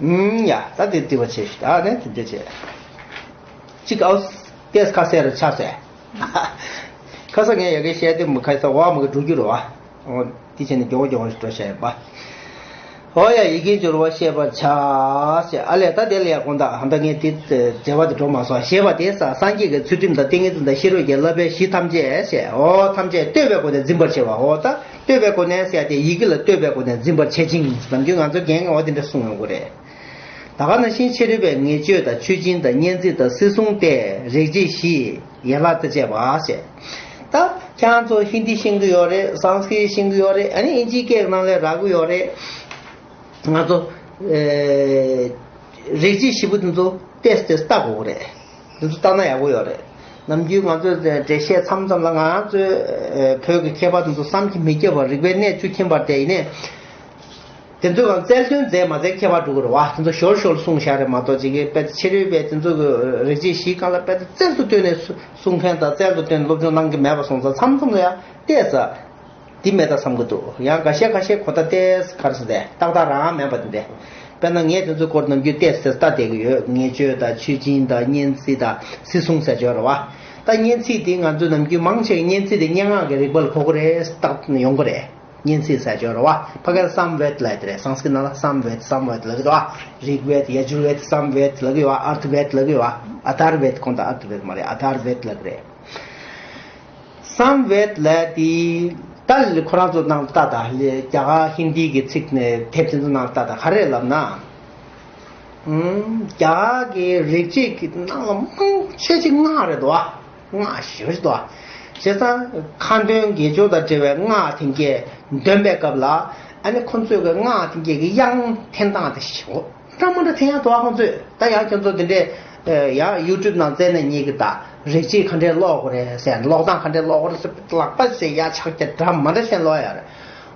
ཨུམ་ཡ་ད་དེ་དེ་བ་བྱས་ཤིག་ད་ནས་དེ་འདྲ་བྱས། གཅིག་ཨའོ་ཏེས་ཁ་གསལ་རུ་ཆགས་ཟེར། ཁ་ས་ངས་ཡ་གི་བཤད་དེ་མི་ཁ་ས་བ་མི་གི་འགྲོ་རྒྱུ་རེད་བ། འོ་དེ་བྱས་ནས་མགྱོགས་མགྱོགས་འགྲོ་བྱ་ཡིན་པ། འོ་ཡ་ཡི་གེའི་སྦྱོར་བ་བཤད་པར་བྱ། ཞེས་ཨ་ལས་ད་དེ་ལ་ཡ་དགོངས་དག་ཧ་ད་ངས་དེ་འགྲེལ་བ་དེ་འགྲོ་མ་སོང་། ཞེས་པ་དེ་ས་སངས་རྒྱས་ཀྱི་ཚུལ་ཁྲིམས་དང་ཏིང་ངེ་འཛིན་དང་ཤེས་རབ་ཀྱི་བསླབ་པའི་གཞི་ཐམས་ཅད་ཞེས། འོ་ཐམས་ཅད་ལྟོས་པའི་སྒོ་ནས་འཛིན་པར་བྱེད་པ། འོ་ད་ལྟོས་པའི་སྒོ་ནས་ཟེར་ཏེ་ཡི་གེ་ལ་ལྟོས་པའི་སྒོ་ནས་འཛིན་པར་བྱེད་ཅིང་ནམ་རྒྱུན་ང་ཚོ་རྒན་ངོ་དེ་འདྲ་གསུང་ཡོང་གི་རེད། ད་ག་ནང་བཞིན་ཕྱི་རོལ་པའི་ངེས་བརྗོད་དང་མཆོད་སྦྱིན་དང་སྙན་ཚིག་དང་སྲིད་སྲུང་སྟེ་རིག་བྱེད་བཞི་ཡན་ལག་དང་བཅས་པ་ཞེས། ད་ཁྱེད་རང་ཚོ་ཧིན་དི་ཤེས་ཀྱི་ཡོད་རེད། སཾ་སྐྲྀཏ་ཤེས་ཀྱི་ཡོད་རེད། ཨ་ནི་ཨིན་ཇིའི་སྐད་ནང་ལ་རག་གི་ཡོད་རེད། ང་ཚོ་ཨེ་རིག་བྱེད་བཞི་པོ་དེ་ཚོ་ཏེས་ཏེས་ལྟ་དགོས་ཀྱི་རེད། དེ་ཚོ་ལྟ་ན་ཡག་པོ་ཡོད་རེད། ནམ་རྒྱུན་ང་ཚོས་འགྲེལ་བཤད་མཚམས་མཚམས་ལ་ང་ཚོས་ཨ་བོད་ཀྱི་མཁས་པ་དེ་ཚོ་བསམ་གྱིས་མི་ཁྱབ་པ་རིག་པའི་གནས་བཅུ་མཁྱེན་པ་དེ་ཡིན་ནའི། དེ་ཚོས་ཀྱང་རྩལ་འདོན་མཛད་མ་མཛད་ཁྱད་པར་འགྲོ་གི་རེད་བ། དེ་ཚོ་ཞོར་ཞོར་གསུངས་བཞག་རེད་མ་གཏོགས་ཅིག་གིས་དཔེ་ཕྱི་རོལ་པའི་དེ་ཚོ་གི་རིག་བྱེད་བཞིའི་སྒང་ལ་དཔེ་རྩལ་དུ་བཏོན་ནས་གསུང་མཁན་དང་རྩལ་དུ་བཏོན་ནས་སློབ་སྦྱོང་གནང་གི་མེད་པ་སོང་ཙང་མཚམས་མཚམས་ལ་ཡང་བལྟས་ས། འདི་མེད་ད་བསམ་གྱི་འདུག་ཡང་འགའ་ཤས་ཁ་ཤས་གོ་ད་ཏེས་གར་སི་དེ་ཏག་ཏག་རང་མེད་པ་དེ་འདྲས། དཔེར་ན་ངས་དེ་ཚོའི་སྐོར་ནམ་རྒྱུན་ཏེས་ཏེས་ལྟ་བསྡད་ཀྱི་ཡོད། ངེས་བརྗོད་དང་ཆོས་སྦྱིན་དང་སྙན་ཚིག་དང་སྲིད་གསུང་ཟེར་ཅོག་རེད་བ། ད་སྙན་ཚིག་དེ་ང་ཚོས་ནམ་རྒྱུན་མང་ཆེ་གི་སྙན་ཚིག་དེ་སྙན་ངག་གི་རིག་པ་ལ་གོ་གི་རེད་བཏགས་ཡོང་གི་རེད། སྙན་ཚིག་ཟེར་ཅོག་རེད་བ། ཕ་གིར་སམ་ཝེད་ལབ་དེ་རེད། སང་སྐྲིད་ནང་ལ་སམ་ཝེད་སམ་ཝེད་ལབ་ཀྱི་འདུག་བ། རིག་ཝེད་ཡ་ཇུར་ཝེད་སམ་ཝེད་ལབ་ཀྱི་ཡོད་བ། ཨར་ཐ་ཝེད་ལབ་ཀྱི་ཡོད་བ། ཨ་དར་ཝེད་ཁོང་ད་ཨར་ཐ་ཝེད་མ་རེད། ཨ་དར་ཝེད་ལབ་ཀྱི་རེད། སམ་ཝེད་ལབ་དེ་ད་ཁོ་རང་ཚོ་ནང་ལྟ་ད་རྒྱ་གར་ཧིན་དི་གི་ཚིག་ནས་དེབ་དེ་ཚོ་ནང་ལྟ་ད་ག་རེ་ལབ་ན། ཨུམ། རྒྱ་གར་གྱི་རིག་བྱེད་ཀྱི་ནང་ལ་མང་ཆེ་ཅིག་སྔགས་རེད་དོ། སྔགས་ཞེ་པོ་ཅིག་དོ། བྱས་ཙང་ཁ་འདོན་དགེ་སྦྱོར་དང་འབྲེལ་བའི་སྔགས་དེ་གས་འདོན་པའི་སྐབས་ལ་ཨ་ནི་ཁོ་ཚོས་ཀྱི་སྔགས་དེ་གས་ཀྱི་དབྱངས་འཐེན་སྟངས་དེ་ཞེ་པོ་འདྲ་མི་འདྲ་འཐེན་ཡག་འདུག་ཨ། ཁོང་ཚོས་ད་ཡང་ཁྱོད་ཚོ་དེ་འདྲས་ཡང་ཡུ་ཊུབ་ནང་བཙལ་ནས་རྙེད་ཀྱི། ད་རིག་བྱེད་ག་འདྲས་ཀློག་དགོས་རེད་ཟེར། ཀློག་སྟངས་ག་འདྲས་ཀློག་དགོས་རེད་ཟེར། ལག་པ་ཟེར་ཡ་ཕྱག་རྒྱ་འདྲ་མི་འདྲ་བྱས་ཀློག་ཡ་རེད།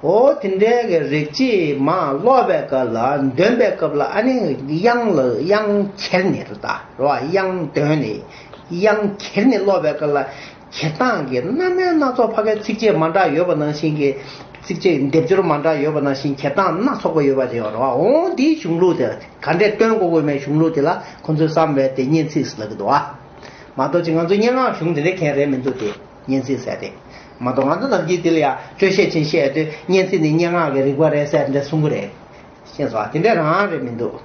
འོ་དེ་འདྲའི་གི་རིག་བྱེད་མ་ཀློག་པའི་སྐབས་ལ་འདོན་པའི་སྐབས་ལ་ཨ་ནི་དབྱངས་ལ་དབྱངས་ཁྱེར་ནས་རེད་ད་རོ། དབྱངས་འདོན་ནས་དབྱངས་ཁྱེར་ནས་ཀློག་པའི་སྐབས་ལ། འཁྱེར་སྟངས་ཀྱི་རྣམ་དབྱེ་སྣ་ཚོགས། ཕ་གའི་ཚིགས་བཅད་མ་འདྲ་ཡོད་པ་ནང་བཞིན་གྱི། ཚིགས་བཅད་སྡེབ་སྦྱོར་མ་འདྲ་ཡོད་པ་ནང་བཞིན་འཁྱེར་སྟངས་སྣ་ཚོགས་པ་ཡོད་པ་དེ་ཡོད་རེད་བ། འོ་འདིའི་གཞུང་ལུགས་དེ་ག་འདྲས་སྟོན་དགོས་དགོས་མེད་གཞུང་ལུགས་དེ་ལ་ཁོ་ཚོས་བསམ་པའི་དེ་སྙན་ཚིག་ལབ་ཀྱི་འདུག་བ། མ་གཏོགས་ཅིག་ང་ཚོ་སྙན་ངག་གཞུང་དེ་འདྲས་མཁན་རེད་མི་འདུག་སྟེ། སྙན་ཚིག་ཟེར་དེ་མ་གཏོགས་ང་ཚོ་ནམ་རྒྱུན་དེ་ལ་ཡ་སྤྲོས་བཤད་ཅིག་བཤད་དུས་སྙན་ཚིག་ནི་སྙན་ངག་གི་རིག་པ་རེད་ཟེར་འདྲ་གསུང་གི་རེད། ཤེས་སོང་། དེ་འདྲ་རང་རེད་མི་འདུག་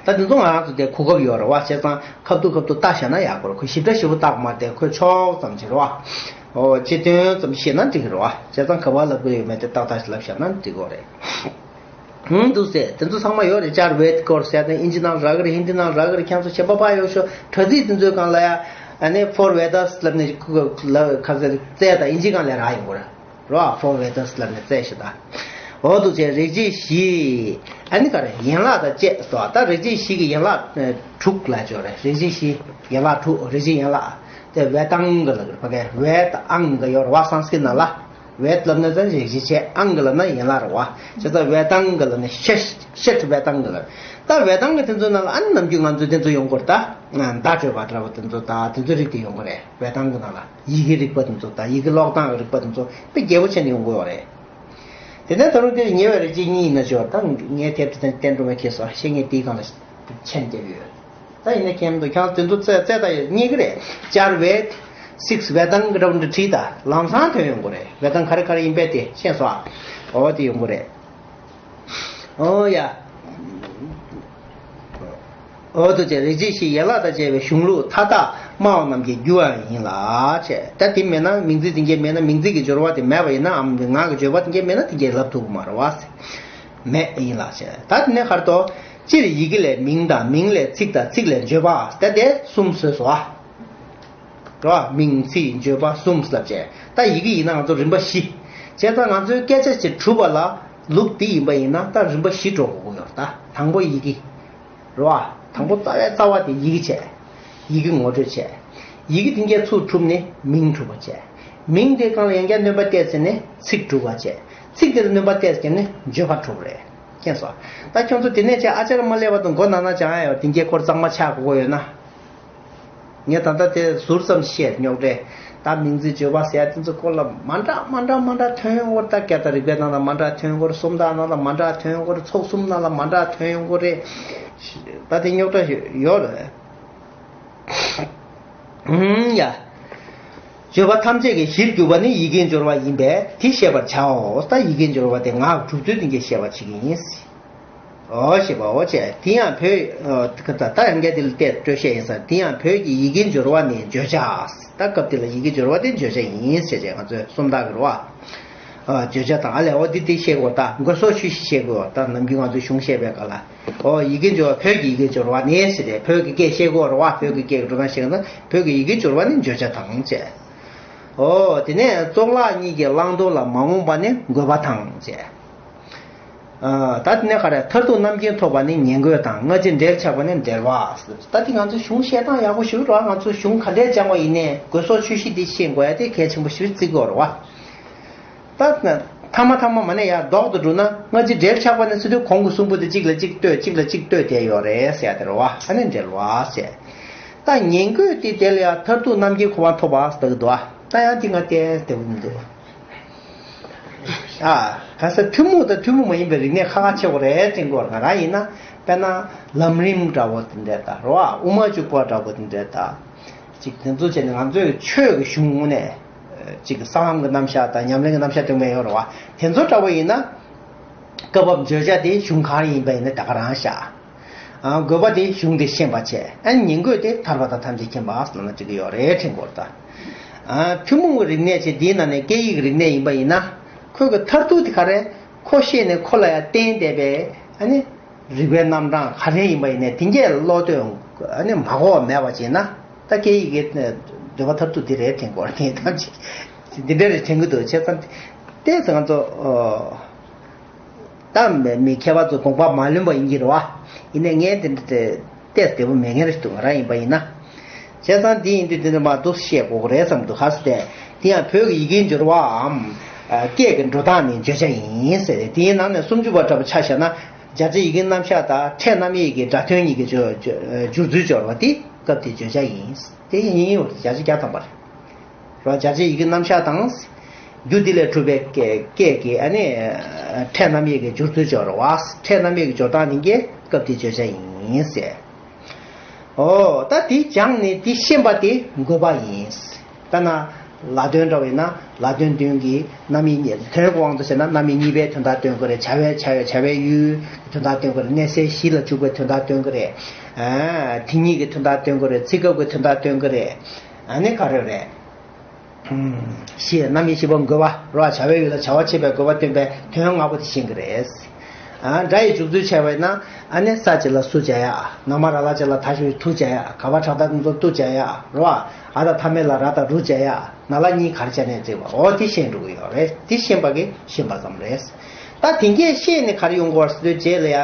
ད་དེ་ཚོ་ང་རང་ཚོ་དེ་གོ་སྐབས་ཡོད་རེད་བ། བྱས་ཙང་ཁ་ཐུག་ཁ་ཐུག་ལྟ་བཞག་ན་ཡག་གོ་རེད། ཁོ་ཞིབ་ཕྲ་ཞིབ་པོ་བལྟ་དགོས་མ་རེད། ཁོས་ཕྱོགས་ཙམ་ཅིག་རེད་བ། ཨོ་སྤྱི་དོན་ཙམ་ཤེས་ན་འགྲིག་གི་རེད་བ། བྱས་ཙང་ག་པར་ལབ་དགོས་ཡོད་མེད་དེ་ཏག་ཏག་ཞིག་ལབ་བཞག་ན་འགྲིག་གི་རེད། ཧུང་འདུག་ཟེར། དེ་ཚོ་ཚང་མ་ཡོད་རེད། ཅར་ཝེད་སྐོར་ཟེར་དང་ཨིན་ཇི་ནང་རག་གི་རེད། ཧིན་དི་ནང་རག་གི་རེད། ཁྱེད་ཚོ་བྱེད་པ་པ་ཡོད་ཤོག་དྲ་ཚིགས་དེ་ཚོའི་སྒང་ལ་ཡ་ཨ་ནི་ཕོར་ཝེ་དཱས་ལབ་ནས་ཁ་ཟེར་རྩལ་དང་ཨིན་ཇི་སྒང་ལ་རག་ཡོང་གི་རེད། རོ། ཕོར་ཝེ་དཱས་ལབ་ནས་རྩལ་ཞིག་དང་། འོ་འདུག་ཅེས་རིག་བྱེད་བཞི། ཨ་ནི་ག་རེ་ཡན་ལག་དང་བཅས་སོ། ད་རིག་བྱེད་བཞི་གི་ཡན་ལག་ཨ་དྲུག་ལ་སྦྱོར་རེད། རིག་བྱེད་བཞི་ཡན་ལག་དྲུག་རིག་བྱེད་ཡན་ལག་དེ་ཝེ་དང་གི་ལ་གི་ཕ་གའི་ཝེ་དང་ཨང་གི་ཡོད་རེད་བ། སང་སྐྲིད་ནང་ལ་ཝེད་ལབ་ན་ཙང་རིག་བྱེད་བྱས། ཨང་གི་ལབ་ན་ཡན་ལག་རེད་བ། བྱས་ཙང་ཝེ་དང་གི་ལབ་ན་ཤེ་ཤེ་ཝེ་དང་གི་ལབ། ད་ཝེ་དང་གི་དེ་ཚོ་ནང་ལ་ཨ་ནི་ནམ་རྒྱུན་ང་ཚོས་དེ་ཚོ་ཡོང་གི་རེད། ད་བརྡ་སྤྲོད་པ་འདྲ་བོ་དེ་ཚོ་ད་དེ་ཚོ་རིགས་དེ་ཡོང་གི་རེད། ཝེ་དང་གི་ནང་ལ། ཡི་གེ་རིག་པ་དེ་ཚོ་དང་ཡི་གེ་ཀློག་སྟངས་རིག་པ་དེ་ཚོ་དཔེ་རྒྱས་པོ་བྱས་ནས་ཡོང་གི་ཡོད་རེད། དེ་ནས་ད་རུང་དེ་ཉེ་བའི་རིག་བྱེད་གཉིས་ཡིན་ན་ཆོག་ད་ངའི་དེབ་དེ་བསྟན་འགྲོ་བའི་ཁྱེད་སོ་ཤེས་ངེས་དེའི་སྒང་ལ་མཆན་རྒྱབ་ཡོད། ད་ཡིན་ན་མཁན་འདུག་ཁྱེད་རང་དེ་ཚོ་རྩེ་རྩེ་ད་རྙེད་ཀྱི་རེད། ཅར་ཝེད་སིགས་ཝེ་དང་གི་འདྲ་བོ་འདྲ་བྲིས་ད་ལམ་སང་ཐོན་ཡོང་གི་རེད། ཝེ་དང་ག་རེ་ག་རེ་ཡིན་པས་དེ་ཤེས་སོ། ཨ་འོ་དེ་ཡོང་གི་རེད། ཨོ་ཡ། འོ་དུ་བྱས་རིག་བྱེད་བཞི་ཡན་ལག་དང་བཅས་པའི་གཞུང་ལུགས་མཐའ་དག་སྨྲ་བ་རྣམས་ཀྱི་རྒྱུ་བ་ཡིན་ལ་བྱས། ད་དེ་མེད་ན་མིང་ཚིག་དེ་འགས་མེད་ན་མིང་ཚིག་གི་སྦྱོར་བ་དེ་མེད་པ་ཡིན་ན་འམ་ངག་གི་སྦྱོར་བ་དེ་འགས་མེད་ན་དེ་འགས་ལབ་ཐུབ་ཀྱི་མ་རེད་བ། མེད་ཡིན་ལ་བྱས། ད་དེ་ནས་ཁར་ཏོ། སྤྱིར་ཡི་གེ་ལས་མིང་དང་མིང་ལས་ཚིག་དང་ཚིག་ལས་བརྗོད་པ་ད་དེ་གསུམ་བཟོས་སོ། རོ། མིང་ཚིག་བརྗོད་པ་གསུམ་ལབ་བྱས། ད་ཡི་གེ་ཡིན་ན་ང་ཚོ་རིམ་པ་བཞི། བྱས་ཙང་ང་ཚོའི་སྐད་ཆ་ཅིག་གྲུབ་པ་ལ་ལུགས་འདི་ཡིན་པ་ཡིན་ན་ད་རིམ་པ་བཞི་འགྲོ་དགོས་ཀྱི་ཡོད་ད། དང་པོ་ཡི་གེ། རོ། དང་པོ་རྩ་བའི་རྩ་བ་དེ་ཡི་གེ་བྱས། ཡི་གེ་ངོ་སྤྲོད་བྱས། ཡི་གེ་དེ་འགས་ཚུར་གྲུབ་ནས་མིང་གྲུབ་པ་བྱས། མིང་དེའི་སྒང་ལ་ཡང་བསྐྱར་སྣོན་པ་བལྟས་ཟིན་ནས་ཚིག་གྲུབ་པ་བྱས། ཚིག་དེ་ལ་སྣོན་པ་བལྟས་ཟིན་ནས་བརྗོད་པ་གྲུབ་རེད། མཁྱེན་སོང་། ད་ཁྱོད་ཚོ་དེ་ནས་བྱས་ཨ་ཅར་མ་སླེབས་བར་དུ་མགོ་ན་ན་བྱ་ཡ་ཡོད། དེ་འགས་སྐོར་གཙང་མ་ཆགས་དགོས་ཀྱི་ཡོད་ན། ངས་ད་ལྟ་དེ་ཟུར་ཙམ་བཤད་རྙོག་དྲ། ད་མིང་ཚིག་བརྗོད་པ་ཟེར་ཡ་དེ་ཚོ་སྐོར་ལ་མ་འདྲ་མ་འདྲ་མ་འདྲ་ཐོན་ཡོང་གི་རེད། ད་སྐད་དང་རིག་པའི་ནང་ལ་མ་འདྲ་ཐོན་ཡོང་གི་རེད། སུམ་རྟགས་ནང་ལ་མ་འདྲ་ཐོན་ཡོང་གི་རེད། ཚོགས་གསུམ་ནང་ལ་མ་འདྲ་ཐོན་ཡོང་གི་རེད། ད་དེ་རྙོག་དྲ་ཡོད་རེད། ཧུམ་ཡ། བརྗོད་པ་ཐམས་ཅད་ཀྱི་གཞིར་གྱུར་པ་ནི་ཡི་གེའི་སྦྱོར་བ་ཡིན་པས་དེ་བཤད་པར་བྱའོ། ད་ཡི་གེའི་སྦྱོར་བ་དེ་ངག་གི་གྲུབ་ཚུལ་དེ་འགས་བཤད་པར་བྱེད་ཀྱི་ཡིན། ཨོ་ཞེས་པའོ་བྱས། དེ་ཡང་བོད། ད་ཡང་བསྐྱར་དེ་ལ་བལྟས་སྤྲོས་བཤད་ཡིན་ས། དེ་ཡང་བོད་ཀྱི་ཡི་གེའི་སྦྱོར་བ་ནི་བརྗོད་བྱ། ད་སྐབས་དེ་ལ་ཡི་གེའི་སྦྱོར་བ་དེ་བརྗོད་བྱ་ཡིན་ཟེར་བྱས་ང་ཚོས་སུམ་རྟགས་ཀྱི་རེད་བ། བརྗོད་བྱ་དང་ཨ་ལས་འོ་དེ་དེ་བཤད་དགོས། ད་མགོ་སོགས་ཤུ་ཤི་བཤད་དགོས། ད་ནམ་རྒྱུན་ང་ཚོས་གཞུང་བཤད་པའི་སྐབས་ལ། ཨོ་ཡི་གེའི་སྦྱོར་བ་བོད་ཀྱི་ཡི་གེའི་སྦྱོར་བ་ནི་ཟེར་ཏེ་བོད་ཀྱི་སྐད་བཤད་དགོས་རེད་བ། བོད་ཀྱི་སྐད་ཀྱི་འགྲོ་སྟངས་བཤད་ན་བོད་ཀྱི་ཡི་གེའི་སྦྱོར་བ་ནི་བརྗོད་བྱ་དང་བཅས། ཨོ་དེ་ནས་གཙུག་ལག་གཉིས་ཀྱི་བླང་དོར་ལ་མ་རྨོངས་པ་ནི་དགོས་པ་དང་བཅས། ཨ། ད་དེ་ནས་ག་རེ། མཐར་ཐུག་རྣམ་མཁྱེན་ཐོབ་པ་ནི་ཉན་དགོས་དང་། སྔ་ཕྱི་འབྲེལ་ཆགས་པ་ནི་འབྲེལ་བ། ད་དེ་ང་ཚོ་གཞུང་བཤད་སྟངས་ཡག་པོ་ཞིག་རེད་བ། ང་ཚོ་གཞུང་ག་འདྲས་སྦྱང་བ་ཡིན་ནའི་དགོས་སོགས་ཆོས་བཞི་འདི་ཤེས་དགོས་ཡ་དེ་གལ་ཆེན་པོ་ཞིག་བརྩི་དགོས་རེད་བ། ད་ཐ་མ་ཐ་མ་མ་ནས་ཡར་ལྡོག་ཏུ་འགྲོ་ན། སྔ་ཕྱི་འབྲེལ་ཆགས་པ་ནི་ཟེར་དུས་གོང་གི་གསུམ་པོ་དེ་གཅིག་ལ་གཅིག་ལྟོས་གཅིག་ལ་གཅིག་ལྟོས་བསྡད་ཡོད་རེད་ཟེར་ཡ་དེ་རེད་བ། ཨ་ནི་འབྲེལ་བ་ཟེར། ད་ཉན་དགོས་དེ་དེ་ལ་ཡང་མཐར་ཐུག་རྣམ་མཁྱེན་གོ་བ་ཐོབ་པ་ཟེར་གི་འདུག་ཨ། ད་ཡང་དེ་ང་ཏན་བདེ་པོ་མི་འདུག་ཨ། ག་ས་ཐུན་མོང་དང་ཐུན་མོང་མ་ཡིན་པའི་རིག་གནས་ཁག་ཁག་ཆེ་བ་རེད་དྲན་གི་ཡོད་རེད། ང་རང་ཡིན་ན་དཔེར་ན་ལམ་རིམ་འདྲ་བོ་དེ་འདྲས་དང་རེད་བ། དབུ་མ་འཇུག་པ་འདྲ་བོ་དེ་འདྲས་དང་། ཅིག་དེ་ཚོ་བྱས་ནས་ང་ཚོའི་ཆོས་ཀྱི་གཞུང་ནས་ཅིག་གསང་ལམ་གྱི་རྣམ་གཞག་དང་ཉམས་ལེན་གྱི་རྣམ་གཞག་སྟོན་མཁན་ཡོད་རེད་བ། དེ་ཚོ་འདྲ་བོ་ཡིན་ན། སྐབས་བབ་བརྗོད་བྱ་དེ་གཞུང་གང་ཡིན་པ་ཡིན་ན་ད་ག་རང་བཞག་ཨ། དགོས་པ་དེ་གཞུང་དེ་ཤེས་པ་བྱས། ཨ། ཉན་དགོས་དེ་ཐར་པ་དང་ཐམས་ཅད་མཁྱེན་པ་ལབ་ན་འགྲིག་གི་ཡོད་རེད་དྲན་གི་ཡོད་རེད་ད། ཨ། ཐུན་མོང་གི་རིག་གནས་བྱས་དེའི་ནང་ནས་སྐད་ཡིག་གི་རིག་གནས་ཡིན་པ་ཡིན་ན། ཁོ་གི་མཐར་ཐུག་དེ་ག་རེ། ཁོ་ཤེས་ནས་ཁོ་ལ་ཡང་བརྟེན་བསྡད་པའི། ཨ་ནི། རིག་པའི་རྣམ་གྲངས་ག་རེ་ཡིན་པ་ཡིན་ནའི་དེ་གས་བློ་གཏོད། ཨ་ནི་མ་གོ་བ་མེད་པ་བྱས་ན། ད་སྐད་ཡིག་གི་འདོད་པ་མཐར་ཐུག་དེ་རེད་དྲན་གི་ཡོད་རེད། དེ་ཐམས་ཅད་འདི་འདྲ་རེད་དྲན་གི་འདུག་བྱས་ཙང་། ཏོག་ཙམ་ང་ཚོ། ཨོ། ད་མི་མཁས་པ་ཚོ་དགོངས་པ་མ་ལོན་པ་ཡིན་གྱི་རེད་བ། ཡིན་ནའི་ངས་དེ་འདྲ་ཏོག་ཙམ་བདེ་པོ་མེད་མཁན་རེད་འདུག་ང་རང་ཡིན་པ་ཡིན་ན། བྱས་ཙང་འདི་ཡིན་དུས་འདི་འདྲ་མ་འདུག་བཤད་དགོས་ཀྱི་རེད་བསམ་འདུག་ག་ཟེར་ཏེ། དེ་ཡང་བོད་ཀྱི་ཡི་གེའི་སྦྱོར་བའམ། ཨ། སྐད་ཀྱི་འགྲོ་སྟངས་ནི་བརྗོད་བྱ་ཡིན་ཟེར་ཏེ། དེའི་ནང་ནས་སུམ་ཅུ་པ་འདྲ་པོ་ཆ་བཞག་ན། སྦྱར་བྱའི་ཡི་གེའི་རྣམ་གཞག་དང་ཕྲད་རྣམ་དབྱེ་གི་སྒྲ་དོན་གཉིས་ཀྱི་སྦྱོར་སྦྱོར་ཚུལ་སྦྱོར་བ་དེ་སྐབས་དེའི་བརྗོད་བྱ་ཡིན། དེ་ཡིན་ཡིན་བ་སྦྱར་བྱ་བརྒྱ་ཐམ་པ་རེད། རོ། སྦྱར་བྱའི་ཡི་གེའི་རྣམ་གཞག་དང་། རྒྱུ་འདི་ལས་གྲུབ་པའི་སྐད་སྐད་ཀྱི། ཨ་ནི། ཕྲད་རྣམ་དབྱེ་གི་སྦྱོར་ཚུལ་སྦྱོར་བ། ཕྲད་རྣམ་དབྱེ་གི་སྦྱོར་སྟངས་ནི་གི་སྐབས་དེའི་བརྗོད་བྱ་ཡིན་ཟེར། ཨོ། ད་དེ་སྦྱངས་ནས་དེ་ཤེས་པ་དེ་དགོས་པ་ཡིན། ད་ན། ལ་དོན་འདྲ་བ་ཡིན་ན་ལ་དོན་བདུན་གྱི་རྣམ་དབྱེ་གཉིས། དོན་གྱི་དབང་དུ་བྱས་ན་རྣམ་དབྱེ་གཉིས་པའི་དོན་དག་སྟོན་གྱི་རེད། བྱ་བའི་བྱ་བའི་བྱ་བའི་ཡུལ་གྱི་དོན་དག་སྟོན་གྱི་རེད། གནས་སའི་གཞི་ལ་འཇུག་པའི་དོན་དག་སྟོན་གྱི་རེད། ཨ། དེ་ཉིད་ཀྱི་དོན་དག་སྟོན་གྱི་རེད། ཚེ་སྐབས་ཀྱི་དོན་དག་སྟོན་གྱི་རེད། ཨ་ནི་ག་རེ་རེད། ཞེས་རྣམ་དབྱེ་བཞི་པོ་འགོད་པ་རོ། བྱ་བའི་ཡུལ་ལ་བྱ་བ་བྱེད་པའི་དགོས་པ་སྟོན་པའི་དོན་ལྔ་པོ་དེ་ཤེས་ཀྱི་རེད། ཨ། སྒྲ་ཡི་འཇུག་ཚུལ་བྱས་པ་ཡིན་ན། ཨ་ནི་ས་གཅིག་ལ་སུ་བྱ་ཡ། ན་མ་ར་ལ་གཅིག་ལ་ད་ཞབས་ཀྱུ་ཐུ་བྱ་ཡ། ག་བ་ཕྲག་བདག་ཏུ་བྱ་ཡ་རོ། ཨ་དང་མཐའ་མེད་ལ་ར་དང་རུ་བྱ་ཡ། ན་ལ་གཉིས་ག་རེ་བྱས་ནས་བརྩིས་པ། འོ་དེ་ཤེས་འགྲོ་གི་ཡོད་རེད། དེ་ཤེས་པ་གི་ཤེས་པ་ཙམ་རེད། ད་དེ་གས་ཤེས་ནས་ག་རེ་ཡོང་དགོས་ཟེར་དུས་རྗེས་ལ་ཡ།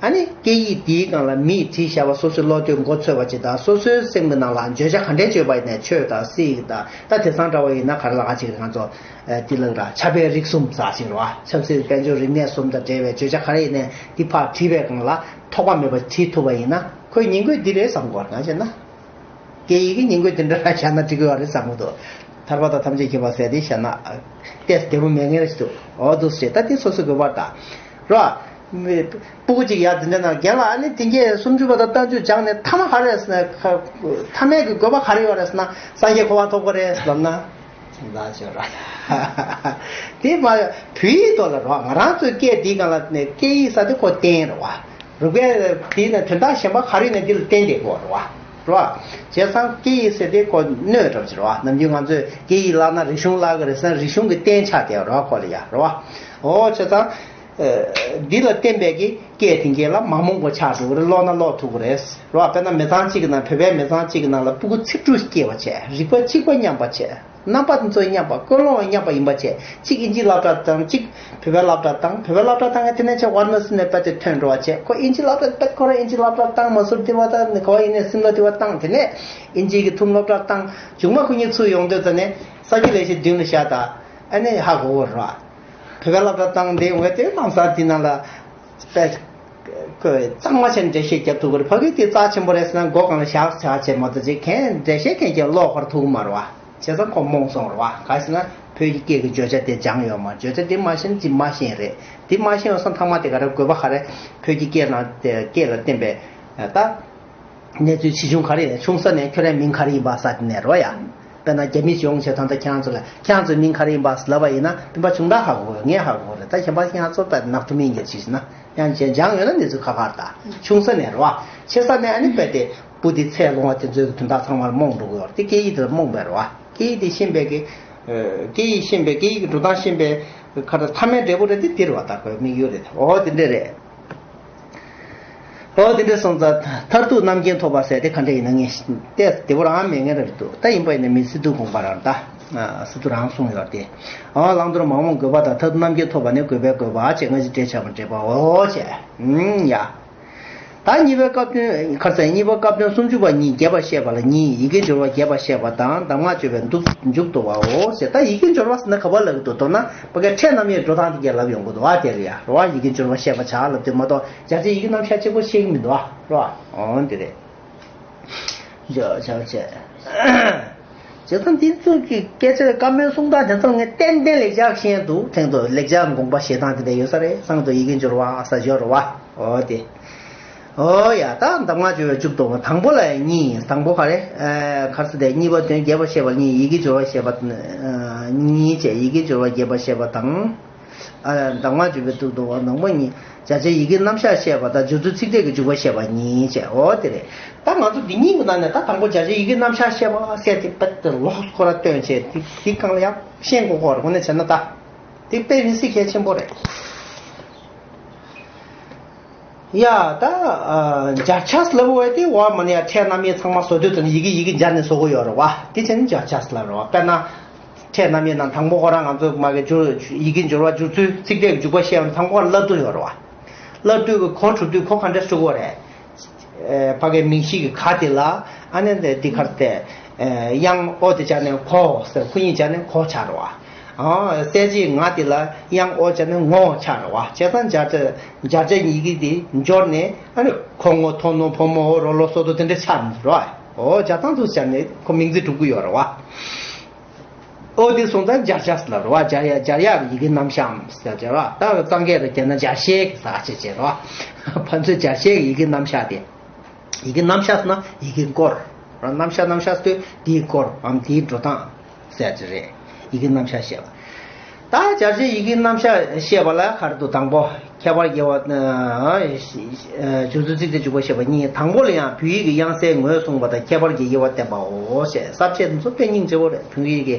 ཨ་ནི་སྐད་ཡིག་དེའི་སྒང་ལ་མིས་བྲིས་བཞག་པ་སོ་སོའི་བློ་གཏོད་མགོ་ཚོས་པ་ཅིག་དང་། སོ་སོའི་སེམས་ཀྱི་ནང་ལ་བརྗོད་བྱ་ག་འདྲས་བརྗོད་པ་ཡིན་ནའི་ཆོས་དང་སྲིད་ཡིག་དང་། ད་དེང་སང་འདྲ་བ་ཡིན་ན་ག་རེ་ལ་ག་ཅིག་རེད། ང་ཚོ་ཨ་དེ་ལ་ར་ཆབ་དཔལ་རིག་གསུམ་ཟེར་ཅིག་རེད་བ། ཆབ་སྲིད་དཔལ་འབྱོར་རིག་གནས་གསུམ་དང་འབྲེལ་བའི་བརྗོད་བྱ་ག་རེ་ཡིན་ནའི་དེ་ཕར་བྲིས་པའི་སྒང་ལ་ཐོགས་པ་མེད་པ་བྲིས་ཐུབ་པ་ཡིན་ན། ཁོས་ཉན་དགོས་འདི་རེད་བསམ་གི་ཡོད་རེད། གང་ཡིན་ཟེར་ན། སྐད་ཡིག་གི་ཉིན་གུང་དེ་འདྲ་བཞག་ན་འགྲིག་གི་ཡོད་རེད་བསམ་གི་འདུག་ཐར་པ་དང་ཐམས་ཅད་མཁྱེན་པ་ཟེར་དེ་བཞག་ན། ཏོག་ཙམ་བདེ་པོ་མེད་མཁན་རེད་འདུག་འོ་འདུག་སེ། ད་དེ་སོ་སོའི་དགོས་པ་ད། རོ། མི། སྤུ་གུ་གཅིག་ཡ་འདི་འདྲ་ན་རྒན་ལགས། ཨ་ནི་དེ་གས་སུམ་ཅུ་པ་དང་རྟགས་འཇུག་སྦྱངས་ནས་མཐའ་མ་ག་རེ་རེད་ཟེར་ན། མཐའ་མའི་གི་དགོས་པ་ག་རེ་ཡོད་རེད་ཟེར་ན། སངས་རྒྱས་གོ་བ་ཐོབ་དགོས་རེད་ལབ་ན། ད་ཆོག་ར། དེ་མ་བོད་ཡིག་ཐོག་ལ་རོ། ང་རང་ཚོའི་སྐད་དེའི་སྒང་ལ་ནས་སྐད་ཡིག་ས་དེ་ཁོ་བསྟན་རེད་བ། རུ་སྐད་དེ་ནས་དོན་དག་གཞན་པ་ག་རེ་ཡིན་ན་འདི་ལ་བརྟེན་བསྡད་དགོས་རེད་བ། རེད་བ། བྱས་ཙང་སྐད་ཡིག་ཟེར་དེ་ཁོ་སྣོད་འདྲ་པོ་ཅིག་རེད་བ། ནམ་རྒྱུན་ང་ཚོས་སྐད་ཡིག་བརླག་ན་རིག་གཞུང་བརླག་གི་རེད་ཟེར་ན་རིག་གཞུང་གི་རྟེན་ཆགས་བསྡད་པ་རེད་བ། ཁོ་ལ་ཡ་རེད་བ། འོ་བྱས་ཙང་། འདི་ལ་བརྟེན་པའི་གི་སྐད་དེ་གས་ལ་མ་རྨོངས་པ་ཆགས་འགྲོ་གི་རེད། ཀློག་ན་ཀློག་ཐུབ་ཀྱི་རེད། རེད་བ། དཔེར་ན་མི་ཚང་གཅིག་གི་ནང་། བོད་པའི་མི་ཚང་གཅིག་གི་ནང་ལ་སྤུ་གུ་ཚིག་དྲུག་སྐྱེས་པ་བྱས། རིག་པ་གཅིག་པ་མཉམ་པ་བྱས། རྣམ་པ་དེ་ཚོ་མཉམ་པ། ཀུན་སློང་མཉམ་པ་ཡིན་པ་བྱས། གཅིག་ཨིན་ཇིའི་སློབ་གྲྭ་བཏང་། གཅིག་བོད་པའི་སློབ་གྲྭ་བཏང་། བོད་པའི་སློབ་གྲྭ་བཏང་ཡ་དེ་ནས་ཆེ་ཝར་མ་སི་ནས་དཔེ་དེ་ཐོན་འགྲོ་བ་བྱས། ཁོ་ཨིན་ཇིའི་སློབ་གྲྭ་དཔེ་ཁོ་རང་ཨིན་ཇིའི་སློབ་གྲྭ་བཏང་མ་ཟུར་དེ་བ་ད་ནི་ག་བ་ཡིན་ནས་སིམ་ལ་དེ་བ་བཏང་། དེ་ནས་ཨིན་ཇི་གི་ཐུམ་སློབ་གྲྭ་བཏང་། མཇུག་མ་ཁོ་གཉིས་ཚུར་ཡོང་དུས་ཙ་ནས་ས་ཁྱི་ལས་ཤི་མདུན་ལ་བཞག་ད། ཨ་ནི་ཧ་གོ་གོ་ར། བོད་པའི་སློབ་གྲྭ་བཏང་དེ་འོང་བས་དེ་ལམ་སང་དེ་ནང་ལ་དཔེ་ཁོས་གཙང་མ་བྱས་ནས་འགྲེལ་བཤད་རྒྱབ་ཐུབ་ཀྱི་རེད། ཕ་གི་དེ་རྩ་ཆེན་པོ་རེད་ཟེར་ན་མགོ་སྒང་ལ་བཞག་བཞག་བྱས་མ་གཏོགས་ཅིག་གན་འགྲེལ་བཤད་མཁན་གྱིས་ཀློག་ཁར་ཐུག་གི་མ་རེད་བ། བྱས་ཙང་ཁོ་རྨོངས་སོང་རེད་བ། ག་ཟེར་ན་བོད་ཀྱི་སྐད་ཀྱི་བརྗོད་བྱ་དེ་སྦྱངས་ཡོད་མ། བརྗོད་བྱ་དེ་མ་ཤེས་ན་ཅིག་མ་ཤེས་རེད། དེ་མ་ཤེས་པ་སོང་ཐ་མ་དེ་ག་རེ་དགོས་པ་ག་རེ། བོད་ཀྱི་སྐད་ནང་དེ་སྐད་ལ་བརྟེན་པའི་ད་གནས་ཚུལ་ཇི་བྱུང་ག་རེ་ཡིན་ན། ཆུང་ས་ནས་ཁྱོད་རའི་མིང་ག་རེ་ཡིན་པ་ཟེར་དེ་ནས་རོ་ཡ། དཔེར་ན་རྒྱ་མི་ཡོང་བྱས་ད་ལྟ་ཁྱེད་རང་ཚོ་ལ་ཁྱེད་རང་ཚོའི་མིང་ག་རེ་ཡིན་པ་ལབ་པ་ཡིན་ན་སྤུན་པ་ཆུང་དག་ཧ་གོ་གི། ངས་ཧ་གོ་གི་རེད། ད་གཞན་པ་ཁྱེད་རང་ཚོ་ད་ནག་ཐུ་མིན་གྱི་ཅིག་ཟེར་ན་ཡང་བྱས་སྦྱངས་ཡོད་ན་གནས་ཚུལ་ཁག་ཁག་རེད། ད་ཆུང་ས་ནས་རེད་བ། ཆེ་ས་ནས་ཨ་ནི་དཔེ་དེ་སྤུ་དེ་ཚད་ལོངས་པ་དེ་ཚོའི་དོན་དག་ཚང་མ་ལ་རྨོངས་འགྲོ་གི་ཡོད་རེད། དེ་སྐད་ཡིག་དེ་ལ་རྨོངས་པས་རེད་བ། སྐད་ཡིག་དེ་ཤེས་པའི་གི་སྐད་ཡིག་ཤེས་པའི་སྐད་ཡིག་གི་འགྲོ་སྟངས་ཤེས་པའི་ཁ་ད་མཐའ་མའི་འབྲས་བུ་རེད། དེ་དེ་རེད་བ། ད་ཁོའི་དམིགས་ཡུལ་རེད། འོ་དེ་འདྲ་རེད། ཨོ་དེ་འདྲ་སོང་ཙང་མཐར་ཐུག་རྣམ་མཁྱེན་ཐོབ་པ་ཟེར་དེ་ག་འདྲ་ཡིན་ན་ངས་ཏོག་ཙམ་བདེ་པོ་རང་མེད་མཁན་རེད་འདུག་ད་ཡིན་པ་ཡིན་ན་མི་སྲིད་སྡུག་དགོངས་པ་རང་ད། ཨ། སུ་ཏུ་རང་གསུངས་ཡོད་དེ། ཨ། བླང་དོར་མ་འོངས་དགོས་པ་དང་མཐར་ཐུག་རྣམ་མཁྱེན་ཐོབ་པ་ནི་དགོས་པའི་དགོས་པ་ཅེས་སྔ་ཕྱི་འགྲེལ་བྱ་བ་འགྲེལ་པའོ་ཞེས། ཨུམ། ཡ། ད་གཉིས་པའི་སྐབས་དོན། ཁར་སང་གཉིས་པ་སྐབས་དོན་སུམ་ཅུ་པ་གཉིས་རྒྱས་པར་བཤད་པ་ལ་གཉིས། ཡི་གེ་སྦྱོར་བ་རྒྱས་པར་བཤད་པ་དང་གདམས་ངག་སྤྱོད་པའི་མཇུག་མཇུག་ཏུ་བའོ་ཞེས། ད་ཡི་གེ་སྦྱོར་བ་ཟེར་ན་ག་པར་ལབ་ཀྱི་འདུག་ལྟོས་ན་ཕ་གིའི་ཕྲད་རྣམ་དབྱེའི་འགྲོ་སྟངས་དེ་གས་ལབ་ཡོང་གི་འདུག། ཨ། དེ་རེད་ཡ། རེད་བ། ཡི་གེ་སྦྱོར་བ་བཤད་པ་བྱ་ལབ་དུས་མ་གཏོགས་སྦྱར་བྱའི་ཡི་གེ་རྣམ་གཞག་གཅིག་པོ་བཤད་ཀྱི་མི་འདུག། ཨ། རེད་བ། འོ་འདི་རེད། བྱས་ཙང་འདི་ཚོ་གི་སྐད་ཆ་བཀའ་མོལ་གསུང་སྟངས་དེ་ཚོ་ངས་ཏན་ཏན་ལེགས་སྦྱར་ཤེས་འདུག། དེང་དུ་ལེགས་སྦྱར་དགོངས་པ་བཞེས་སྟངས་དེ་འདྲ་ཡོད་ས་རེད། སང་དུ་ཡི་གེ་སྦྱོར་བ་ས་སྦྱོར་བ། འོ་དེ། འོ་ཡ། ད་གདམས་ངག་སྦྱོར་བའི་མཇུག་ཏུ་བ། དང་པོ་ལ་གཉིས། དང་པོ་ག་རེ། ཨ། ག་རེ་ཟེར་དེ། གཉིས་པ་དོན་རྒྱས་པར་བཤད་པ་གཉིས། ཡི་གེ་སྦྱོར་བ་བཤད་པ་གཉིས་བྱས། ཡི་གེ་སྦྱོར་བ་རྒྱས་པར་བཤད་པ་དང་། ཨ། གདམས་ངག་སྦྱོར་བའི་མཇུག་ཏུ་བ། དང་པོ་གཉིས། སྦྱར་བྱའི་ཡི་གེའི་རྣམ་གཞག་བཤད་པ་དང་སྦྱོར་ཚུལ་ཚིག་ཕྲད་ཀྱི་འཇུག་པ་བཤད་པ་གཉིས་བྱས། འོ་དེ་རེད། ད་ང་ཚོ་འདི་གཉིས་ཀྱི་ནང་ནས་ད་དང་པོ་སྦྱར་བྱའི་ཡི་གེའི་རྣམ་གཞག་བཤད་པ་ཟེར་དེ་དཔེ་དེ་ལོགས་སུ་ཁོ་ར་སྟོན་བྱས། དེ་དེ་སྒང་ལ་ཡང་ཤེས་དགོས་ཀྱི་ཡོད་རེད། དངོས་གནས་བྱས་ན་ད་དེ་དཔེ་མི་སྲིད་གལ་ཆེན་པོ་རེད། ཡ། ད། ཨ། སྦྱར་བྱ་ལབ་པ་དེ་འོ་མ་ནི་ཡ་ཕྲད་རྣམ་དབྱེ་ཚང་མ་བཟོ་དུས་ཙམ་ནས་ཡི་གེ་ཡི་གེ་སྦྱར་ནས་བཟོ་དགོས་ཡོད་རེད་བ། དེ་བྱས་ནས་སྦྱར་བྱ་ལབ་རེད་བ། དཔེར་ན། ཕྲད་རྣམ་དབྱེ་ནང་དང་པོ་ཁོ་རང་ང་ཚོ་མ་གི་སྦྱོར་ཡི་གེ་སྦྱོར་བ་སྦྱོར་ཚུལ་ཚིག་ཕྲད་ཀྱི་འཇུག་པ་བཤད་ཡོང་དུས་དང་པོ་ཁོ་རང་སླར་བསྡུ་ཡོད་རེད་བ། སླར་བསྡུ་གི་གོ་གྲུབ་དུས་གོ་ག་འདྲ་གྲུབ་ཀྱི་ཡོད་རེད། ཨེ། ཕ་གིའི་མིང་གཞི་གི་ག་དེ་ལ། ཨ་ནི་འདི་ག་རེ་ཟེར། ཨེ། དབྱངས་ཨོ་དེ་སྦྱར་ནས་གོ་ཟེར། ཁོ་གཉིས་སྦྱར་ནས་གོ་ཆགས་རེད་བ། ཨ། གསལ་བྱེད་ང་དེ་ལ་དབྱངས་ཨོ་སྦྱར་ནས་ངོ་ཆགས་རེད་བ། བྱས་ཙང་སྦྱར་བྱ་སྦྱར་བྱ་ཡི་གེ་དེ་སྦྱོར་ནས། ཨ་ནི་གོ་ངོ་ཐོ་ནོ་ཕོ་མོ་འོ་རོ་ལོ་སོ་དོ་དེ་འདྲ་ཆགས་ནས་རེད་བ། འོ་སྦྱར་སྟངས་དེ་སྦྱར་ནས་ཁོ་མིང་ཚིག་གྲུབ་ཀྱི་ཡོད་རེད་བ། ཨོ་དེ་སོང་ཙང་སྦྱར་བྱ་ལབ་རེད་བ། སྦྱར་ཡ་སྦྱར་ཡག་ཡི་གེའི་རྣམ་གཞག་ཟེར་བྱ་རེད་བ། ད་གཙང་སྐད་ལ་བསྒྱུར་ན་སྦྱར་བྱའི་གི་ཟེར་བྱས་བྱས་རེད་བ། ཕན་ཚུན་སྦྱར་བྱའི་གི་ཡི་གེའི་རྣམ་གཞག་དེ། ཡི་གེའི་རྣམ་གཞག་ཟེར་ན་ཡི་གེའི་སྐོར། རྣམ་གཞག་རྣམ་གཞག་ཟེར་དུས་དེའི་སྐོར་འམ་དེའི་འགྲོ་སྟངས་ཟེར་གྱི་རེད། ཡི་གེའི་རྣམ་གཞག་བཤད་པ། ད་སྦྱར་བྱའི་ཡི་གེའི་རྣམ་གཞག་བཤད་པ་ལ་ག་རེ་འདུག། དང་པོ་ཁྱད་པར་དགེ་བ། ཨ། སྦྱོར་ཚུལ་ཚིག་ཕྲད་འཇུག་པ་བཤད་པ་གཉིས། དང་པོ་ལ་ཡང་བོད་ཡིག་གི་དབྱངས་གསལ་ངོས་བཟུང་བ་དང་ཁྱད་པར་གྱི་དབྱེ་བ་བསྟན་པའོ་ཞེས། ས་བཅད་འདི་ཚོ་དཔེ་སྙིང་རྗེ་བོ་རེད། བོད་ཡིག་གི་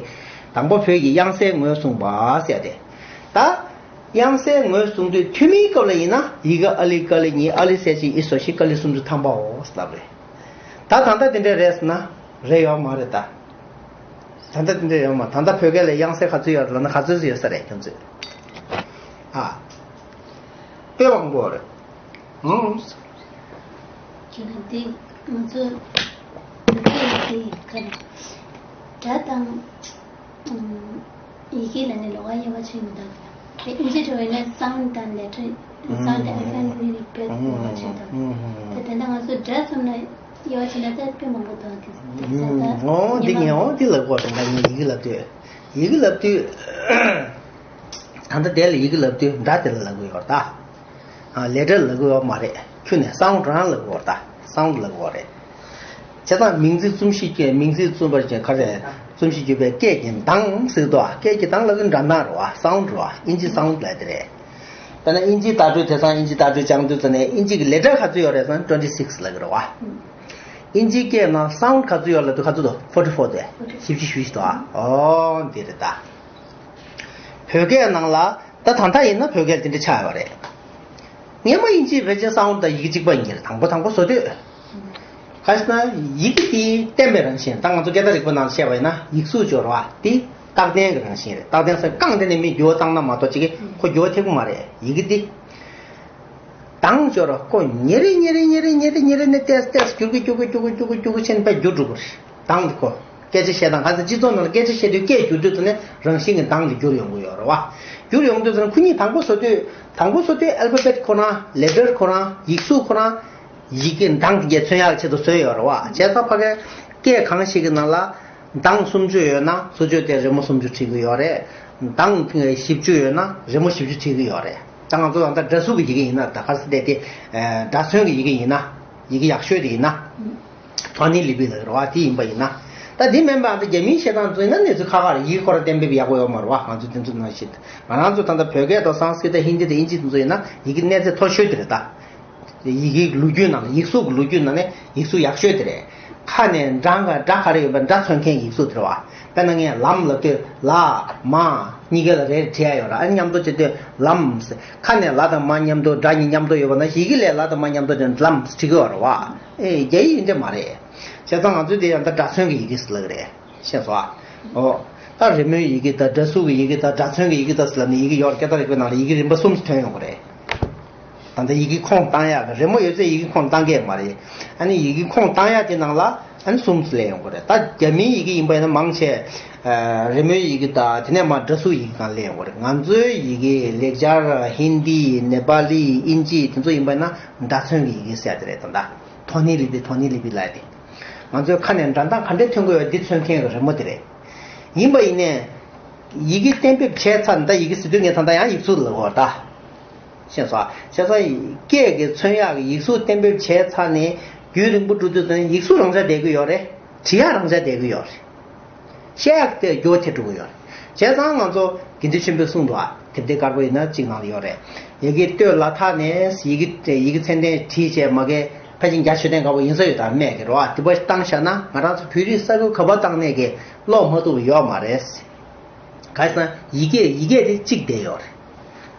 དང་པོ་བོད་ཀྱི་དབྱངས་གསལ་ངོས་བཟུང་བ་ཟེར་ཏེ། ད་དབྱངས་གསལ་ངོས་བཟུང་དུས་ཐོན་མིའི་སྐབས་ལ་ཡིན་ན་ཡི་གེ་ཨ་ལི་ཀ་ལི་གཉིས། ཨ་ལི་གསལ་བྱེད་ཨི་སོ་བཞི། ཀ་ལི་སུམ་ཅུ་ཐམ་པའོ་ལབ་རེད། ད་ད་ལྟ་དེ་འདྲ་རེད་ཟེར་ན་རེད་ཡོད་མ་རེད་ད། ད་ལྟ་དེ་འདྲ་ཡོད་མ། ད་ལྟ་བོད་སྐད་ལ་དབྱངས་གསལ་ག་ཚོད་ཡོད་རེད་ལབ་ན་ག་ཚོད་ཡོད་ས་རེད་ཁྱོད་ཚོས། ཨ། དཔེ་མང་པོ་རེད། ཨང་། ཁྱེད་ལ་འདི་ང་ཚོ་བོད་སྐད་ལ་འདི་ག་རེ། སྒྲ་དང་། ཨང་། ཡི་གེ་ལ་ནི་ལོགས་ཀ་དབྱེ་བ་ཕྱེ་མི་འདུག། དེ་ཨིན་ཇི་འགྲོ་བས་ན་སའུན་ཌི་དང་ལེ་ཊར། སའུན་ཌི་ཨལ་ཕ་བེཊ་ནི་རིགས་བེཊ་དབྱེ་བ་ཕྱེ་མི་འདུག། དེ་དེ་འདྲ་ང་ཚོ་སྒྲ་གསུམ་ལ་དབྱེ་བ་ཕྱེ་ན་ད་དཔེ་མང་པོ་འདུག། དེ་དེ་ས་ད་ཨོ་དེ་ཉན་ངས་ཨོ་དེ་ལབ་དགོས་དང་ད་ངས་ཡི་གེ་ལབ་དུས། ཡི་གེ་ལབ་དུས། ད་ལྟ་དེ་ལ་ཡི་གེ་ལབ་དུས་སྒྲ་དེ་ལ་ལབ་དགོས་ཡོད་རེད་ད། ཨ། ལེ་ཊར་ལབ་དགོས་ཡོད་མ་རེད། ཁྱོན་ནས་སའུན་ཌི་རང་ལབ་དགོས་རེད་ད། སའུན་ཌི་ལབ་དགོས་རེད། བྱས་ཙང་མིང་ཚིག་རྩོམ་གཞི་སྐད། མིང་ཚིག་རྩོམ་པར་བྱེད་ག་རེ། རྩོམ་གཞི་བརྗོད་པའི་སྐད་ཀྱི་གདངས་ཟེར་དུས། སྐད་ཀྱི་གདངས་ལབ་ཀྱི་སྒྲ་གདངས་རེད་བ། སའུན་ཌི་རེད་བ། ཨིན་ཇི་སའུན་ཌི་ལབ་དེ་རེད། དཔེར་ན་ཨིན་ཇིའི་བརྡ་སྤྲོད། དེང་སང་ཨིན་ཇིའི་བརྡ་སྤྲོད་སྦྱང་དུས་ཙམ་ནས་ཨིན་ཇི་གི་ལེ་ཊར་ག་ཚོད་ཡོད་རེད་ཟེར་ན་ཊུ་ཝེན་ཊི་སིག་ལབ་ཀྱི་རེད་བ། ཨིན་ཇིའི་སྐད་ནང་སའུན་ཌི་ག་ཚོད་ཡོད་ལབ་དུས་ག་ཚོད་འདུག། ཕོར་ཊི་ཕོར་དེ། བཞི་བཅུ་ཞེ་བཞི་འདུག་ཨ། ཨོ་འདི་རེད་ད། བོད་སྐད་ནང་ལ་ད་ད་ལྟ་ཡིན་ན་བོད་སྐད་དེ་འདྲ་ཆགས་ཡོད་རེད། སྔོན་མ་ཨིན་ཇིའི་བོད་ཆེན་སའུན་ཌི་དང་ཡི་གེ་གཅིག་པ་ཡིན་གྱི་རེད། དང་པོ་དང་པོ་བཟོ་དུས། ག་ཟེར་ན་ཡི་གེ་དེ་བརྟན་པའི་རང་བཞིན། ད་ང་ཚོ་སྐད་བརྡ་རིག་པའི་ནང་བཤད་པ་ཡིན་ན་ཡིག་གཟུགས་སྦྱོར་བ་དེ་རྟག་བརྟན་གྱི་རང་བཞིན་རེད། རྟག་བརྟན་ཟེར་རྐང་བརྟན་ནས་མི་འགྱུར་བ་བཏང་ན་མ་གཏོགས་ཅིག་གིས་ཁོ་འགྱུར་བ་ཐེབས་ཀྱི་མ་རེད། ཡི་གེ་དེ། གདངས་སྦྱོར་བ་ཁོ་ཉིན་རེ་ཉིན་རེ་ཉིན་རེ་ནས་ཏོག་ཙམ་ཏོག་ཙམ་འགྱུར་གྱི་འགྱུར་གྱི་འགྱུར་གྱི་འགྱུར་གྱི་འགྱུར་གྱི་ཕྱིན་པས་འགྱུར་འགྲོ་གི་རེད། གདངས་དེ་ཁོ། སྐད་ཆ་བཤད་སྟངས་ག་ཚོད་སྤྱི་ཚོགས་ནང་ལ་སྐད་ཆ་བཤད་དུས་སྐད་འགྱུར་དུས་ཙམ་ནས་རང་བཞིན་གྱི་གདངས་དེ་འགྱུར་ཡོང་གི་ཡོད་རེད་བ། འགྱུར་ཡོང་དུས་ཙམ་ནས་ཁོ་གཉིས་དང་པོ་བཟོ་དུས། དང་པོ་བཟོ་དུས་ཨལ་ཕ་བེཊ་ཁོ་རང་། ལེ་ཊར་ཁོ་རང་། ཡིག་གཟུགས་ཁོ་རང་། ཡི་གེ་གདངས་དེ་གས་མཚོན་ཡག་ཆེད་དུ་བཟོས་ཡོད་རེད་བ། བྱས་ཙང་ཕ་གིའི་སྐད་གང་ཞིག་གི་ནང་ལ། གདངས་སུམ་ཅུ་ཡོད་ན་སུམ་ཅུ་དེ་རི་མོ་སུམ་ཅུ་བྲིས་ཀྱི་ཡོད་རེད། གདངས་བཞི་བཅུ་ཡོད་ན་རི་མོ་བཞི་བཅུ་བྲིས་ཀྱི་ཡོད་རེད། ད་ང་ཚོ་ད་ལྟ་སྒྲ་གཟུགས་ཀྱི་ཡི་གེ་ཡིན་ན། ད་ག་རེ་ཟེར་དེ། ཨ། སྒྲ་མཚོན་གྱི་ཡི་གེ་ཡིན་ན། ཡི་གེ་ཡག་ཤོས་དེ་ཡིན་ན། ཐོ་ནི་ལི་པི་ལབ་ཀྱི་རེད་བ། དེ་ཡིན་པ་ཡིན་ན། ད་དེ་མིན་པ་ད་རྒྱ་མིའི་བཤད་སྟངས་ཚོ་ཡིན་ན་གནས་ཚུལ་ཁག་ཁག་རེད། ཡི་གེ་ཁོ་རང་གཏན་འབེབས་ཡག་པོ་ཡོད་མ་རེད་བ། ང་ཚོ་དེ་ཚོ་ནང་བཞིན། ང་རང་ཚོ་ད་ལྟ་བོད་སྐད་དང་སཾ་སྐྲྀ་ཏ་ཧིན་དི་དང་ཨིན་ཇི་དེ་ཚོ་ཡིན་ན་ཡི་གེ་གནས་ཚད་མཐོ་ཤོས་དེ་རེད་ད། ཡི་གེའི་ལོ་རྒྱུས་ནང་ལ། ཡིག་གཟུགས་ཀྱི་ལོ་རྒྱུས་ནང་ནས་ཡིག་གཟུགས་ཡག་ཤོས་དེ་རེད། ཁ་ནས་འགྲངས་ག་སྒྲ་ག་རེ་ཡོད་པ་སྒྲ་མཚོན་མཁན་གྱི་ཡིག་གཟུགས་དེ་རེད་བ། དཔེར་ན་ངས་ལམ་ལབ་དུས་ལ། མ། གཉིས་ཀ་ལ་རེ་རེ་བྲིས་ཡ་ཡོད་ར། ཨ་ནི་མཉམ་དུ་བྱེད་དུས་ལམ་ཟེར། ཁ་ནས་ལ་དང་མ་མཉམ་དུ། སྒྲ་གཉིས་མཉམ་དུ་ཡོད་པ་ན་ཡི་གེ་ལས་ལ་དང་མ་མཉམ་དུ་བྱས་ལམ་ཟེར་བྲིས་ཀྱི་ཡོད་རེད་བ། ཨེ། རྒྱ་ཡིག་ཡིན་འདྲ་མ་རེད། བྱས་ཙང་ང་ཚོས་དེ་ཡང་ད་སྒྲ་མཚོན་གྱི་ཡི་གེ་ཟེར་ལབ་ཀྱི་རེད། ཤེས་སོང་ཨ། ཨོ། ད་རི་མོའི་ཡི་གེ་དང་སྒྲ་གཟུགས་ཀྱི་ཡི་གེ་དང་སྒྲ་མཚོན་གྱི་ཡི་གེ་དང་ཟེར་ལབ་ནས་ཡི་གེ་ཡོད་རེད། སྐད་བརྡ་རིག་པའི་ནང་ལ་ཡི་གེ་རིམ་པ་གསུམ་ཐོན་ཡོང་གི་རེད། ད་ལྟ་ཡི་གེ་ཁུངས་བཏང་ཡག་གི་རི་མོ་ཡོད་ཚད་ཡི་གེ་ཁུངས་བཏང་གི་མ་རེད། ཨ་ནི་ཡི་གེ་ཁུངས་བཏང་ཡག་དེ་ནང་ལ་ཨ་ནི་གསུམ་སླེབས་ཡོང་གི་རེད། ད་རྒྱ་མིའི་ཡི་གེ་ཡིན་པ་ཡིན་ན་མང་ཆེ། ཨ། རི་མོའི་ཡི་གེ་དང་དེ་ནས་མར་སྒྲ་གཟུགས་ཡི་གེ་སྒང་སླེབས་ཡོང་གི་རེད། ང་ཚོའི་ཡི་གེ་ལེགས་སྦྱར་ཧིན་དི་ནེ་པ་ལི་དབྱིན་ཇི་དེ་ཚོ་ཡིན་པ་ཡིན་ན་སྒྲ་མཚོན་གྱི་ཡི་གེ་ཟེར་ཡག་དེ་རེད། ད་ལྟ་ཐོ་ནི་ལི་པི་ཐོ་ནི་ལི་པི་ལབ་ཡག་དེ། ང་ཚོའི་ཁ་ནས་སྒྲ་གདངས་ག་འདྲས་ཐོན་གྱི་ཡོད་འདི་མཚོན་མཁན་གྱི་རི་མོ་དེ་རེད། ཡིན་པ་ཡིན་ནའི་ཡི་གེ་གཏན་འབེབས་བྱས་ཚར་ནས། ད་ཡི་གེ་ཟེར་དུས་ངས་ད་ལྟ་ཡང་ཡིག་གཟུགས་ལབ་ཡོད་རེད་ད། ཤེས་སོང་། བྱས་ཙང་སྐད་ཀྱི་མཚོན་ཡག་གི་ཡིག་གཟུགས་གཏན་འབེབས་བྱས་ཚར་ནས་རྒྱུན་རིང་པོ་འགྲོ་དུས་ཙམ་ཡིག་གཟུགས་རང་འཇགས་བསྡད་ཀྱི་ཡོད་རེད། འབྲི་ཡག་རང་འཇགས་བསྡད་ཀྱི་ཡོད་རེད། བཤད་ཡག་དེ་འགྱུར་བ་ཐེབས་འགྲོ་གི་ཡོད་རེད། བྱས་ཙང་ང་ཚོ་དགེ་འདུན་ཆོས་འཕེལ་གསུངས་འདུག་ཨ། དེབ་ཐེར་དཀར་པོ་ཡིན་ན་གཅིག་ནང་ལ་ཡོད་རེད། ཡི་གེ་སྟོད་ལ་དྭགས་ནས་ཡི་གེ་ཡི་གེ་ཚད་ལྡན་བྲིས་བྱས་མ་གི་ཕལ་ཆེར་བརྒྱ་ཆོད་ལྡན་དཀར་པོ་ཡིན་ས་ཡོད་ད་སྨྲས་ཀྱི་རེད་བ། དེ་པ་བཏང་བཞག་ན་ང་རང་ཚོ་བོད་རིགས་ས་ཁུལ་ག་པར་བཏང་ནས་ཀྱི་ཀློག་མ་ཐུབ་པ་ཡོད་མ་རེད། ག་རེ་ཟེར་ན་ཡི་གེ་ཡི་གེ་དེ་གཅིག་བསྡད་ཡོད་རེད།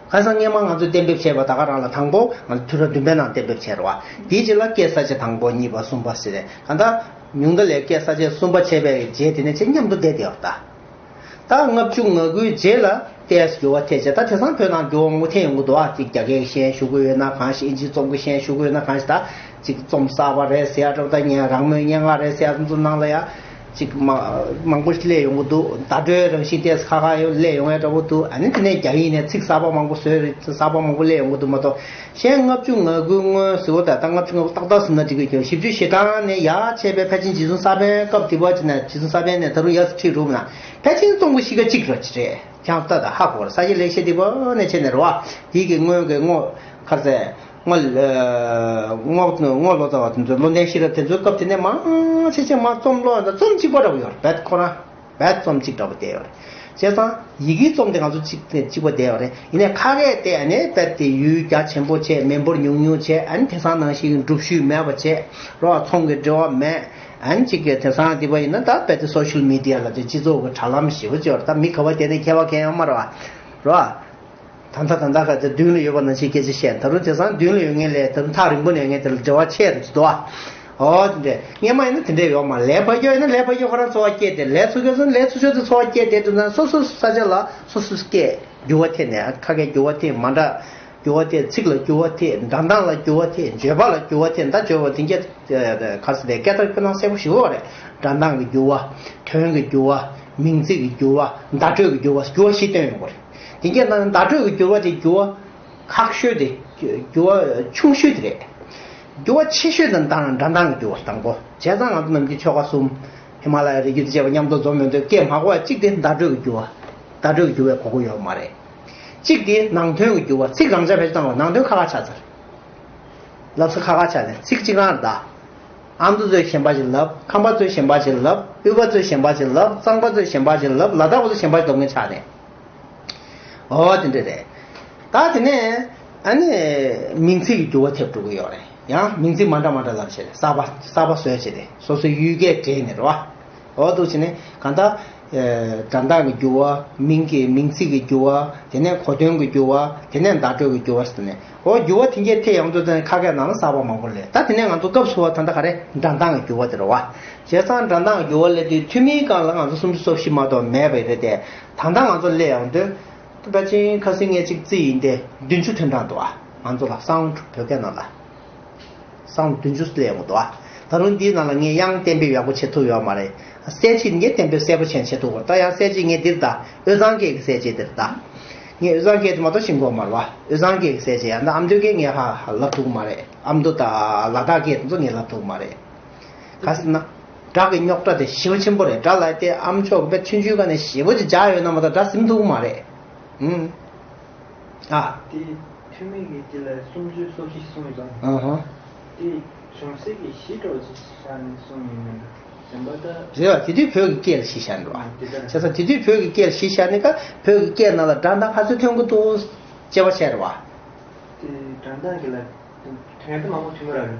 ག་རེ་ཟེར་ན་སྔོན་མ་ང་ཚོས་གཏན་འབེབས་བྱས་པ་ད་ག་རང་ལ་དང་པོ་ང་ཚོ་དུས་རབས་བདུན་པའི་ནང་གཏན་འབེབས་བྱས་རེད་བ། དེའི་རྗེས་ལ་སྐད་གསལ་བྱེད་དང་པོ་གཉིས་པ་གསུམ་པ་ཟེར་ནས། གང་ལྟར་ཉུང་མཐའ་ལ་སྐད་གསལ་བྱེད་གསུམ་པ་བྱས་པའི་རྗེས་དེ་ནས་ཆེས་མཉམ་དུ་བསྡད་བསྡད་ཡོད་རེད་ད། ད་ལྔ་བཅུ་ང་དགུའི་རྗེས་ལ་ཏོག་ཙམ་འགྱུར་བ་ཐེབས་བྱས། ད་དེང་སང་བོད་ནང་འགྱུར་བ་མང་པོ་ཐེབས་ཡོང་གི་འདུག་ཨ། ཅིག་རྒྱ་སྐད་ཤན་ཞུ་གི་ཡོད་ན་གང་ཞིག་ཨིན་ཇིའི་རྩོམ་གྱི་ཤན་ཞུ་གི་ཡོད་ན་གང་ཞིག་ད་ཅིག་རྩོམ་གསར་པ་རེད་ཟེར་ཡག་འདྲ་པོ། ད་སྙན་རང་མོས་སྙན་ངག་རེད་ཟེར་ཡག་དེ་ཚོ་ནང་ལ་ཡ་ཅིག་མ་མང་པོ་ཞིག་སླེབས་ཡོང་གི་འདུག་བརྡ་སྤྲོད་རང་བཞིན་ཏོག་ཙམ་ཁག་ཁག་ཡོད་སླེབས་ཡོང་ཡག་འདྲ་པོ་འདུག་ཨ་ནི་དེ་ནས་རྒྱ་ཡིག་ནས་ཚིག་གསར་པ་མང་པོ་བཟོས་རེད། གསར་པ་མང་པོ་སླེབས་ཡོང་གི་འདུག་མ་གཏོགས། གཞན་ལྔ་བཅུ་ང་དགུའི་སྔོན་ཟེར་བ་ད་ལྟ་ལྔ་བཅུ་ང་དགུ་ཏག་ཏག་ཟེར་ན་འགྲིག་གི་ཡོད། བཞི་བཅུ་ཞེ་གྲངས་ནས་ཡར་བྱས་པའི་ཕལ་ཆེར་རྗེ་བཙུན་ས་པཎ་སྐབས་དེ་བ་ཅིག་ནས་རྗེ་བཙུན་ས་པཎ་ནས་ད་རུང་ཡར་ཁྲིད་རུང་ན་ཕལ་ཆེར་རྩོམ་གྱི་གཤིས་ཀ་གཅིག་ར་ཅིག་རེད། ཁྱང་ལྟ་དང་ཧ་གོ་ར་ས་ཡི་ལེགས་བཤད་འདི་བ་ནས་བྱས་ནས་རེད་བ། དེའི་གི་སྔོན་གྱི་སྔོ་ཁར་ཟས་སྔོ་སྔོ་སྔོ་ལོ་ཙཱ་བ་དེ་ཚོའི་བློ་ལྡན་ཤེས་རབ་དེ་ཚོའི་སྐབས་དེ་ནས་མང་ཆེ་ཆེ་མར་རྩོམ་ཀློག་ཡོང་ད་རྩོམ་གཅིག་པ་འདྲ་བོ་ཡོད་རེད། རྦད་ཁོ་རང་རྦད་རྩོམ་གཅིག་འདྲ་བོ་བསྡད་ཡོད་རེད། བྱས་ཙང་ཡི་གེའི་རྩོམ་དེ་ང་ཚོ་གཅིག་གཅིག་པ་བསྡད་ཡོད་རེད། ཡིན་ནའི་ཁ་སྐད་དེ་ཨ་ནི་རྦད་དེ་ཡུལ་རྒྱ་ཆེན་པོ་བྱས། མི་འབོར་ཉུང་ཉུང་བྱས། ཨ་ནི་དེང་སང་ནང་བཞིན་གྱི་འབྲུག་ཤུལ་མེད་པ་བྱས་རོགས། ཚོང་གི་འབྲེལ་བ་མེད། ཨ་ནི་གཅིག་གི་དེང་སང་དེ་བ་ཡིན་ན་ད་རྦད་དེ་སོ་ཤལ་མི་ཌི་ཡ་ལབ་དེ་སྤྱི་ཚོགས་ཀྱི་དྲ་ལམ་ཞེ་པོ་ཅིག་ཡོད་རེད། ད་མི་ག་པར་བསྡད་ནའི་ཁྱད་པར་གང་ཡང་མ་རེད་བ། རོགས། ད་ལྟ་ད་ལྟ་ག་ཚོད་མདུན་ལ་ཡོད་པ་ནང་བཞིན་སྐད་ཆ་བཤད། ད་རུང་དེང་སང་མདུན་ལ་ཡོད་མཁན་ལས་ད་རུང་ཐག་རིང་པོ་ནས་ཡོད་མཁན་དེ་ལ་འབྲེལ་བ་ཆེ་རུ་ཅིག་འདུག་ཨ། ཨོ་དེ་འདྲས་སྔོན་མ་ཡིན་ན་དེ་འདྲས་ཡོད་མ་རེད། ལས་ཕར་ཕྱོགས་ཡིན་ན་ལས་ཕར་ཕྱོགས་ཁོ་རང་ཚོར་བ་སྐྱེས་ཏེ། ལས་ཚུར་ཕྱོགས་ཚོར་ལས་ཚུར་ཕྱོགས་དེ་ཚོར་བ་སྐྱེས་ཏེ་དུས་ན་སོ་སོའི་ས་ཆ་ལ་སོ་སོའི་སྐད་འགྱུར་བ་ཐེབས་ནས་ཁ་སྐད་འགྱུར་བ་ཐེབས། མ་འདྲ་འགྱུར་བ་ཐེབས། ཚིག་ལ་འགྱུར་བ་ཐེབས། སྒྲ་གདངས་ལ་འགྱུར་བ་ཐེབས། བརྗོད་པ་ལ་འགྱུར་བ་ཐེབས། ད་བརྗོད་པ་དེ་གས་ག་རེ་ཟེར་ཏེ་སྐད་བརྡ་སྤུས་དག་གསལ་པོ་ཞིག་ཡོད་རེད། སྒྲ་གདངས་ཀྱི་འགྱུར་བ། དོན་གྱི་འགྱུར་བ། མིང་ཚིག་གི་འགྱུར་བ། བརྡ་སྤྲོད་ཀྱི་འགྱུར་བ། འགྱུར་བ་བཞི་བཏོན་ཡོང་གི་རེད། དེ་གས་ནང་བརྡ་སྤྲོད་ཀྱི་འགྱུར་བ་དེ་འགྱུར་བ་ཁག་ཤོས་དེ། འགྱུར་བ་ཆུང་ཤོས་དེ་རེད། འགྱུར་བ་ཆེ་ཤོས་དེ་སྒྲ་གདངས་ཀྱི་འགྱུར་བ་དང་པོ། བྱས་ཙང་ང་ཚོ་ནམ་རྒྱུན་ཆོལ་ཁ་གསུམ་ཧི་མ་ལ་ཡའི་རི་རྒྱུད་དང་བཅས་པ་མཉམ་དུ་འཛོམས་ཡོང་དུས་སྐད་མང་པོ་གཅིག་དེ་བརྡ་སྤྲོད་ཀྱི་འགྱུར་བ། བརྡ་སྤྲོད་ཀྱི་འགྱུར་བའི་གོ་སྐབས་ཡོད་མ་རེད། གཅིག་དེ་ནང་དོན་གྱི་འགྱུར་བ། ཚིག་རང་འཇགས་ཕལ་ཆེར་བཏང་བ། ནང་དོན་ཁག་ཁག་ཆགས་ཚར། ལབ་ས་ཁག་ཁག་ཆགས་ནས་ཚིག་གཅིག་རང་རེད་ད། ཨ་མདོ་ཚོས་གཞན་པ་ཞིག་ལབ། ཁམས་པ་ཚོས་གཞན་པ་ཞིག་ལབ། དབུས་པ་ཚོས་གཞན་པ་ཞིག་ལབ། གཙང་པ་ཚོས་གཞན་པ་ཞིག་ལབ། ལ་དྭགས་པ་ཚོས་གཞན་པ་ཞིག་ལབ་མཁན་ཆགས་ནས། ཨོ་དེ་འདྲ་རེད། ད་དེ་ནས་ཨ་ནི་མིང་ཚིག་གི་འགྱུར་བ་ཐེབས་འགྲོ་གི་ཡོད་རེད། ཡང་མིང་ཚིག་མ་འདྲ་མ་འདྲ་ལབ་བྱས་ནས་གསར་པ་གསར་པ་བཟོས་བྱས་ཏེ་སོ་སོའི་ཡུལ་སྐད་འདྲེས་ནས་རེད་བ། འོ་འདུག་བྱས་ནས་གང་ལྟར། སྒྲ་གདངས་ཀྱི་འགྱུར་བ། མིང་གི་མིང་ཚིག་གི་འགྱུར་བ། དེ་ནས་གོ་དོན་གྱི་འགྱུར་བ། དེ་ནས་བརྡ་སྤྲོད་ཀྱི་འགྱུར་བ་ཟེར་ནས། འོ་འགྱུར་བ་དེ་འགས་ཐེབས་ཡོང་དུས་ཙང་ཁ་སྐད་ནང་ལ་གསར་པ་མང་པོ་སླེབས། ད་དེ་ནས་ང་ཚོ་སྐབས་སུ་བབས་ད་ལྟ་ག་རེ་སྒྲ་གདངས་ཀྱི་འགྱུར་བ་དེ་རེད་བ། བྱས་ཙང་སྒྲ་གདངས་ཀྱི་འགྱུར་བ་སླེབས་དུས་ཐུན་མིན་སྒང་ལ་ང་ཚོ་སུམ་ཅུ་སོ་བཞི་མ་གཏོགས་མེད་པ་རེད་དེ། ད་ལྟ་ང་ཚོ་སླེབས་ཡོང་དུས། ད་ཕལ་ཆེར་ཁ་སང་ངས་གཅིག་རྩིས་ཡིན་ཏེ་བདུན་ཅུ་ཐོན་གྲངས་འདུག་ཨ། ང་ཚོ་ལ་སའུན་ཌི་བོད་སྐད་ནང་ལ། སའུན་ཌི་བདུན་ཅུ་སླེབས་ཡོང་གི་འདུག་ཨ། ད་རུང་འདིའི་ནང་ལ་ངས་དབྱངས་གཏན་འབེབས་ཡག་པོ་བྱེད་ཐུབ་ཡོད་མ་རེད། གསལ་བྱེད་ངས་གཏན་འབེབས་གསལ་པོ་བྱས་བྱེད་ཐུབ་པ་རེད། ད་ཡང་གསལ་བྱེད་ངས་འདིར་ད་དབུས་གཙང་སྐད་ཀྱི་གསལ་བྱེད་འདིར་ད། ངས་དབུས་གཙང་སྐད་དེ་མ་གཏོགས་ཤེས་ཀྱི་ཡོད་མ་རེད་བ། དབུས་གཙང་སྐད་ཀྱི་གསལ་བྱེད་ཡང་ད་ཨ་མདོའི་སྐད་ངས་ཧ་ཧ་ལབ་ཐུབ་ཀྱི་མ་རེད། ཨ་མདོ་དང་ལ་དྭགས་སྐད་དེ་ཚོ་ངས་ལབ་ཐུབ་ཀྱི་མ་རེད། ག་ཟེར་ན། སྒྲ་གི་རྙོག་དྲ་དེ་ཞེ་པོ་ཆེན་པོ་རེད། སྒྲ་ལབ་དེ་ཨ་མཆོག་གི་དཔེ་ཆུང་ཆུང་སྒང་ནས་ཞེ་པོ་ཅིག་སྦྱར་ཡོད་ན་མ་གཏོགས་སྒྲ་ཟིན་ཐུབ་ཀྱི་མ་རེད། ཨུམ། ཨ། དེ་ཐུན་མིན་གྱི་དེ་ལ་སུམ་ཅུ་སོ་བཞི་གསུངས་ཡོད་ཙང་། ཨ་ཧ། དེ་ཅུང་ཟད་ཀྱི་གཞི་འདྲ་བོ་ཅིག་བཞག་ནས་གསུངས་ཡོད་མིན་འདུག་གཞན་པ་ད། རེད་བ། དེ་དུས་བོད་ཀྱི་སྐད་ལ་གཞི་བཞག་འགྲོ་བ། ཨ། དེ་ལྟར། བྱས་ཙང་དེ་དུས་བོད་ཀྱི་སྐད་ལ་གཞི་བཞག་ནས་ཀ་བོད་ཀྱི་སྐད་ནང་ལ་སྒྲ་གདངས་ག་ཚོད་ཐོན་གྱི་འདུག་དཔྱད་པ་བྱས་རེད་བ། དེ་སྒྲ་གདངས་ཀྱི་ལ། དོན་དུ་མང་པོ་ཐོན་གྱི་རེད།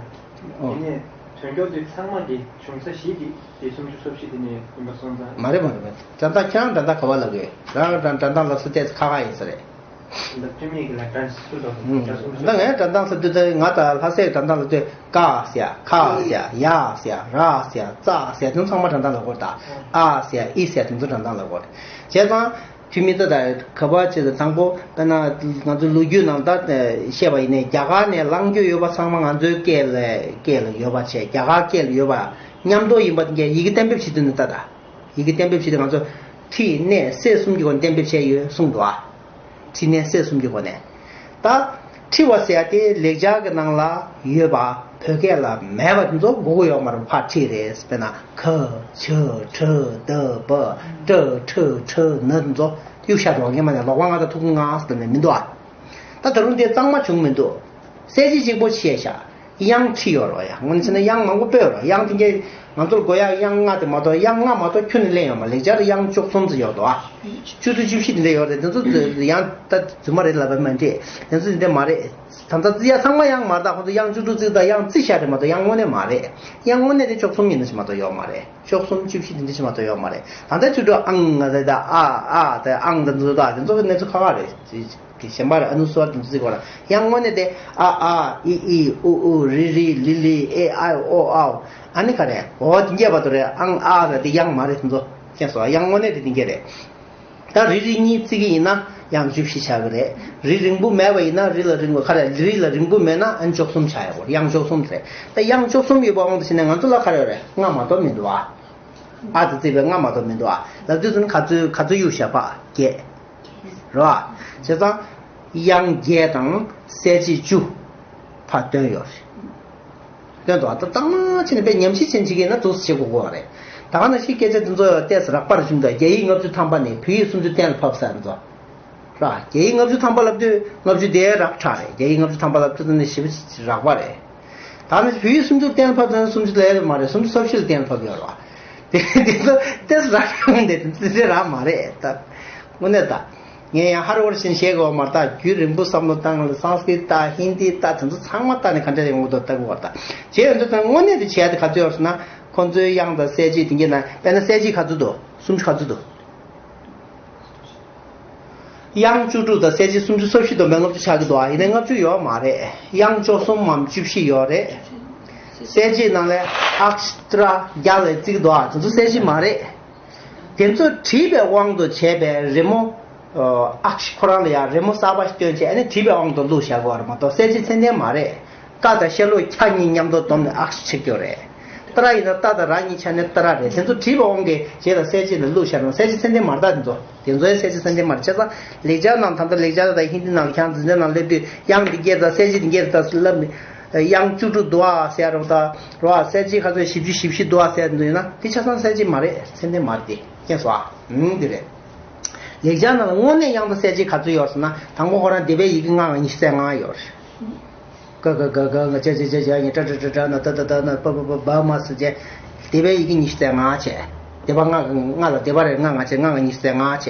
ཨོ། དེ་ནས་དོན་འཁྱོག་དེ་ཚང་མ་གི་བྱུང་ས་གཞི་དེ་དེ་སུམ་ཅུ་སོ་བཞི་དེ་ནས་ཡིན་པ་སོང་ཙང་། མ་རེད་མ་རེད་མ་རེད། ད་ལྟ་ཁྱེད་རང་ད་ལྟ་ག་པར་ལབ་ཀྱི་ཡོད། རང་རང་ད་ལྟ་ལབ་ས་ཏོག་ཙམ་ཁག་ཁག་ཡིན་ས་རེད། འདི་ཐུ་མི་གི་ལ་དྲན་སུ་དང་ད་ངས་དྲན་སྟངས་ཟེར་དུས་ད་ང་ད་ལྷ་སའི་དྲན་སྟངས་ལ་དུས་ཀ་ཟེར་ཁ་ཟེར་ཡ་ཟེར་ར་ཟེར་ཙ་ཟེར་དེ་ཚང་མ་དྲན་སྟངས་ལ་གོ་ད་ཨ་ཟེར་ཨི་ཟེར་དེ་ཚོ་དྲན་སྟངས་ལ་གོ་བྱས་ཙང་། ཐུ་མི་ད་ད་ག་པར་བྱས་ཏེ་དང་པོ་དཔེར་ན་ང་ཚོ་ལོ་རྒྱུས་ནང་ད་བཤད་པ་ཡིན་ནའི་རྒྱ་གར་ནས་ལངས་རྒྱུ་ཡོད་པ་ཚང་མ་ང་ཚོའི་སྐད་ལ་སྐད་ལ་ཡོད་པ་བྱས་རྒྱ་གར་སྐད་ལ་ཡོད་པ་མཉམ་དུ་ཡིན་པ་དེ་འགས་ཡི་གེ་གཏན་འབེབས་བྱེད་དུས་ནི་ད་ད་ཡི་གེ་གཏན་འབེབས་བྱེད་དུས་ང་ཚོ་ཁྲིད་གནས་སྲས་གསུམ་གྱི་སྒོ་ནས་གཏན་འབེབས་བྱས་ཡོད་གསུངས་འདུག་ཨ། ཁྲིད་གནས་སྲས་གསུམ་གྱི་སྒོ་ནས། ད་ཁྲི་བ་ཟེར་ཡ་དེ་ལེགས་སྦྱར་གྱི་ནང་ལ་ཡོད་པ་བོད་སྐད་ལ་མེད་པ་དེ་ཚོ་དགོས་ཀྱི་ཡོད་མ་རེད། ཕར་ཁྲིད་རེད། དཔེར་ན་ཁ་ཆ་ཁྲ་ད་བ་ཏྲ་ཁྲ་ཁྲ་ན་དེ་ཚོ་གཡུག་བཞག་འགྲོ་ངེས་མ་ནས་ལོག་པ་ང་ད་ཐུག་གི་ང་ཟེར་ནས་མི་འདུག་ཨ། ད་ད་རུང་དེ་གཙང་མ་བྱུང་མི་འདུག་གསལ་བྱེད་གཅིག་པོ་བཤད་བཞག་དབྱངས་ཁྲི་ཡོད་རོགས་ཡ། ངོ་ནས་བྱས་ན་དབྱངས་མང་པོ་སྤེལ་ཡོད་རོགས། དབྱངས་དེ་གས་ང་ཚོར་དགོས་ཡག་དབྱངས་ལྔ་དེ་མ་གཏོགས་དབྱངས་ལྔ་མ་གཏོགས་ཁྱོན་ནས་ལེན་ཡོད་མ་རེད། ལེགས་སྦྱར་དབྱངས་བཅུ་གསུམ་ཙམ་ཡོད་དོ། བཅུ་དྲུག་བཅུ་བཞི་དེ་འདྲ་ཡོད་རེད། དེ་ཚོ་དབྱངས་ད་རྫུན་མ་རེད་ལབ་པ་མ་འདྲེས། དེ་ཚོ་དེ་འདྲ་མ་རེད། ད་ལྟ་རྩི་ཡ་ཚང་མ་དབྱངས་མ་རེད། ད་ཁོང་ཚོ་དབྱངས་བཅུ་དྲུག་བརྩིས་ད་དབྱངས་རྩི་བཞག་རེད་མ་གཏོགས་དབྱངས་དངོས་གནས་མ་རེད། དབྱངས་དངོས་གནས་དེ་བཅུ་གསུམ་ཡིན་ན་ཞིག་མ་གཏོགས་ཡོད་མ་རེད། བཅུ་གསུམ་བཅུ་བཞི་དེ་འདྲ་ཞིག་མ་གཏོགས་ཡོད་མ་རེད། ད་ལྟ་བཅུ་དྲུག་ཨང་ང་རེད། ད་ཨ་ཨ་ད་ཨང་ད་འཛུ་ད་དེ་ཚོ་གི་གནས་ཚུལ་ཁག་ཁག་རེད། གི་གཞན་པ་རེད། ཨ་ནུ་སོར་དེ་ཚོ་གཅིག་པ་རེད། དབྱངས་དངོས་གནས་དེ་ཨ་ཨ་ཨི་ཨི་ཨུ་ཨུ་རི་རི་ལི་ལི་ཨེ་ཨའི་ཨོ་ཨའོ་ཨ་ནི་ག་རེད། འོ་དེ་འགྱེད་པ་དོ་རེད། ཨང་ཨ་རེད། དེ་དབྱངས་མ་རེད། དེ་ཚོ་མཁྱེན་སོང་། དབྱངས་དངོས་གནས་དེ་དེ་འགྱེད་རེད། ད་རི་རི་གཉིས་བརྩི་གི་ཡིན་ན་དབྱངས་བཅུ་བཞི་ཆགས་ཀྱི་རེད། རི་རིང་པོ་མེད་པ་ཡིན་ན་རི་ལ་རིང་པོ་ག་རེ་རི་ལ་རིང་པོ་མེད་ན་ཨ་ནི་བཅུ་གསུམ་ཆགས་ཡོད་རེད། དབྱངས་བཅུ་གསུམ་རེད། ད་དབྱངས་བཅུ་གསུམ་ཡོད་པ་དབང་དུ་བྱས་ནས་ང་ཚོ་ལ་ག་རེ་ཡོད་རེད། ལྔ་མ་གཏོགས་མི་འདུག་ཨ། ཨ་དང་བརྩིས་པའི་ལྔ་མ་གཏོགས་མི་འདུག་ཨ། ལབ་དུས་ཙམ་ག་ཚོད་ག་ཚོད་གཡུག་བཞག་པ་བརྒྱད། རེད་བ། བྱས་ཙང་དབྱངས་བརྒྱད་དང་གསལ་བྱེད་བཅུ་ཕར་བཏོན་ཡོད་རེད། བཏོན་འདུག་ཨ། ད་གཙང་མ་བྱས་ནས་དཔེ་ཉམས་ཞིབ་བྱེད་བྱེད་ཀྱི་ཡིན་ན་འདུག་སེ་བྱེད་དགོས་ཀྱི་ཡོད་རེད། ད་ག་ནང་བཞིན་སྐད་ཆ་འདི་ཚོ་ཏོག་ཙམ་རགས་པ་རེ་བྱུང་འདུག་རྒྱ་ཡིག་ལྔ་བཅུ་ཐམ་པ་ནས་བོད་ཡིག་སུམ་ཅུ་གཏན་ལ་ཕབ་ས་འདི་ཚོ། ར། རྒྱ་ཡིག་ལྔ་བཅུ་ཐམ་པ་ལབ་དུས་ལྔ་བཅུ་དེ་རགས་ཁྲ་རེད། རྒྱ་ཡིག་ལྔ་བཅུ་ཐམ་པ་ལབ་དུས་ནི་ཞེ་པོ་རགས་པ་རེད། ད་ནི་བོད་ཡིག་སུམ་ཅུ་གཏན་ལ་ཕབ་ཙང་སུམ་ཅུ་ལས་མ་རེད། སུམ་ཅུ་སོ་བཞི་ལ་གཏན་ལ་ཕབ་ཡོད་རེད་བ། དེ་དེ་ཚོ་ཏོག་ཙམ་རགས་ཡོང་དེ་དེ་ཚོ་རགས་མ་རེད་ད། དངོས་གནས་ད། ངས་ཡང་ཧར་བར་ཕྱིན་བཤད་དགོས་པ་མ་རེད་ད། རྒྱུན་རིང་པོ་བསམ་བློ་བཏང་ལ་སཾ་སྐྲྀ་ཏ་ཧིན་དི་ཏ་དེ་ཚོ་ཚང་མ་ལྟ་ནས་ག་འདྲ་ཡོང་གི་འདུག་ལྟ་དགོས་པ་རེད་ད། བྱས་ཡོང་དུས་ད་དངོས་གནས་དེ་བྱས་ཏེ་ག་ཚོད་ཡོད་རེད་ཟེར་ན། ཁོང་ཚོའི་དབྱངས་དང་གསལ་བྱེད་དེ་འགྱེད་ན་དཔེར་ན་གསལ་བྱེད་ག་ཚོད་འདུག་སུམ་ཅུ་ག་ཚོད་འདུག་དབྱངས་བཅུ་དྲུག་དང་གསལ་བྱེད་སུམ་ཅུ་སོ་བཞི་དང་མི་ལྔ་བཅུ་ཆགས་ཀྱི་འདུག་ཨ། ཡིན་ནའི་ལྔ་བཅུ་ཡོད་མ་རེད། དབྱངས་བཅུ་གསུམ་མམ་བཅུ་བཞི་ཡོད་རེད། གསལ་བྱེད་ནང་ལས་ཨཀྵ་ཏྲ་རྒྱ་ལ་བརྩི་གི་འདུག་ཨ། དེ་ཚོ་གསལ་བྱེད་མ་རེད། དེ་ཚོ་བྲིས་པའི་དབང་དུ་བྱས་པའི་རི་མོ། ཨཀྵ་ཁོ་རང་ལ་ཡང་རི་མོ་གསར་པ་ཞིག་བཏོན་བྱས་ཨ་ནི་བྲིས་པའི་དབང་དུ་བླུགས་བཞག་པ་རེད་མ་གཏོགས་གསལ་བྱེད་ཚད་ལྡན་མ་རེད། ཀ་དང་ཤ་ལོག་ཁྱ་གཉིས་མཉམ་དུ་བསྡོམས་ནས་ཨཀྵ་ཆགས་ཀྱི་ཡོད་རེད། ཏྲ་ཡིན་ན་ཏ་དང་ར་གཉིས་ཆགས་ནས་ཏྲ་རེད། དེ་ཚོ་བྲིས་པའི་དབང་གིས་རྗེས་ལ་གསལ་བྱེད་ལ་བླུགས་བཞག་རུང་གསལ་བྱེད་ཚད་ལྡན་མ་རེད་ད། དེ་ཚོ་དེ་ཚོའི་གསལ་བྱེད་ཚད་ལྡན་མ་རེད། བྱས་ཙང་ལེགས་སྦྱར་ནང་ད་ལྟ་ལེགས་སྦྱར་དང་ཧིན་དི་ནང་ལ་ཁྱང་འཛིན་གྲྭ་ནང་སླེབས་དུས་དབྱངས་འདི་སྐད་དང་གསལ་བྱེད་འདི་སྐད་དང་ལབ་ནས་དབྱངས་བཅུ་དྲུག་འདུག་ཨ་ཟེར་རོགས་ད་རོགས་ཨ། གསལ་བྱེད་ག་ཚོད་བཞི་བཅུ་ཞེ་བཞི་འདུག་ཨ་ཟེར་འདུག་ཡིན་ན་དེ་ཆ་ཚང་གསལ་བྱེད་མ་རེད། ཚད་ལྡན་མ་རེད་དེ། མཁྱེན་སོང་ཨ། ཨང་འདི་རེད། ལེགས་སྦྱར་ནང་ལ་དངོས་གནས་དབྱངས་དང་གསལ་བྱེད་ག་ཚོད་ཡོད་ཟེར་ན་དང་པོ་ཁོ་རང་སྡེ་པའི་ཡི་གེ་ལྔ་ང་ཉི་ཤུ་རྩ་ལྔ་ཡོད་རེད། ཀ་ག་ག་ག་ང་ཅ་ཅ་ཅ་ཅ་ཉི་ཏྲ་ཏྲ་ཏྲ་ཏྲ་ན་ཏ་ཏ་ཏ་ན་པ་པ་པ་བ་མ་ས་བཅས་སྡེ་པའི་ཡི་གེ་ཉི་ཤུ་རྩ་ལྔ་བྱས། སྡེ་པ་ལྔ་ལྔ་ལ་སྡེ་པ་རེ་ལྔ་ལྔ་བྱས་ལྔ་ལྔ་ཉི་ཤུ་རྩ་ལྔ་བྱས།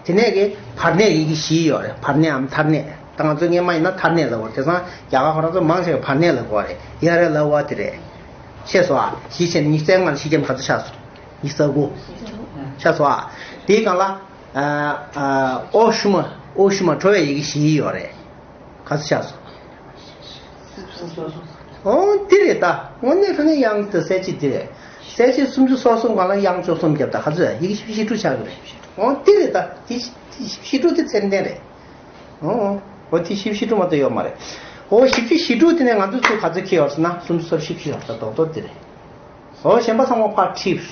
དེ་ནས་གི་བར་གནས་ཡི་གེ་བཞི་ཡོད་རེད། བར་གནས་འམ་མཐར་གནས། ད་ང་ཚོ་སྔས་མ་ཡིན་ན་མཐར་གནས་ལབ་དགོས་རེད། དེང་སང་རྒྱ་གར་ཁོ་རང་ཚོ་མང་ཆེ་བ་བར་གནས་ལབ་དགོས་རེད། ཡ་ར་ལ་ཝ་དེ་རེད། ཤེས་སོང་ཨ། བཞི་བྱས་ནས་ཉི་ཤུ་རྩ་ལྔ་ལ་བཞི་བརྒྱབ་ན་ག་ཚོད་ཆགས་སོང་། ཉི་ཤུ་རྩ་དགུ། ཆགས་སོང་ཨ། དེའི་སྒང་ལ། ཨ་ཨ་ཨོ་ཤུ་མ་ཨོ་ཤུ་མ་ཁྲོ་བའི་ཡི་གེ་བཞི་ཡོད་རེད། ག་ཚོད་ཆགས་སོང་། ཨོ་དེ་རེད་ད། དངོས་གནས་དྲང་གནས་དབྱངས་དང་གསལ་བྱེད་དེ་རེད། གསལ་བྱེད་སུམ་ཅུ་སོ་གསུམ་སྒང་ལ་དབྱངས་བཅུ་གསུམ་བརྒྱབ་ད་ག་ཚོད་ཡི་གེ་བཞི་བཅུ་ཞེ་དྲུག་ཆགས་ཀྱི་རེད། ཨོ་དེ་རེད་ད། དེ་བཞི་བཅུ་ཞེ་དྲུག་དེ་ཚད་ལྡན་རེད། ཨོ་ཨོ་དེ་བཞི་བཅུ་ཞེ་དྲུག་མ་གཏོགས་ཡོད་མ་རེད། ཨོ་བཞི་བཅུ་ཞེ་དྲུག་དེ་ནས་ང་ཚོ་ཚུར་ག་ཚོད་འཁྱེར་ཡོད་ཟེར་ན་སུམ་ཅུ་སོ་བཞི་འཁྱེར་ཡོད་ད། རྡོག་རྡོག་དེ་རེད། ཨོ་གཞན་པ་ཚང་མ་ཕར་ཁྲིད།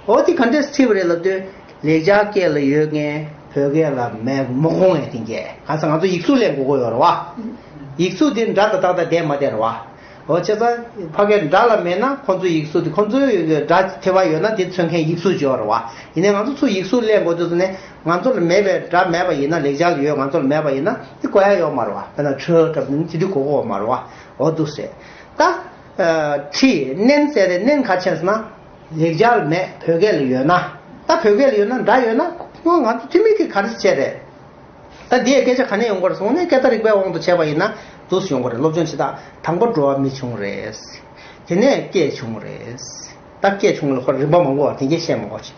ཨོ་དེ་ག་འདྲས་ཁྲིད་པ་རེད་ལབ་དུས་ལེགས་སྦྱར་སྐད་ལ་ཡོད་མཁན་བོད་སྐད་ལ་མེད་མ་དགོངས་ཡས་དེ་འགས་གང་ཟེར་ང་ཚོ་ཡིག་གཟུགས་ལེན་དགོས་ཀྱི་ཡོད་རེད་བ། ཡིག་གཟུགས་དེ་འདྲ་དང་ཏག་ཏག་བསྡད་མ་བསྡད་རེད་བ། ཨོ་བྱས་ཙང་ཕ་གིར་འདྲ་ལ་མེད་ན་ཁོང་ཚོའི་ཡིག་གཟུགས་དེ་ཁོང་ཚོའི་འདྲ་ཐེ་བ་ཡོད་ན་དེ་མཚོན་མཁན་ཡིག་གཟུགས་ཅིག་ཡོད་རེད་བ། ཡིན་ནའི་ང་ཚོ་ཚུར་ཡིག་གཟུགས་ལེན་དགོས་དུས་ཙམ་ནས་ང་ཚོ་ལ་མེད་པའི་སྒྲ་མེད་པ་ཡིན་ན་ལེགས་སྦྱར་ལ་ཡོད་ང་ཚོ་ལ་མེད་པ་ཡིན་ན་དེ་དགོས་ཡ་ཡོད་མ་རེད་བ། དཔེར་ན་ཁྲ་འདྲ་པོ་ནི་དེ་དུས་དགོས་ཀྱི་ཡོད་མ་རེད་བ། འོ་འདུག་སེ། ད། ཁྲིད་ནན་ཟེར་ཏེ་ནན་ག་བྱས་ཟེར་ན། ལེགས་སྦྱར་མེད་བོད་སྐད་ལ་ཡོད་ན། ད་བོད་སྐད་ལ་ཡོད་ན་འདྲ་ཡོད་ན་ང་ཚོ་ཐུ་མི་གིས་ག་རེ་བྱས་རེད། ད་འདི་ཡི་སྐད་ཆ་ག་ནས་ཡོང་གི་རེད་ཟེར་ན་སྐད་བརྡ་རིག་པའི་དབང་དུ་བྱས་པ་ཡིན་ན་འདུག་སེ་ཡོང་གི་རེད། སློབ་སྦྱོང་བྱེད་སྟངས་དང་པོ་འགྲོ་བ་མི་བྱུང་རེད། དེ་ནས་སྐད་བྱུང་རེད། ད་སྐད་བྱུང་ལ་ཁོ་རིམ་པ་མང་པོ་བ་དེ་འགས་བཤད་མ་དགོས།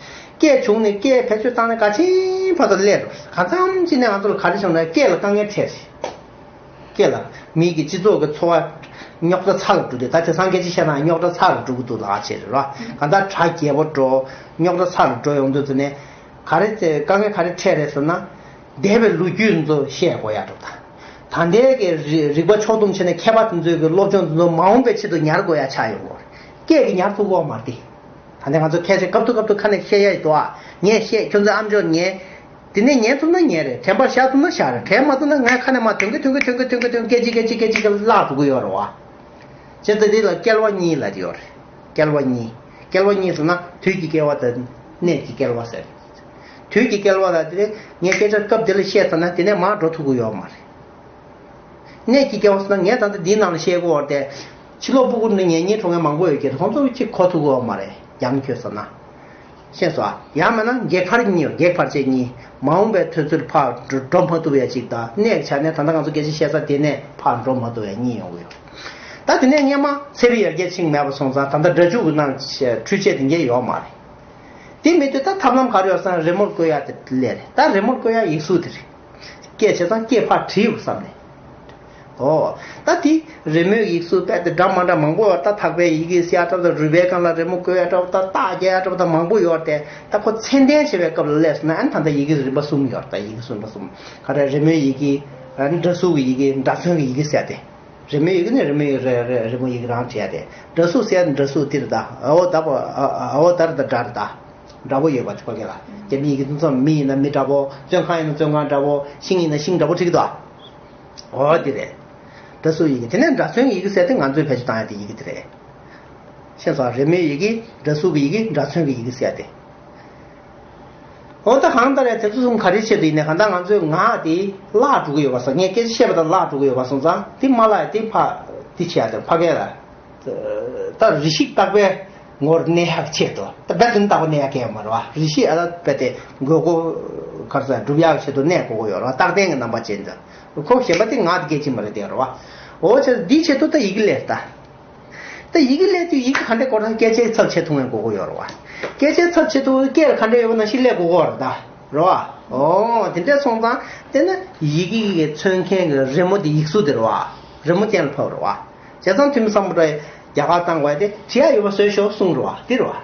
སྐད་བྱུང་ནས་སྐད་བེད་སྤྱོད་བཏང་ནས་ག་ཅིན་བར་དུ་སླེབས་འགྲོ། གང་འཚམ་ཅིག་ནས་ང་ཚོ་ལ་ག་རེ་བྱུང་ན་སྐད་ལ་དཀའ་ངལ་འཕྲད་རེད། སྐད་ལ་མི་གི་སྤྱི་ཚོགས་ཀྱི་འཚོ་བ་རྙོག་དྲ་ཚ་ལ་འགྲོ་དུས། ད་དེང་སང་སྐད་ཆ་བཤད་ན་རྙོག་དྲ་ཚ་ལ་འགྲོ་གི་འདུག་ལགས་བྱས་རེད་རོ། གང་ལྟར་གྲ་རྒྱས་པོ་འགྲོ། རྙོག་དྲ་ཚ་ལ་འགྲོ་ཡོང་དུས་ཙི་ནས་ག་རེ་བྱས་དཀའ་ངལ་ག་རེ་འཕྲད་རེད་ཟེར་ན། འདས་པའི་ལོ་རྒྱུས་ཚོ་བཤད་དགོས་ཡ་འགྲོ། ད་ད་ལྟའི་གི་རི་རིག་པ་ཕྱོགས་བསྡོམས་བྱས་ནས་མཁས་པ་དེ་ཚོའི་གི་སློབ་སྦྱོང་དེ་ཚོ་མ་འོངས་པའི་ཆེད་དུ་ཉར་དགོས་ཡ་ཆགས་ཡོང་གི་རེད། སྐད་ཀྱིས་ཉར་ཐུབ་ཀྱི་ཡོད་མ་རེད་དེ། ད་ནི་ང་ཚོ་ཁ་ཤས་སྐབས་ཐོག་སྐབས་ཐོག་ཁ་ནས་བཤད་ཡ་ཡོད་དོ། ཨ། ངས་བཤད། ཁྱོད་ཚོའི་ཨམ་ཅོག་ཉན། དེ་ནས་ཉན་ཐུབ་ན་ཉན་རེད། དྲན་པར་བཞག་ཐུབ་ན་བཞག་རེད། དྲན་མ་ཐུབ་ན་ངས་ཁ་ནས་མར་ཐོན་གི་ཐོན་གི་ཐོན་གི་ཐོན་གི་ཐོན་གི་སྐད་ཅིག་སྐད་ཅིག་སྐད་ཅིག་གི་བརླག་འགྲོ་གི་ཡོད་རེད་བ། བྱས་ཙང་དེ་ལ་སྐྱེ་བ་གཉིས་ལབ་ཀྱི་ཡོད་རེད། སྐྱེ་བ་གཉིས། སྐྱེ་བ་གཉིས་ཟེར་ན་དུས་ཀྱི་སྐྱེ་བ་དང་གནས་ཀྱི་སྐྱེ་བ་ཟེར། དུས་ཀྱི་སྐྱེ་བ་ལ་དེ་ནས་ངས་སྐད་ཆ་སྐབས་དེ་ལ་བཤད་ཚར་ན་དེ་ནས་མར་འགྲོ་ཐུབ་ཀྱི་ཡོད་མ་རེད། གནས་ཀྱི་སྐྱེ་བ་ཟེར་ན་ངས་ད་ལྟ་འདིའི་ནང་ལ་བཤད་དགོས་བ་དེ། ཕྱི་ལོགས་སྤུ་གུ་འདི་ཉན་མཁན་འགྲོ་མཁན་མང་པོ་ཡོད་ཀྱི་རེད། ཁོང་ཚོ་གཅིག་གོ་ཐུབ་ཀྱི་ཡོད་མ་རེད། ཡང་ཁྱོད་ཟེར་ན། ཤེས་སོང་། ཡང་མིན་ན་བགེགས་ཕར་གཉིས་ཡོད། བགེགས་ཕར་ཆེར་གཉིས། མ་འོངས་པའི་དུས་ཚོད་ཕར་འགྲོ་མ་ཐུབ་ཡ་གཅིག་དང་། གནས་ཀྱི་ཆ་ནས་ད་ལྟ་ང་ཚོ་སྐད་ཆ་བཤད་ས་དེ་ནས་ཕར་འགྲོ་མ་ཐུབ་ཡ་གཉིས་ཡོང་གི་ཡོད། ད་དེ་ནས་སྔས་མ་ཚེ་རིང་ཡར་རྒྱས་ཕྱིན་མེད་པ་སོང་ཙང་ད་ལྟ་སྒྲ་འཇུག་གི་ནང་འཕྲུལ་ཆས་དེ་འགའ་ཡོད་མ་རེད། དེ་མེད་དུས་ད་ཐབས་ལམ་ག་རེ་ཡོད་ཟེར་ན་རི་མོར་བཀོད་ཡ་དེ་སླེབས་རེད། ད་རི་མོར་བཀོད་ཡ་ཡིག་གཟུགས་དེ་རེད། སྐད་བྱས་ཙང་སྐད་ཕར་བྲིས་ཡོད་བསམ་ནས། ཨོ། ད་དེ་རི་མོའི་ཡིག་གཟུགས་དཔེ་དེ་འདྲ་མ་འདྲ་མང་པོ་ཡོད། ད་ཐག་པའི་ཡི་གེ་གསལ་འདྲ་དང་། རུས་པའི་སྒང་ལ་རི་མོ་བཀོད་ཡ་འདྲ་བོ་དང་། རྟགས་རྒྱག་ཡ་འདྲ་བོ་དང་མང་པོ་ཡོད་དེ། ད་ཁོ་ཚད་ལྡན་བྱེད་པའི་སྐབས་ལ་སླེབས་སོང་ན། ཨ་ནི་ད་ལྟ་ཡི་གེ་རིམ་པ་གསུམ་ཡོད་རེད། ད་ཡི་གེ་རིམ་པ་གསུམ། ག་རེ། རི་མོའི་ཡི་གེ། ཨ་ནི་འདྲ་གཟུགས་ཀྱི་ཡི་གེ། འདྲ་མཚོན་གྱི་ཡི་གེ་ཟེར་ཏེ། རི་མོའི་ཡི་གེ་ནི་རི་མོའི་རི་རི་རི་མོ་ཡི་གེ་རང་བྲིས་ཡ་དེ། འདྲ་གཟུགས་ཟེར་ཡ་ནི་འདྲ་གཟུགས་དེ་རེད་ད། ཨ་འོ་ད་པོ་ཨ་ཨ་འོ་ད་རེད་ད། འདྲ་རེད་ད། འདྲ་པོ་ཡོད་པ་ཕ་གི་ལ། རྒྱ་མི་ཡི་གེ་དེ་ཚོ་མི་ཡིན་ན་མི་འདྲ་པོ། བཙོན་ཁང་ཡིན་ན་བཙོན་ཁང་འདྲ་པོ། ཤིང་ཡིན་ན་ཤིང་འདྲ་པོ་བྲིས་ཀྱི་འདུག་ཨ། འོ་དེ་རེད། འདྲ་གཟུགས་ཡི་གེ། དེ་ནས་འདྲ་མཚོན་གྱི་ཡི་གེ་ཟེར་ཏེ་ང་ཚོས་བེད་སྤྱོད་བཏང་ཡ་དེ་ཡི་གེ་དེ་རེད། ཤེས་སོང་། རི་མོའི་ཡི་གེ། འདྲ་གཟུགས་ཀྱི་ཡི་གེ། འདྲ་མཚོན་གྱི་ཡི་གེ་ཟེར་ཏེ། འོ་ད་གང་ལྟར་ཡང་དེ་ཚོ་གསུམ་ག་རེའི་ཆེད་དུ་ཡིན་ནའི། གང་ལྟར་ང་ཚོའི་ངག་དེ་བརླག་འགྲོ་གི་ཡོད་པ་སོང་། ངས་སྐད་ཆ་བཤད་པ་དང་བརླག་འགྲོ་གི་ཡོད་པ་སོང་ཙང་། དེ་མ་བརླག་ཡ་དེ་ཕ་དེ་བྱེད་ཡ་དེ་ཕ་གི་ལ། ད་རེ་ཞིག་རྟག་པའི་ངོར་གནས་ཡག་ཆེད་དུ། ད་རྦད་དེ་རྟག་པ་གནས་ཡག་གི་ཡོད་མ་རེད་བ། རེ་ཞིག་ཨ་ད་རྦད་དེ་དགོས་མཁོ་ག་རེ་ཟེར། སྒྲུབ་ཡག་ཆེད་དུ་གནས་དགོས་ཀྱི་ཡོད་རེད་བ། རྟག་བརྟན་གྱི་རྣམ་པ་ཅན་དུ། ཁོ་གཞན་པ་དེ་ངག་དེ་སྐད་ཅིག་མ་རེད་དེ་རེད་བ། འོ་ཅེ་འདིའི་ཆེད་དུ་ད་ཡི་གེ་སླེབས་ད། ད་ཡི་གེ་སླེབས་དུས་ཡི་གེ་ག་འདྲ་དགོས་ན་སྐད་ཆའི་ཚབ་བྱེད་ཐུབ་མཁན་དགོས་ཀྱི་ཡོད་རེད་བ། སྐད་ཆའི་ཚབ་བྱེད་དུས་སྐད་ལ་ག་འདྲ་ཡོད་པ་ནང་བཞིན་སླེབས་དགོས་ཀྱི་ཡོད་རེད་ད། རེད་བ། འོ་དེ་འདྲ་སོང་ཙང་དེ་ནི་ཡི་གེ་གི་མཚོན་མཁན་གྱི་རི་མོ་དེ། ཡིག་གཟུགས་དེ་རེད་བ། རི་མོ་གཏན་ལ་ཕབ་རེད་བ། བྱས་ཙང་ཐུ་མི་སམ་བྷོ་ཊ་རྒྱ་གར་བཏང་དགོས་དེ། བྲིས་ཡ་ཡོད་པ་བཟོས་ཤོག་གསུངས་རེད་བ། དེ་རེད་བ།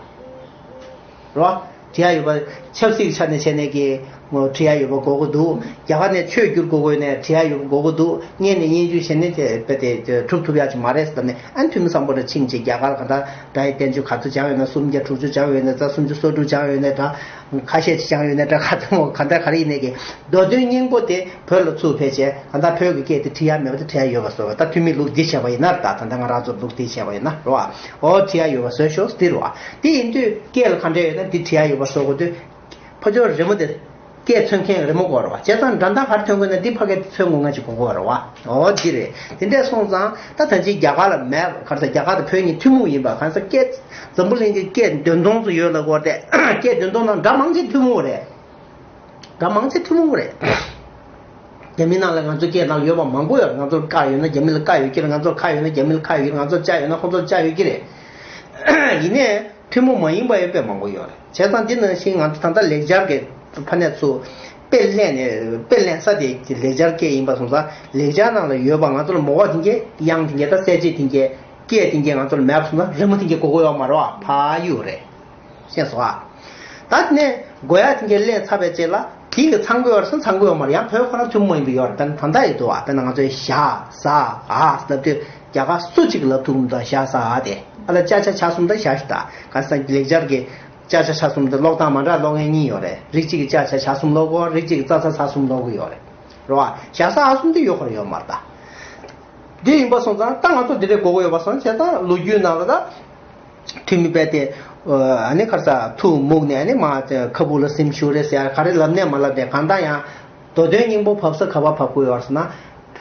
རེད་བ། བྲིས་ཡ་ཡོད་པ། ཆབ་སྲིད་ཀྱི་ཆ་ནས་བྱས་ནས་ཀྱི་ངོ་བྲིས་ཡ་ཡོད་པ་དགོས་ཀྱི་འདུག་རྒྱ་གར་ནས་ཆོས་བསྒྱུར་དགོས་ཀྱི་ཡོད་ནའི་བྲིས་ཡ་ཡོད་པ་དགོས་ཀྱི་འདུག་སྔོན་ནས་སྙན་ཞུ་བྱས་ནས་དེ་དཔེ་དེ་གྲུབ་ཐུབ་ཡ་ཅིག་མ་རེད་ཟེར་ནས། ཨ་ནི་ཐུ་མི་སམ་བྷོ་ཊ་ཕྱིན་བྱས་རྒྱ་གར་ལ་གང་ལྟར་སྒྲ་ཡི་བསྟན་བཅོས་ག་ཚོད་སྦྱངས་ཡོད་ན། སུམ་བརྒྱ་དྲུག་ཅུ་སྦྱངས་ཡོད་ན་འདྲ། སུམ་ཅུ་སོ་དྲུག་སྦྱངས་ཡོད་ན་འདྲ། ཁ་ཤས་ཅིག་སྦྱངས་ཡོད་ན་འདྲ། ག་ཚོད་མོ་ག་འདྲ་ག་རེ་ཡིན་ནའི་གི་མདོ་དོན་སྙིང་པོ་དེ་བོད་ལ་ཚུར་ཕེབས་བྱས། གང་ལྟར་བོད་ཀྱི་སྐད་དེ་བྲིས་ཡ་མེད་པ་དེ་བྲིས་ཡ་ཡོད་པ་བཟོ་བ། ད་ཐུ་མིའི་ལུགས་འདི་བྱས་པ་ཡིན་ན། ད་ད་ལྟ་ང་རང་ཚོ་ལུགས་འདི་བྱས་པ་ཡིན་ན་རེད་བ། འོ་བྲིས་ཡ་ཡོད་པ་བཟོས་ཤོག་འདི་རེད་བ། དེ་ཡིན་དུས་སྐད་ལ་ག་འདྲ་ཡོད་ན་འདི་བྲིས་ཡ་ཡོད་པ་བཟོ་དགོས་དུས། ཕ་ཇོ་རི་མོ་དེ། སྐད་མཚོན་མཁན་རི་མོ་དགོས་རེད་བ། བྱས་ཙང་འགྲོ་སྟངས་ག་རེ་མཚོན་དགོས་ན་འདི་ཕ་གིར་མཚོན་དགོས་མཁན་ཅིག་དགོས་ཀྱི་ཡོད་རེད་བ། འོ་འདི་རེད། དེ་འདྲས་སོང་ཙང་ད་ད་ཅིག་རྒྱ་གར་ལ་མེད། ག་རེ་ཟེར། རྒྱ་གར་དང་བོད་གཉིས་ཐུན་མོང་ཡིན་པ། གང་ཟེར། སྐད། འཛམ་བུ་གླིང་གི་སྐད་འདོན་སྟངས་སུ་ཡོད་ལ་གོ་སྟེ། སྐད་འདོན་སྟངས་ནང་སྒྲ་མང་ཆེ་ཐུན་མོང་རེད། སྒྲ་མང་ཆེ་ཐུན་མོང་རེད། རྒྱ་མི་ནང་ལ་ང་ཚོ་སྐད་ནང་ཡོད་པ་མང་པོ་ཡོད་རེད། ང་ཚོར་ཀ་ཡོད་ན་རྒྱ་མི་ལ་ཀ་ཡོད་ཀྱི་རེད། ང་ཚོར་ཁ་ཡོད་ན་རྒྱ་མི་ལ་ཁ་ཡོད་ཀྱི་རེད། ང་ཚོར་ཅ་ཡོད་ན་ཁོ་ཚོར་ཅ་ཡོད་ཀྱི་རེད། ཡིན་ནའི། ཐུན་མོང་མ་ཡིན་པ་ཡང་དཔེ་མང་པོ་ཡོད་རེད། བྱས་ཙང་འདི་ནང་བཞིན་ང་ཚོ་ད་ལྟ་ལེགས་སྦྱར་གྱི་ཕ་ནས་ཚུར་དཔེ་ལེན་ནས། དཔེ་ལེན་ས་དེ་ལེགས་སྦྱར་སྐད་ཡིན་པ་སོང་ཙང་། ལེགས་སྦྱར་ནང་ལ་ཡོད་པ་ང་ཚོ་ལ་མོ་བ་དེ་འདྲས། དབྱངས་དེ་འདྲས། ད་གསལ་བྱེད་དེ་འདྲས། སྐད་དེ་འདྲས་ང་ཚོ་ལ་མེད་པ་སོང་ན་རི་མོ་དེ་འདྲས་དགོས་ཀྱི་ཡོད་མ་རེད་བ། ཕ་ཡུལ་རེད། ཤེས་སོང་ཨ། ད་དེ་ནས་དགོས་ཡ་དེ་འདྲས་ལེན་ཚར་བའི་རྗེས་ལ། དེ་གི་ཚང་དགོས་ཡོད་རེད་ཟེར་ན་ཚང་དགོས་ཡོད་མ་རེད། ཡང་བོད་ཁོ་རང་ཐུན་མོང་མ་ཡིན་པ་ཡོད་རེད། ད་ད་ལྟ་ཡོད་འདུག་བ། དཔེར་ན་ང་ཚོས་ཞ་ཟ་འ་ལབ་དུས། རྒྱ་གར་སུ་གཅིག་ལབ་ཐུབ་མི་འདུག་ཞ་ཟ་འ་དེ། ཨ་ལ་ཅ་ཆ་ཆ་གསུམ་དང་ཞ་ཞུ་དང་། ག་ས་ལེགས་སྦྱར་གྱི་ཅ་ཆ་ཆ་གསུམ་དེ་ཀློག་སྟངས་མ་འདྲ་ཀློག་མཁན་གཉིས་ཡོད་རེད། རིགས་གཅིག་གི་ཅ་ཆ་ཆ་གསུམ་ཀློག་གོ། རིགས་གཅིག་གི་ཙ་ཚ་ཆ་གསུམ་ཀློག་གི་ཡོད་རེད། རེད་བ། ཞ་ཟ་འ་གསུམ་དེ་ཡོད་ཁར་ཡོད་མ་རེད་ད། དེ་ཡིན་པ་སོང་ཙང་ད་ང་ཚོ་འདི་འདྲས་དགོས་ཀྱི་ཡོད་པ་སོང་། བྱས་ཙང་ལོ་རྒྱུས་ནང་ལ་ད། ཐུ་མི་དཔེ་དེ། ཨ་ནི་ག་རེ་ཟེར། ཐུགས་མུག་ནས་ཨ་ནི་མར་ཁ་སྦུག་ལ་གཟིམ་བཞུགས་རེད་ཟེར། ག་རེ་ལབ་ནས་མ་ལབ་ནས། གང་ལྟར་ཡང་མདོ་དོན་སྙིང་པོ་བབས་ས་ག་པར་བབས་དགོས་ཡོད་ཟེར་ན།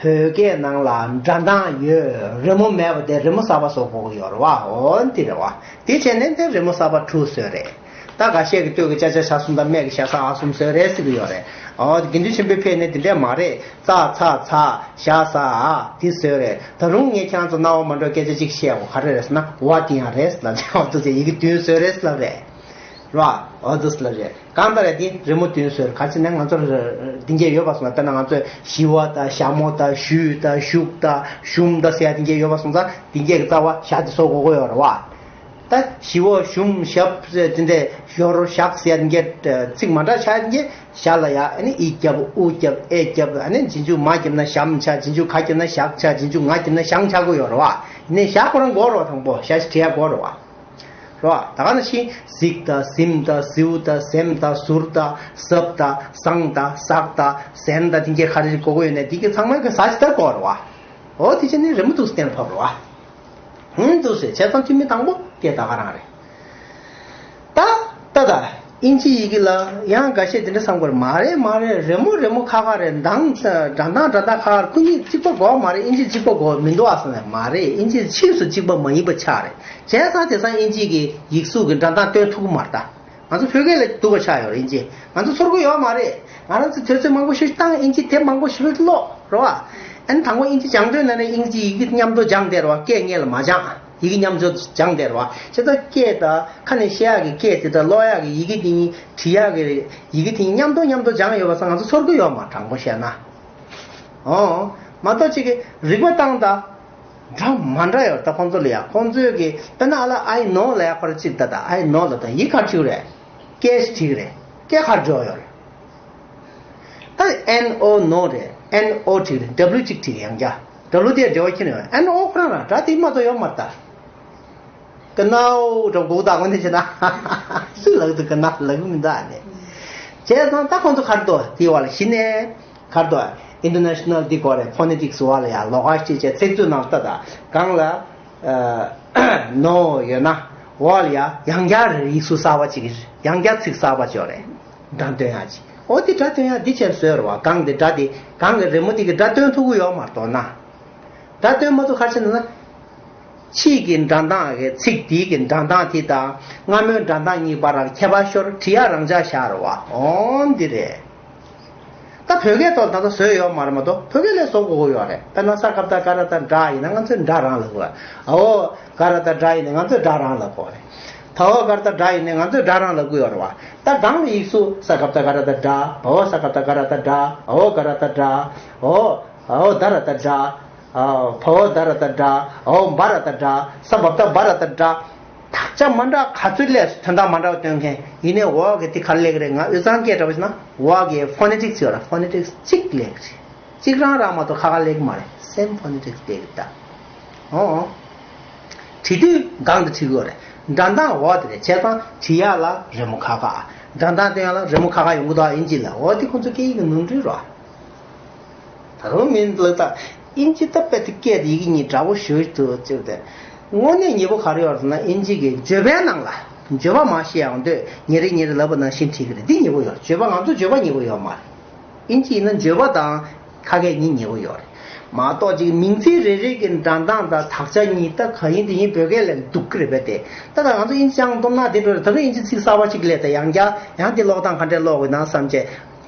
བོད་སྐད་ནང་ལ་སྒྲ་གདངས་ཡོད། རི་མོ་མེད་པ་དེ་རི་མོ་གསར་པ་བཟོ་དགོས་ཀྱི་ཡོད་རེད་བ། འོ་འདི་རེད་བ། དེ་བྱས་ནས་དེ་རི་མོ་གསར་པ་དྲུག་བཟོས་རེད། ད་འགའ་ཤས་ཀྱིས་སྟོད་ཀྱི་ཅ་ཆ་ཆ་གསུམ་དང་སྨད་ཀྱི་ཞ་ཟ་འ་གསུམ་བཟོས་རེད་ཟེར་གྱི་ཡོད་རེད། འོ་དགེ་འདུན་ཆོས་འཕེལ་ཕེབས་ནས་དེ་འདྲས་མ་རེད། ཙ་ཚ་ཚ། ཞ་ཟ་འ། དེ་བཟོས་རེད། ད་རུང་ངས་ཁྱེད་རང་ཚོ་རྣ་བ་མ་འགྲོ་སྐད་ཆ་གཅིག་བཤད་དགོས། ག་རེ་རེད་ཟེར་ན། ཝ་དེ་ཡང་རེད་ལབ་ནས། འོ་ཐུགས་རྗེ་ཆེ། ཡི་གེ་བདུན་བཟོས་རེད་ལབ་རེད། ར། འོ་དུས་ལ་རེད། གང་ལྟར་ཡ་དེ་རི་མོ་བསྟན་སྲོལ་ག་ཅི་ནས་ང་ཚོར་འདི་འདྲ་ཡོད་པ་སོང་ཙང་། དཔེར་ན་ང་ཚོས་ཞི་བ་དང་ཞྭ་མོ་དང་ཞུས་དང་བཞུགས་དང་ཞུམ་དང་ཟེར་ཡ་འདི་འདྲ་ཡོད་པ་སོང་ཙང་། འདི་འདྲ་གི་རྩ་བ་ཞྭ་དེ་བཟོ་དགོས་ཀྱི་ཡོད་རེད་བ། ད་ཞི་བ་ཞུམ་ཞབས་ཟེར་འདི་འདྲ་ཞོར་བཞག་ཟེར་ཡ་འདི་འདྲ་ཚིག་མ་འདྲ་ཆགས་འདི་འདྲ། ཞྭ་ལ་ཡ་ཨ་ནི་ཨི་རྒྱབ་ཨུ་རྒྱབ་ཨེ་རྒྱབ། ཨ་ནི་རྗེས་འཇུག་མ་རྒྱབ་ན་ཞམ་ཆགས། རྗེས་འཇུག་ག་རྒྱབ་ན་ཞག་ཆགས། རྗེས་འཇུག་ང་རྒྱབ་ན་ཞང་ཆགས་ཀྱི་ཡོད་རེད་བ། ཡིན་ནའི་ཞྭ་ཁོ་རང་དགོས་རེད་བ། དང་པོ་ཞྭ་ཞིག་བྲི་ཡ་དགོས་རེད་བ། རོ། ད་ག་ནང་བཞིན་གཟིག་དང་ཟིམ་དང་ཟིའུ་དང་ཟེམ་དང་ཟུར་དང་ཟབ་དང་ཟང་དང་ཟག་དང་ཟན་དང་དེ་འདྲ་ག་རེ་གོ་གོ་ཡོད་ནས་དེ་གི་ཚང་མ་གི་ཟ་ཞིག་ད་གོ་རེད་བ། འོ་དེ་ཕྱིན་ནི་རི་མོ་འདུག་སྟེང་ཕབ་རེད་བ། ཧུན་འདུག་ཟེར་བྱས་ཙང་ཐུ་མི་དང་པོ་སྐད་ད་ག་རང་རེད། ད་ད་ད་ཨིན་ཇི་ཡི་གེ་ལ་ཡང་འགའ་ཤས་དེ་འདྲ་བསམ་གོ་རེད། མ་རེད་མ་རེད། རི་མོ་རི་མོ་ཁ་ཁ་རེད། འདང་སྒྲ་གདངས་སྒྲ་གདངས་ཁ་ཁ་རེད། སྐུ་ཉིད་གཅིག་པ་གོ་མ་རེད། ཨིན་ཇི་གཅིག་པ་གོ་མི་འདུག་ཨ་སོང་ནས། མ་རེད། ཨིན་ཇི་ཕྱིས་སུ་གཅིག་པ་མ་ཡིན་པ་ཆགས་རེད། བྱས་ཙང་དེང་སང་ཨིན་ཇི་གི་ཡིག་གཟུགས་ཀྱི་སྒྲ་གདངས་སྟོན་ཐུབ་ཀྱི་མ་རེད་ད། ང་ཚོ་བོད་སྐད་ལ་སྡུག་པ་ཆགས་ཡོད་རེད། ཨིན་ཇི་ང་ཚོ་ཚོར་གི་ཡོད་མ་རེད། ང་རང་ཚོ་དུས་ཚོད་མང་པོ་ཞིག་བཏང་། ཨིན་ཇི་དེབ་མང་པོ་ཞིག་ཀློག་རེད་བ། ཨ་ནི་དང་པོ་ཨིན་ཇི་སྦྱང་འདོད་ན་ནི་ཨིན་ཇི་ཡི་གེ་མཉམ་དུ་སྦྱང་བསྡད་རེད་བ། སྐད་སྔོན་ལ་མ་སྦྱང་། ཡི་གེ་མཉམ་དུ་སྦྱང་བསྡད་རེད་བ། བྱས་ཙང་སྐད་དང་ཁ་ནས་བཤད་ཡག་གི་སྐད་དེ་དང་ཀློག་ཡག་གི་ཡི་གེ་དེ་གཉིས། འབྲི་ཡག་གི་ཡི་གེ་དེ་གཉིས་མཉམ་དུ་མཉམ་དུ་སྦྱང་ཡོད་པ་སང་ང་ཚོ་ཚོར་གི་ཡོད་མ་རེད། དྲང་པོ་བཤད་ན། ཨོ། མ་གཏོགས་ཅིག་གི་རིག་པ་བཏང་ད། འདྲ་མ་འདྲ་ཡོད་ད་ཁོང་ཚོ་ལ་ཡ། ཁོང་ཚོས་གི་དཔེར་ན་ཨ་ལ་I know ལ་ཡ་ཁོ་ར་གཅིག་ད་ད། I know ལ་ད་ཡི་ག་བྲིས་རེད། སྐད་ཞིག་བྲིས་རེད། སྐད་ག་འགྲོ་ཡོད་རེད། ད་N O no རེད། N O བྲིས་རེད། W གཅིག་བྲིས་ཡང་རྒྱ། W དེ་འབྲེལ་བ་ཁྱེར་ཡོད། N O ཁོ་རང་རང་འདྲ་དེ་མ་གཏོགས་ཡོད་མ་རེད་ད། ཀ་ནའོ་འགྲོ་སྒུག་དག་མ་འདི་བྱེད་ན། སུ་ལག་ཏུ་ཀ་ན་ལག་མི་འདའ་ནས། བྱས་ཙང་ད་ཁོང་ཚོ་གར་དོ་དེ་བ་ལ་གཞི་ནས་གར་དོ་International འདི་གོ་རེ་Phonetics བ་ལ་ཡ་ལོག་ག་ཅིག་བྱས་ཚིག་མཛོད་ནང་ལྟ་ད་གང་ལ་ནོ་ཡོད་ན་བ་ལ་ཡ་ཡང་བསྐྱར་ཡིག་གཟུགས་གསར་པ་ཅིག་ཡང་བསྐྱར་ཚིག་གསར་པ་ཅིག་ཡོད་རེད། སྒྲ་འདོན་ཡ་ཅིག་འོ་དེ་སྒྲ་འདོན་ཡ་འདི་བྱས་བཟོས་རེད་བ། གང་དེ་སྒྲ་དེ་གང་གི་རི་མོ་དེ་གི་སྒྲ་འདོན་ཐུབ་ཀྱི་ཡོད་མ་རེད་དོ་ན། སྒྲ་འདོན་མ་ཐུབ་ག་རེ་བྱས་ན་ན། ཕྱིས་ཀྱི་སྒྲ་གདངས་ཀྱི་ཚིག་དེའི་གི་སྒྲ་གདངས་དེ་དང་སྔ་མོའི་སྒྲ་གདངས་གཉིས་བར་ལ་ཁྱད་པར་ཤོར། བྲི་ཡག་རང་འཇགས་བཞག་རེད་བ། འོ་འདི་རེད། ད་བོད་སྐད་ཐོག་ད་ལྟ་བཟོས་ཡོད་མ་རེད་མ་གཏོགས་བོད་སྐད་ལས་བཟོ་དགོས་ཀྱི་ཡོད་རེད། དཔེར་ན་ས་ག་བཏགས་སྒ་ར་བཏགས་སྒྲ་ཡིན་ན་ང་ཚོས་སྒྲ་རང་ལབ་དགོས་རེད། འ་འོ་ག་ར་བཏགས་སྒྲ་ཡིན་ན་ང་ཚོས་སྒྲ་རང་ལབ་དགོས་རེད། ད་འོ་ག་ར་བཏགས་སྒྲ་ཡིན་ན་ང་ཚོས་སྒྲ་རང་ལབ་དགོས་ཡོད་རེད་བ། ད་གང་ལ་ཡིག་གཟུགས་ས་ག་བཏགས་སྒ་ར་བཏགས་སྒྲ། བ་འོ་ས་ག་བཏགས་སྒ་ར་བཏགས་སྒྲ། འ་འོ་ག་ར་བཏགས་སྒྲ། འོ། འ་འོ་ད་ར་བཏགས་སྒྲ། འ་འོ་བ་འོ་ད་ར་བཏགས་སྒྲ། འ་འོ་བ་ར་བཏགས་སྒྲ། ས་བ་བཏགས་སྦ་ར་བཏགས་སྒྲ། དག་ཆ་མ་འདྲ་ག་ཚོད་ལས་དོན་དག་མ་འདྲ་བ་སྟོན་མཁན་ཡིན་ནའི་འོག་གི་དེ་ག་རེ་ལབ་ཀྱི་རེད། ང་དབུས་གཙང་སྐད་འདྲ་བོ་ཞིག་ན་འོག་གི་Phonetics ཡོད་ར། Phonetics གཅིག་ལབ་ཀྱི་རེད། གཅིག་རང་རང་མ་གཏོགས་ཁ་ཁ་ལབ་ཀྱི་མ་རེད། Same Phonetics ལབ་ཀྱི་རེད་ད། འོ་འོ། བྲི་དུས་གང་དུ་བྲི་དགོས་རེད། སྒྲ་གདངས་འོག་དེ་རེད། བྱས་ཙང་བྲི་ཡག་ལ་རི་མོ་ཁ་ཁ། སྒྲ་གདངས་སྟོན་ཡག་ལ་རི་མོ་ཁ་ཁ་ཡོང་གི་འདུག་ཨིན་ཇི་ལ། འོ་དེ་ཁོང་ཚོ་སྐད་ཡིག་གི་ནོར་འཁྲུལ་རེད། ད་རུང་མིན་ལ་ད་ཨིན་ཇི་ད་དཔེ་དེ་སྐད་དེ་ཡི་གེ་གཉིས་འདྲ་པོ་ཞེ་པོ་འདུག་ཅེས་ཏེ། དངོས་གནས་ཉེ་པོ་ག་རེ་ཡོད་ཟེར་ན་ཨིན་ཇི་གི་བརྗོད་པའི་ནང་ལ་བརྗོད་པ་མ་ཤེས་ཡང་འདོད་ཉེ་རེ་ཉེ་རེ་ལབ་པ་ནང་བཞིན་བྲིས་ཀྱི་རེད། འདི་ཉེ་པོ་ཡོད། བརྗོད་པ་ང་ཚོ་བརྗོད་པ་ཉེ་པོ་ཡོད་མ་རེད། ཨིན་ཇི་ཡིན་ན་བརྗོད་པ་དང་ཁ་སྐད་གཉིས་ཉེ་པོ་ཡོད་རེད། མ་གཏོགས་ཅིག་མིང་ཚིག་རེ་རེ་གི་སྒྲ་གདངས་དང་དག་ཆ་གཉིས་ད་ག་ཡིན་དེ་ཡིན་བོད་སྐད་ལས་སྡུག་གི་རེད་པས་ཏེ། ད་ད་ང་ཚོ་ཨིན་ཇི་སྦྱང་སྟོབས་ན་དེ་འགྲོ་རེད། ད་རུང་ཨིན་ཇི་ཚིག་གསར་པ་ཅིག་སླེབས་ད་ཡང་བསྐྱར་ཡང་དེ་ཀློག་སྟངས་ག་འདྲས་ཀློག་དགོས་ན་བསམ་བྱས།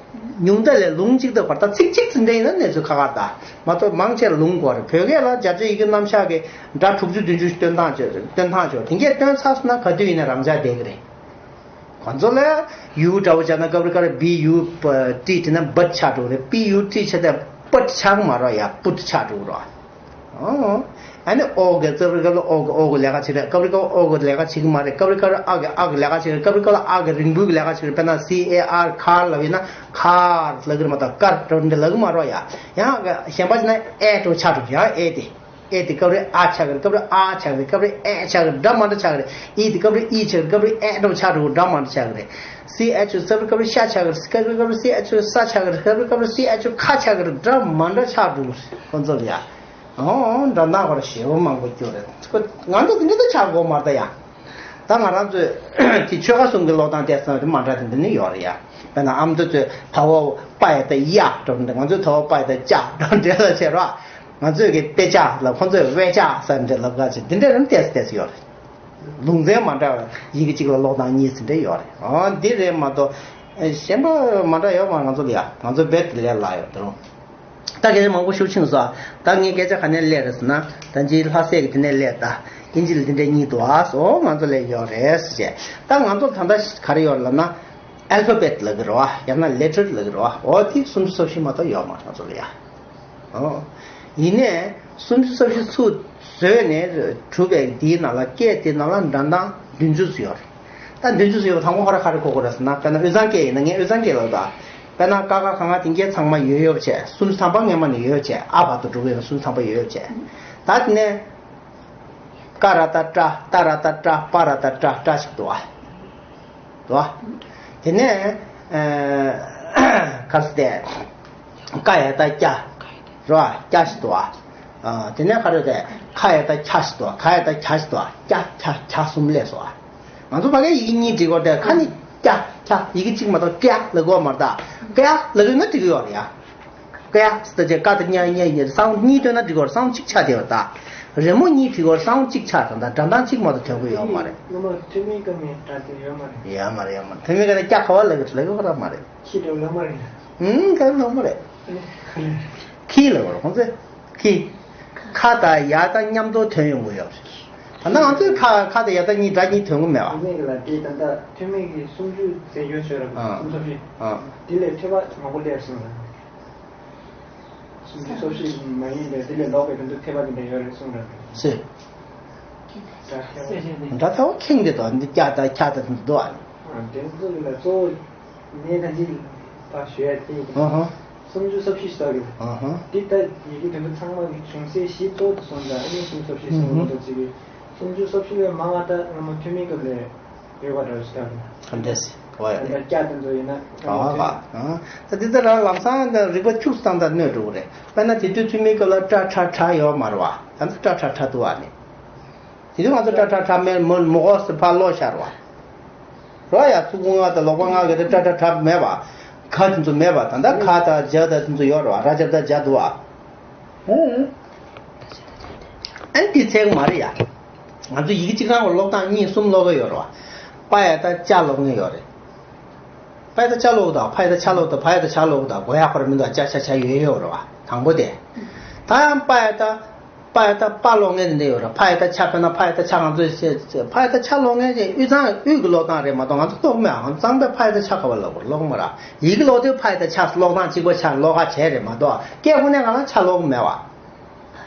ཉུང་མཐའ་ལས་ལུང་གཅིག་ཏུ་བར་ཐག་ཚིག་གཅིག་ཙམ་འདྲ་ཡིན་ན་གནས་ཚུལ་ཁག་ཁག་ད་མ་གཏོགས་མང་ཆེ་ལུང་དགོས་རེད། བོད་སྐད་ལ་བརྒྱ་ཆ་ཡི་གེ་རྣམ་གཞག་གི་སྒྲ་དྲུག་ཅུ་བདུན་ཅུ་ཞིག་སྟོན་སྟངས་བྱོས། སྟོན་སྟངས་བྱོས། དེ་འགས་སྟོན་ཚར་སོང་ན་ག་དུས་ཡིན་ན་རང་འཇགས་བསྡད་ཀྱི་རེད། ཁོང་ཚོ་ལ་ཡུ་འདྲ་བོ་བྱས་ན་སྐབས་རེ་སྐབས་རེ་བི་ཡུ་ཊི་བྲིས་ན་བཊ་ཆགས་འགྲོ་རེད། པི་ཡུ་ཊི་བྲིས་བྱས་ཏེ་པཊ་ཆགས་མ་རོགས་ཡ། པུཊ་ཆགས་འགྲོ་རོགས། ཨོ། ཨ་ནི་ཨོ་གི་སྐབས་རེ་སྐབས་ལ་ཨོ་གི་ཨོ་གི་ལས་ཀ་བྱེད་རེད། སྐབས་རེ་སྐབས་ཨོ་གི་ལས་ཀ་བྱེད་ཀྱི་མ་རེད། སྐབས་རེ་སྐབས་ཨ་གི་ཨ་གི་ལས་ཀ་བྱེད་རེད། སྐབས་རེ་སྐབས་ལ་ཨ་གི་རིང་པོའི་གི་ལས་ཀ་བྱེད་རེད། དཔེར་ན་སི་ཨེ་ཨར་ཁར་ལབ་ཡིན་ན་ཁར་ལབ་ཀྱི་རེད་མ་གཏོགས་ཀར་འགྲོ་འདི་ལབ་ཀྱི་མ་རེད་ཡ། ཡང་གཞན་པ་བྱས་ན་ཨེ་འགྲོ་ཆགས་འགྲོ། ཡང་ཨེ་དེ་ཨེ་དེ་སྐབས་རེ་ཨ་ཆགས་ཀྱི་རེད། སྐབས་རེ་ཨ་ཆགས་ཀྱི་རེད། སྐབས་རེ་ཨེ་ཆགས་ཀྱི་རེད། སྒྲ་མ་འདྲ་ཆགས་ཀྱི་རེད། ཨི་དེ་སྐབས་རེ་ཨི་ཆགས་ཀྱི་རེད། སྐབས་རེ་ཨེ་འགྲོ་ཆགས་འགྲོ། སྒྲ་མ་འདྲ་ཆགས་ཀྱི་རེད། སི་ཨེཆ་ཨོ་སྐབས་རེ་སྐབས་རེ་ཤ་ཆགས་ཀྱི་རེད། སྐབས་རེ་སྐབས་རེ་སི་ཨེཆ་ཨོ་ས་ཆགས་ཀྱི་རེད། སྐབས་རེ་སྐབས་རེ་སི་ཨེཆ་ཨོ་ཁ་ཆགས་ཀྱི་རེད། སྒྲ་མ་འདྲ་ཆགས་འགྲོ་གི་རེད། ཁོང་ཚོ་ལ་ཡ། ཨོ་སྒྲ་གདངས་ཁོ་ར་ཞེ་པོ་མང་པོ་སྐྱོ་རེད། ང་ཚོ་དེ་འདྲ་ད་ཆགས་དགོས་མ་རེད་ད་ཡ། ད་ང་རང་ཚོས་དེ་ཆོལ་ཁ་གསུམ་གྱི་ཀློག་སྟངས་བལྟས་ཙང་དེ་མ་འདྲ་དེ་འདྲ་ནི་ཡོད་རེད་ཡ། དཔེར་ན་ཨ་མདོ་ཚོས་ད་འོ་པ་ཡ་ད་ཡ་འགྲོ་འདྲ། ང་ཚོས་ད་འོ་པ་ཡ་ད་ཅ་འགྲོ་འདྲ་ལ་བྱས་རོགས། ང་ཚོས་གི་དཔེ་ཆ་ལ་ཁོང་ཚོས་དབེ་ཆ་ཟེར་འདྲ་ལབ་ག་ཅིག་འདི་འདྲ་རང་བལྟས་བལྟས་ཡོད་རེད། ལུང་ཚན་མ་འདྲ་བ་ཡི་གེ་གཅིག་ལ་ཀློག་སྟངས་གཉིས་ཟིན་འདྲ་ཡོད་རེད། ཨོ་འདི་རེད་མ་གཏོགས་གཞན་པ་མ་འདྲ་ཡོད་མ་རེད། ང་ཚོ་ལ་ཡ་ང་ཚོ་རྦད་དེ་ལས་སླ་ཡོད་དེ་རུང་། ད་སྐད་ཆ་མང་པོ་ཞུ་ཕྱིན་སོང་། ད་ངས་སྐད་ཆ་ག་ནས་སླེབས་རེད་ཟེར་ན། ད་ཅི་ལྷ་སྲས་ཀྱི་དེ་ནས་སླེབས་ད། ཨིན་ཇི་ལ་འདི་འདྲའི་གཉིས་འདུག་ཨ། སོ་ང་ཚོ་ལ་ཡོད་རེད་ཟེར་བྱས། ད་ང་ཚོ་ད་ལྟ་ག་རེ་ཡོད་ལབ་ན། ཨལ་ཕ་བེད་ལབ་ཀྱི་རེད་བ། ཡང་ན་ལེ་ཊར་ལབ་ཀྱི་རེད་བ། འོ་དེ་སུམ་ཅུ་སོ་བཞི་མ་གཏོགས་ཡོད་མ་རེད་ང་ཚོ་ལ་ཡ། ཨོ། ཡིན་ནའི་སུམ་ཅུ་སོ་བཞི་ཚུར་བཟོས་ནས་གྲུབ་པའི་དེའི་ནང་ལ་སྐད་དེའི་ནང་ལ་སྒྲ་གདངས་བདུན་ཅུ་ཙམ་ཡོད་རེད། ད་བདུན་ཅུ་ཙམ་ཡོད་པ་དང་པོ་ཁོ་ར་ག་རེ་གོ་དགོས་རེད་ཟེར་ན། དཔེར་ན་དབུས་གཙང་སྐད་ཡིན་ན་ངས་དབུས་གཙང་སྐད་ལབ་ད། དཔེར་ན་ཀ་ཁ་ག་ང་དེ་འགའི་ཚང་མ་ཡོད་ཡོད་བྱས། སུམ་ཅུ་ཐམ་པ་སྔས་མ་ནས་ཡོད་བྱས། ཨ་བར་དུ་འགྲོ་གི་ཡོད། སུམ་ཅུ་ཐམ་པ་ཡོད་ཡོད་བྱས། ད་དེ་ནས། ཀ་ར་བཏགས་ཀྲ། ཏ་ར་བཏགས་ཏྲ། པ་ར་བཏགས་པྲ། པྲ་ཞིག་འདུག་བ། འདུག་བ། དེ་ནས་ཨ། ག་རེ་ཟེར་དེ། ཀ་ཡ་བཏགས་ཀྱ། རེད་བ། ཀྱ་ཞིག་འདུག་བ། ཨ། དེ་ནས་ག་རེ་ཟེར། ཁ་ཡ་བཏགས་ཁྱ་ཞིག་འདུག་བ། ག་ཡ་བཏགས་གྱ་ཞིག་འདུག་བ། ཀྱ་ཁྱ་གྱ་གསུམ་སླེབས་སོང་བ། ང་ཚོ་ཕ་གིའི་ཡི་གེ་གཉིས་འབྲི་དགོས་དེ། ཁ་ནི་ཀྱ་ཁྱ། ཡི་གེ་གཅིག་མ་གཏོགས་ཀྱ་ལབ་དགོས་མ་རེད་ད། ཀྱ་ལབ་དགོས་ན་འགྲིག་གི་ཡོད་རེད་ཡ། ཀ་ཡ་ཟེར་ཏེ་ཀ་དང་ཉ་ཉ་ཡིན། སའོན་གཉིས་བཏོན་ན་འགྲིག་གི་རེད། སའོན་གཅིག་ཆགས་བསྡད་ཡོད་ད། རི་མོ་གཉིས་བྲིས་གི་རེད། སའོན་གཅིག་ཆགས་ད། ད་སྒྲ་གདངས་གཅིག་མ་གཏོགས་ཐོན་གི་ཡོད་མ་རེད། སློབ་མ་ཐོན་མིའི་སྐབས་ནས་སྒྲ་དེ་ཡོད་མ་རེད། ཡོད་མ་རེད། ཡོད་མ་རེད། ཐོན་མིའི་སྐབས་ནས་ཀྱ་ག་བ་ལབ་གི་ལབ་གི་ར་མ་རེད། ཁྱི་འདྲ་ལབ་མ་རེད། ཧུམ། ག་ལབ་མ་རེད། ཁྱི་ལབ་གི་རེད་ཁོང་ཚོས། ཁྱི། ཁ་དང་ཡ་དང་མཉམ་དུ་ཐོན་ཡོང་གི་ཡོད་རེད། ད་ནང་ཚོས་ཁ་ཁ་དང་ཡ་དང་གཉིས་སྒྲ་གཉིས་ཐོན་གི་མེད་བ། ཐོན་མིའི་སྐབས་ལ་དེ་ད་ལྟ་ཐོན་མིའི་གི་སུམ་ཅུ་རྫས་འགྱུར་བྱོས་ར། ཨ། སུམ་ཅུ་སོ་བཞི། ཨ། དེ་ལས་ཐོས་པ་མང་པོ་སླེབས་སོང་ར། སུམ་ཅུ་སོ་བཞི་མ་ཡིན་པའི་དེ་ལས་ལོག་པའི་དོན་དུ་ཐེག་པ་འདི་འདྲ་ཡོད་རེད་གསུངས་རེད། སེ། སྒྲ་ཐེག་པ། སྒྲ་ཐེག་པ་ཁེངས་ཏེ་དོ་འདི་ཀྱ་དང་ཁྱ་དང་འདི་འདུག་ཨ། དེ་ཚོ་ལ་གཙོ་བོ་ནས་ད་ཅི་ད་ཞུ་ཡ་དེ། ཨ་ཧ། སུམ་ཅུ་སོ་བཞི་ཞིག་ཡོད། ཨ་ཧ། འདི་ལྟ་ཡི་གེ་དོན་དུ་ཚང་མ་གི་བྱུང་སའི་གཞི་གཙོ་བོ་དེ་སོང་ཙང་ཨ་ནི་སུམ་ཅུ་སོ་བཞི་སོང་བ་འདུག་ཅིག་གི། སུམ་ཅུ་སོ་བཞི་ལས་མང་བ་ད་སྔ་མོ་ཐོན་མིའི་སྐབས་ལས། ཡོད་པ་འདྲ་ཞིག་ལྟ་བ། ག་འདྲས་གོ་ཡ་ད་རེད། ལྟ་སྐྱ་དེ་ཚོ་ཡིན་ན། ག་བ་ག་ཨ། ད་འདི་ལྟར་ལམ་སང་ད་རིག་པ་ཁྱུག་སྟངས་དང་གནོད་འགྲོ་གི་རེད། དཔེར་ན་དེ་དུས་ཐོན་མིའི་སྐབས་ལ་ཏྲ་ཁྲ་ཁྲ་ཡོད་མ་རེད་བ། ད་ལྟ་ཏྲ་ཁྲ་ཁྲ་འདུག་བ་ནི། དེ་དུས་ང་ཚོ་ཏྲ་ཁྲ་ཁྲ་མེད་མོ་མོ་གོ་སི་ཕ་ལོ་ཤར་བ། རོ་ཡ་ཚུགས་ང་དང་ལོག་པ་ང་གི་ཏྲ་ཁྲ་ཁྲ་མེད་བ། ག་དེ་ཚོ་མེད་བ། ད་ལྟ་ག་དང་ཇ་དང་དེ་ཚོ་ཡོད་རེད་བ། ར་ཇ་ད་ཇ་འདུག་བ། ཨ་ནི་དེ་ཚད་མ་རེད་ཡ། ང་ཚོ་ཡི་གེ་གཅིག་རང་གི་ཀློག་སྟངས་གཉིས་གསུམ་ཀློག་གི་ཡོད་རེད་བ། པ་ཡ་ད་ཅ་ཀློག་མཁན་ཡོད་རེད། པ་ཡ་ད་ཅ་ཀློག་དང་། ཕ་ཡ་ད་ཆ་ཀློག་དང་། བ་ཡ་ད་བྱ་ཀློག་དང་། གོ་ཡ་ཁོ་ར་མི་འདུག་ཅ་ཆ་ཆ་ཡོད་ཡོད་རེད་བ། དང་པོ་དེ། ད་ཡང་པ་ཡ་ད། པ་ཡ་ད་པ་ཀློག་མཁན་དེ་འདྲ་ཡོད་རེད། ཕ་ཡ་ད་ཆ། དཔེར་ན་ཕ་ཡ་ད་ཆ་ང་ཚོས་ཕ་ཡ་ད་ཆ་ཀློག་མཁན་ཅིག་དབུས་གཙང་དབུས་ཀྱི་ཀློག་སྟངས་རེད་མ་གཏོགས་ང་ཚོ་ཀློག་མེད། ང་ཚོ་གཙང་པས་ཕ་ཡ་ད་ཆ་ག་བ་ལབ་དགོས་ཀློག་མ་རེད། ཡི་གེ་ཀློག་དུས་ཕ་ཡ་ད་ཆ་ཀློག་སྟངས་གཅིག་པ་ཆ་ཀློག་ག་བྱས་རེད་མ་གཏོགས་སྐད་དབང་ནས་ང་ལ་ཆ་ཀློག་མེད་བ།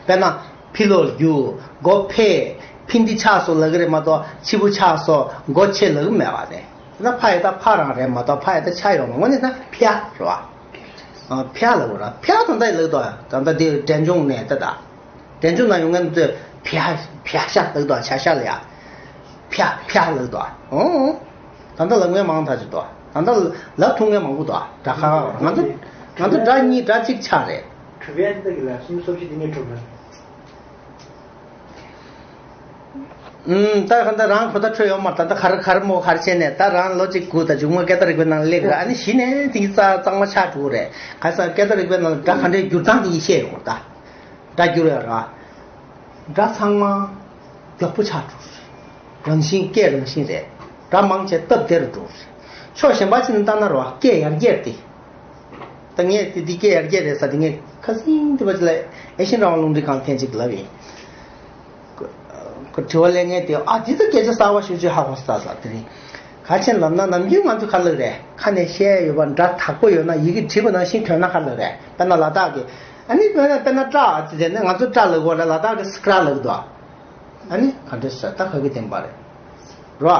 དཔེར་ན། ཕི་ལོ་རྒྱུ། མགོ་ཕེ། ཕི་འདི་ཆགས་སོ་ལབ་ཀྱི་རེད་མ་གཏོགས་ཕྱི་པོ་ཆགས་སོ་མགོ་ཆེ་ལབ་ཀྱི་མེད་བ་དེ། དེ་ན་ཕ་ཡ་ད་ཕ་རང་རེད་མ་གཏོགས་ཕ་ཡ་ད་ཆ་ཡོང་མ། དངོས་གནས་ན་ཕྱ་རེད་བ། ཨ། ཕྱ་ལབ་དགོས་ར། ཕྱ་ད་ལྟ་ལབ་དོ། ད་ལྟ་འདི་འབྲས་ལྗོངས་ནས་ད་ད། འབྲས་ལྗོངས་ན་ཡོང་མཁན་ཚོས་ཕྱ་ཕྱ་ཤ་ལབ་དོ། ཆ་ཤ་ལ་ཡ། ཕྱ་ཕྱ་ལབ་དོ། ཨོ། ད་ལྟ་ལབ་མཁན་མང་ཐག་ཆོད་དོ། ད་ལྟ་ལབ་ཐུབ་མཁན་མང་པོ་དོ། སྒྲ་ཁ་ཁ་ང་ཚོ་ང་ཚོ་སྒྲ་གཉིས་སྒྲ་གཅིག་ཆགས་རེད། གྲུབ་ཡ་འདི་གི་ལ་སུམ་ཅུ་སོ་བཞི་འདི་ནས་གྲུབ་ལ། ཨུམ། ད་ག་ད་རང་གོ་ད་འཕྲོད་ཡོད་མ་རེད། ད་ད་ག་རེ་ག་རེ་མོ་ག་རེ་བྱས་ནས་ད་རང་ལོ་གཅིག་དགུ་ད་མཇུག་མ་སྐད་བརྡ་རིག་པའི་ནང་སླེབས་ར། ཨ་ནི་གཞི་ནས་དེ་གི་རྩ་གཙང་མ་ཆགས་འགྲོ་གི་རེད། ག་ས་སྐད་བརྡ་རིག་པའི་ནང་ལ་སྒྲ་ག་འདྲའི་འགྱུར་སྟངས་དེ་གི་ཤེས་ཡོང་གི་རེད་ད། སྒྲ་འགྱུར་ཡོད་ར། སྒྲ་ཚང་མ་མགྱོགས་པོ་ཆགས་འགྲོ་གི་རེད། རང་བཞིན་སྐད་རང་བཞིན་རེད། སྒྲ་མང་ཆེ་སྟབས་བདེ་རུ་འགྲོ་གི་རེད། ཕྱོགས་གཞན་པ་ཅིག་ནས་བལྟས་ན་ར་བ་སྐད་ཡར་རྒྱས་རེད་དེ། ད་ངས་དེ་འདི་སྐད་ཡར་རྒྱས་རེད་ཟེར་དེ་ངས་ཁ་སང་དེ་བ་ཅིག་ལ་ཨེ་ཤེ་ཡན་རང་དབང་རླུང་འཕྲིན་ཁང་ལ་ཐེངས་གཅིག་ལབ་ཡིན། ཁོ་དྲི་བ་གླེང་མཁན་དེ། ཨ། འདི་ཚོ་སྐད་ཆ་གསར་བ་ཞུ་ཞུ་ཧ་གོ་སོང་ད་ཟེར། དེ་རིང་ག་ཆེན་ལབ་ན་ནམ་རྒྱུན་ང་ཚོ་ག་ལབ་རེད། ཁ་ནས་བཤད་ཡོད་པ་འདྲ་དག་པོ་ཡོད་ན་ཡི་གེ་བྲིས་པ་ནང་བཞིན་ཐོན་ན་ག་ལབ་རེད། དཔེར་ན་ལ་དྭགས་ཀྱི། ཨ་ནི་དཔེར་ན་དཔེར་ན་ཏྲ་ཟེར་ནས་ང་ཚོ་ཏྲ་ལབ་གོ་ར། ལ་དྭགས་ཀྱི་སི་ཀྲ་ལབ་འདུག་ཨ་ནི་ག་འདྲ་ཟེར། ད་ག་གི་བདེན་པ་རེད། རོ།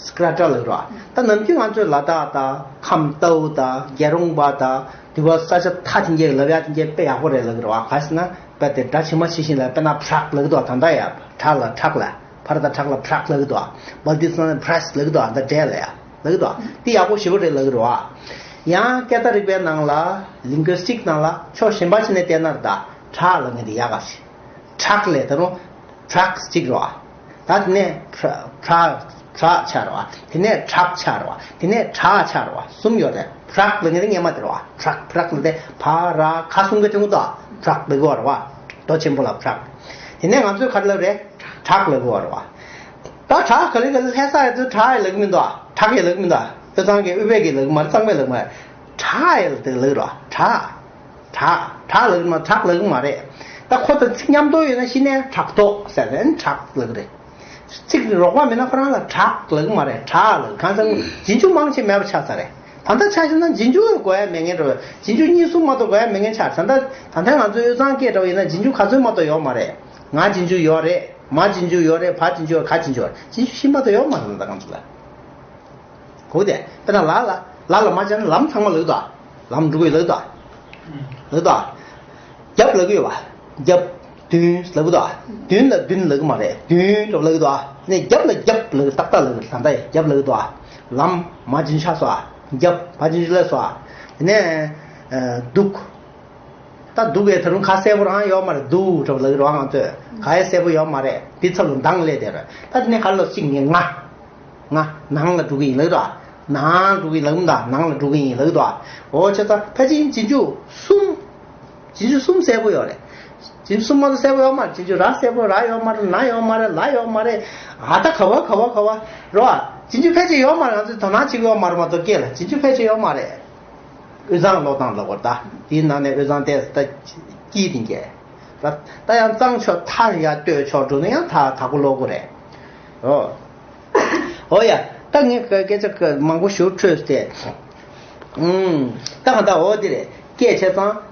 སི་ཀྲ་ཏྲ་ལབ་རོ། ད་ནམ་རྒྱུན་ང་ཚོས་ལ་དྭགས་དང་ཁམས་རྟའུ་དང་རྒྱལ་རོང་པ་དང་དེ་བ་ས་ཆ་ཐ་དེ་འགའ་ལབ་ཡ་དེ་འགའ་དཔེ་ཡག་པོ་རེད་ལབ་ཀྱི་རེད་བ། ག་ཟེར་ན་དཔེ་དེ་སྒྲ་ཇི་མ་ཇི་བཞིན་ལ། དཔེར་ན་བྲག་ལབ་ཀྱི་འདུག་ད་ལྟ་ཡ་བྲག་ལ་བྲག་ལ་ཕར་དང་བྲག་ལ་བྲག་ལབ་ཀྱི་འདུག་བལ་ཏི་སི་ན་བྲས་ལབ་ཀྱི་འདུག་ད་འདྲ་ལ་ཡ་ལབ་ཀྱི་འདུག་དེ་ཡག་པོ་ཞེ་པོ་རེད་ལབ་ཀྱི་རེད་བ། ཡང་སྐད་བརྡ་རིག་པའི་ནང་ལ་ལིང་གུ་སི་ཊིག་ནང་ལ་ཕྱོགས་གཞན་པ་ཅིག་ནས་བལྟས་ན་རེད་ད། བྲག་ལབ་མཁན་དེ་ཡག་ག་ཞིག་བྲག་ལས་ད་རུང་བྲག་གཅིག་རེད་བ། ད་དེ་ནས་བྲག་བྲག་བྲག་ཆགས་རེད་བ། དེ་ནས་བྲག་ཆགས་རེད་བ། དེ་ནས་བྲག་ཆགས་རེད་བ། གསུམ་ཡོད་རེད། བྲག་ལབ་མཁན་དེ་སྔོན་མ་དེ་རེད་བ། བྲག་བྲག་ལབ་དེ་བ་ར་ག་གསུམ་ག་ཐོན་གི་འདུག་བྲག་ལབ་གི་ཡོད་རེད་བ། རྡོ་ཆེན་པོ་ལ་བྲག་དེ་ནས་ང་ཚོས་ག་རེ་ལབ་རེད། བྲག་ལབ་གི་ཡོད་རེད་བ། ད་བྲག་ག་ལེ་ག་ལེ་ལྷ་ས་ཡ་ཚོས་བྲག་ཡ་ལབ་གི་མི་འདུག་བྲག་ཡ་ལབ་གི་མི་འདུག་དབུས་གཙང་གི་དབུས་པའི་གི་ལབ་གི་མ་རེད། གཙང་པའི་ལབ་གི་མ་རེད། བྲག་ཡ་ལབ་དེ་ལབ་གི་རེད་བ། བྲག་བྲག་བྲག་ལབ་ཀྱི་མ། བྲག་ལབ་ཀྱི་མ་རེད། ད་ཁོ་དང་ཚིག་མཉམ་དུ་ཡོད་ན་གཞི་ནས་ཕྲག་དོག་ཟེར་ནས་ཕྲག་ལབ་ཀྱི་རེད། ཚིག་རོགས་པ་མེད་ན་ཁོ་རང་ལ་བྲག་ལབ་ཀྱི་མ་རེད། བྲག་ལབ། གང་ཟེར་ན་རྗེས་འཇུག་མང་ཆེ་མེད་པ་ཆགས་ཚར་རེད། ད་ལྟ་ཆ་བཞག་ན་རྗེས་འཇུག་དགོས་ཡ་མེད་མཁན་འདྲ་བོ། རྗེས་འཇུག་གཉིས་གསུམ་མ་གཏོགས་དགོས་ཡ་མེད་མཁན་ཆགས། ད་ལྟ་ད་ལྟ་ང་ཚོའི་དབུས་གཙང་སྐད་འདྲ་བོ་ཡིན་ན་རྗེས་འཇུག་ག་ཚོད་མ་གཏོགས་ཡོད་མ་རེད། ང་རྗེས་འཇུག་ཡོད་རེད། མ་རྗེས་འཇུག་ཡོད་རེད། བ་རྗེས་འཇུག་ག་རྗེས་འཇུག་ཡོད་རེད། རྗེས་འཇུག་བཞི་མ་གཏོགས་ཡོད་མ་རེད། ད་ལྟ་ང་ཚོ་ལ། གོ་དེ། དཔེར་ན་ལ་ལ་ལ་ལ་མ་བྱས་ན་ལམ་ཚང་མ་ལབ་དོ། ལམ་འགྲོ་གི་ལབ་དོ། ལབ་དོ། རྒྱབ་ལབ་གི་ཡོད་པ། རྒྱབ། མདུན་ལབ་གི་དོ། མདུན་ལ་མདུན་ལབ་གི་མ་རེད། མདུན་འགྲོ་ལབ་གི་དོ། ནས་རྒྱབ་ལ་རྒྱབ་ལབ་གི། ཏག་ཏག་ལབ་གི། ད་ལྟ་ཡི་རྒྱབ་ལབ་གི་དོ། ལམ་མ་བྱིན་ཆ་སོ། རྒྱབ་མ་བྱིན་ལ་སོ། དེ་ནས་འདུག་ད་འདུག་གས་ད་རུང་ཁ་གསལ་པོ་རང་ཡོད་མ་རེད། འདུག་འགྲོ་ལབ་གི་རོ། ང་ཚོས་ག་ཡེ་གསལ་པོ་ཡོད་མ་རེད། འདི་ཚབ་ལ་མདང་ལས་དེ་རེད། ད་དེ་ནས་ག་ལ་གཅིག་ངས་ང་། ང་ནང་ལ་འགྲོ་གི་ཡིན་ལབ་དོ། ནང་འགྲོ་གི་ལབ་མ་ད་ནང་ལ་འགྲོ་གི་ཡིན་ལབ་དོ། འོ་བྱས་ཙང་ཕལ་ཆེར་རྗེས་འཇུག་གསུམ། རྗེས་འཇུག་གསུམ་གསལ་པོ་ཡོད་རེད། རྗེས་འཇུག་གསུམ་མ་གཏོགས་གསལ་པོ་ཡོད་མ་རེད། རྗེས་འཇུག་ར་གསལ་པོ་ར་ཡོད་མ་རེད། ན་ཡོད་མ་རེད། ལ་ཡོད་མ་རེད། ཨ་ད་ག་བ་ག་བ་ག་བ་རོ། ཨ་རྗེས་འཇུག་ཕལ་ཆེར་ཡོད་མ་རེད། ང་ཚོས་དོ་སྣང་བྱེད་ཀྱི་ཡོད་མ་རེད་མ་གཏོགས། སྐད་ལ་རྗེས་འཇུག་ཕལ་ཆེར་ཡོད་མ་རེད། དབུས་གཙང་ཀློག་སྟངས་ལ་གོ་ད། དེའི་ནང་ནས་དབུས་གཙང་དེ་ད་སྐྱིད་དེ་འགྱེད། ད་ད་ཡང་གཙང་ཆོས་མཐའ་ཡར་གཏོད་ཆོག་འགྲོ་ན་ཡང་ད་དྭགས་པོ་ཀློག་དགོས་རེད། ཨོ། ཨོ་ཡ། ད་ངས་སྐད་ཆ་མང་པོ་ཞིག་འཕྲོས་ཏེ། ཨུམ། ད་ག་ད་འོ་དེ་རེད། སྐད་ཆ་ཚང་།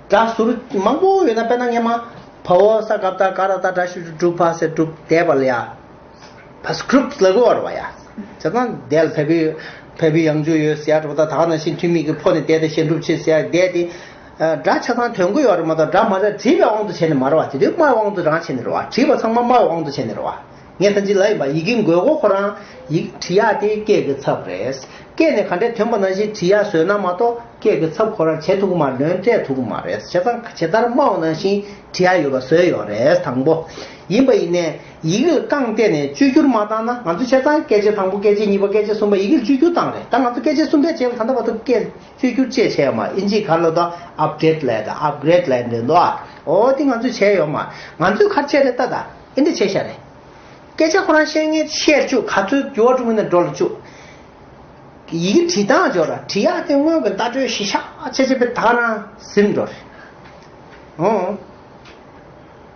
སྒྲ་ཟུར་མང་པོ་ཡོད་ན། དཔེར་ན་ངས་མ། བ་འོ་ས་ག་བཏགས་ག་ར་བཏགས་སྒྲ་ཞབས་ཀྱུ་སྒྲུ་བ་ཟེར་སྒྲུབ་བསྡད་པ་ལ་ཡ། བ་སི་ཀྲིབ་ལབ་དགོས་པ་རེད་བ་ཡ། བྱས་ཙང་དེ་ལ་བལ་པོའི་བལ་པོའི་ཡང་འཇུག་ཡོད་ཟེར་ཡ་འགྲོ། ད་ད་ག་ནང་བཞིན་ཐུན་མིན་གྱི་ཕོ་ནས་བསྡད་དེ་གཞན་སྒྲུབ་བྱེད་ཟེར་ཡ་བསྡད་དེ། སྒྲ་ཆ་ཚང་དོན་གོ་ཡོད་རེད་མ་གཏོགས། སྒྲ་མ་རེད་བྲིས་པའི་དབང་དུ་བྱས་ནས་མ་རེད་བ། དེ་དུས་སྨྲ་བའི་དབང་དུ་རང་བྱས་ནས་རེད་བ། བྲིས་པ་ཚང་མ་སྨྲ་བའི་དབང་དུ་བྱས་ནས་རེད་བ། ངས་ད་ཅི་ལབ་ཡིན་པ། ཡི་གེ་དགོས་མཁོ་ཁོ་རང་ཡིག་བྲིས་ཡག་དེ་སྐད་ཀྱི་ཚབ་རེད། སྐད་ནས་ག་འདྲས་ཐོན་པ་ནང་བཞིན་བྲིས་ཡག་བཟོས་ན་མ་གཏོགས། སྐད་ཀྱི་ཚབ་ཁོ་རང་བྱེད་ཐུབ་ཀྱི་མ་རེད། ལོན་སྤྲད་ཐུབ་ཀྱི་མ་རེད། བྱས་ཙང་ཇི་ལྟར་སྨྲ་བ་ནང་བཞིན་བྲིས་ཡག་ཡོད་པ་བཟོས་ཡོད་རེད། དང་པོ། ཡིན་པ་ཡིན་ནའི་ཡི་གེ་ལ་རྐང་བལྟས་ནས་བཅོས་བསྒྱུར་མ་བཏང་ན། ང་ཚོ་བྱས་ཙང་སྐད་ཆ་དང་པོ་སྐད་ཆ་གཉིས་པ་སྐད་ཆ་གསུམ་པ་ཡི་གེ་ལ་བཅོས་བསྒྱུར་བཏང་རེད། ད་ང་ཚོ་སྐད་ཆ་གསུམ་པའི་རྗེས་ལ་ད་ལྟ་བར་དུ་སྐད་བཅོས་བསྒྱུར་ཅེས་བྱས་ཡོད་མ། ཨིན་ཇིའི་ག་ལ་ད་ཨབ་གྲེ་ཌི་ལབ་ད། ཨབ་གྲེ་ཌི་ལབ་འདྲ་འདུག་ཨ། འོ་དེ་ང་ཚོས་བྱས་ཡོད་མ། ང་ཚོས་ག་རེ་བྱས་རེད་ད། ད་ཨེ་འདྲ་བྱས་ཤག་རེད། སྐད་ཆ་ཁོ་རང་བཤད་མཁན་བཤད་བཅུག་ག་ཚོད་འགྱུར་བ་འགྲོ་གི་ན་འགྲོ་ལ་བཅུག་ཡི་གེ་བྲིས་སྟངས་འཇོག་ར། བྲིས་ཡག་དེ་སྔོན་གྱི་ལྟ་གྲུབ་གཞི་བཞག་བྱས་བྱས་པའི་ད་ག་རང་ཟིན་འགྲོ་རེད། འོ།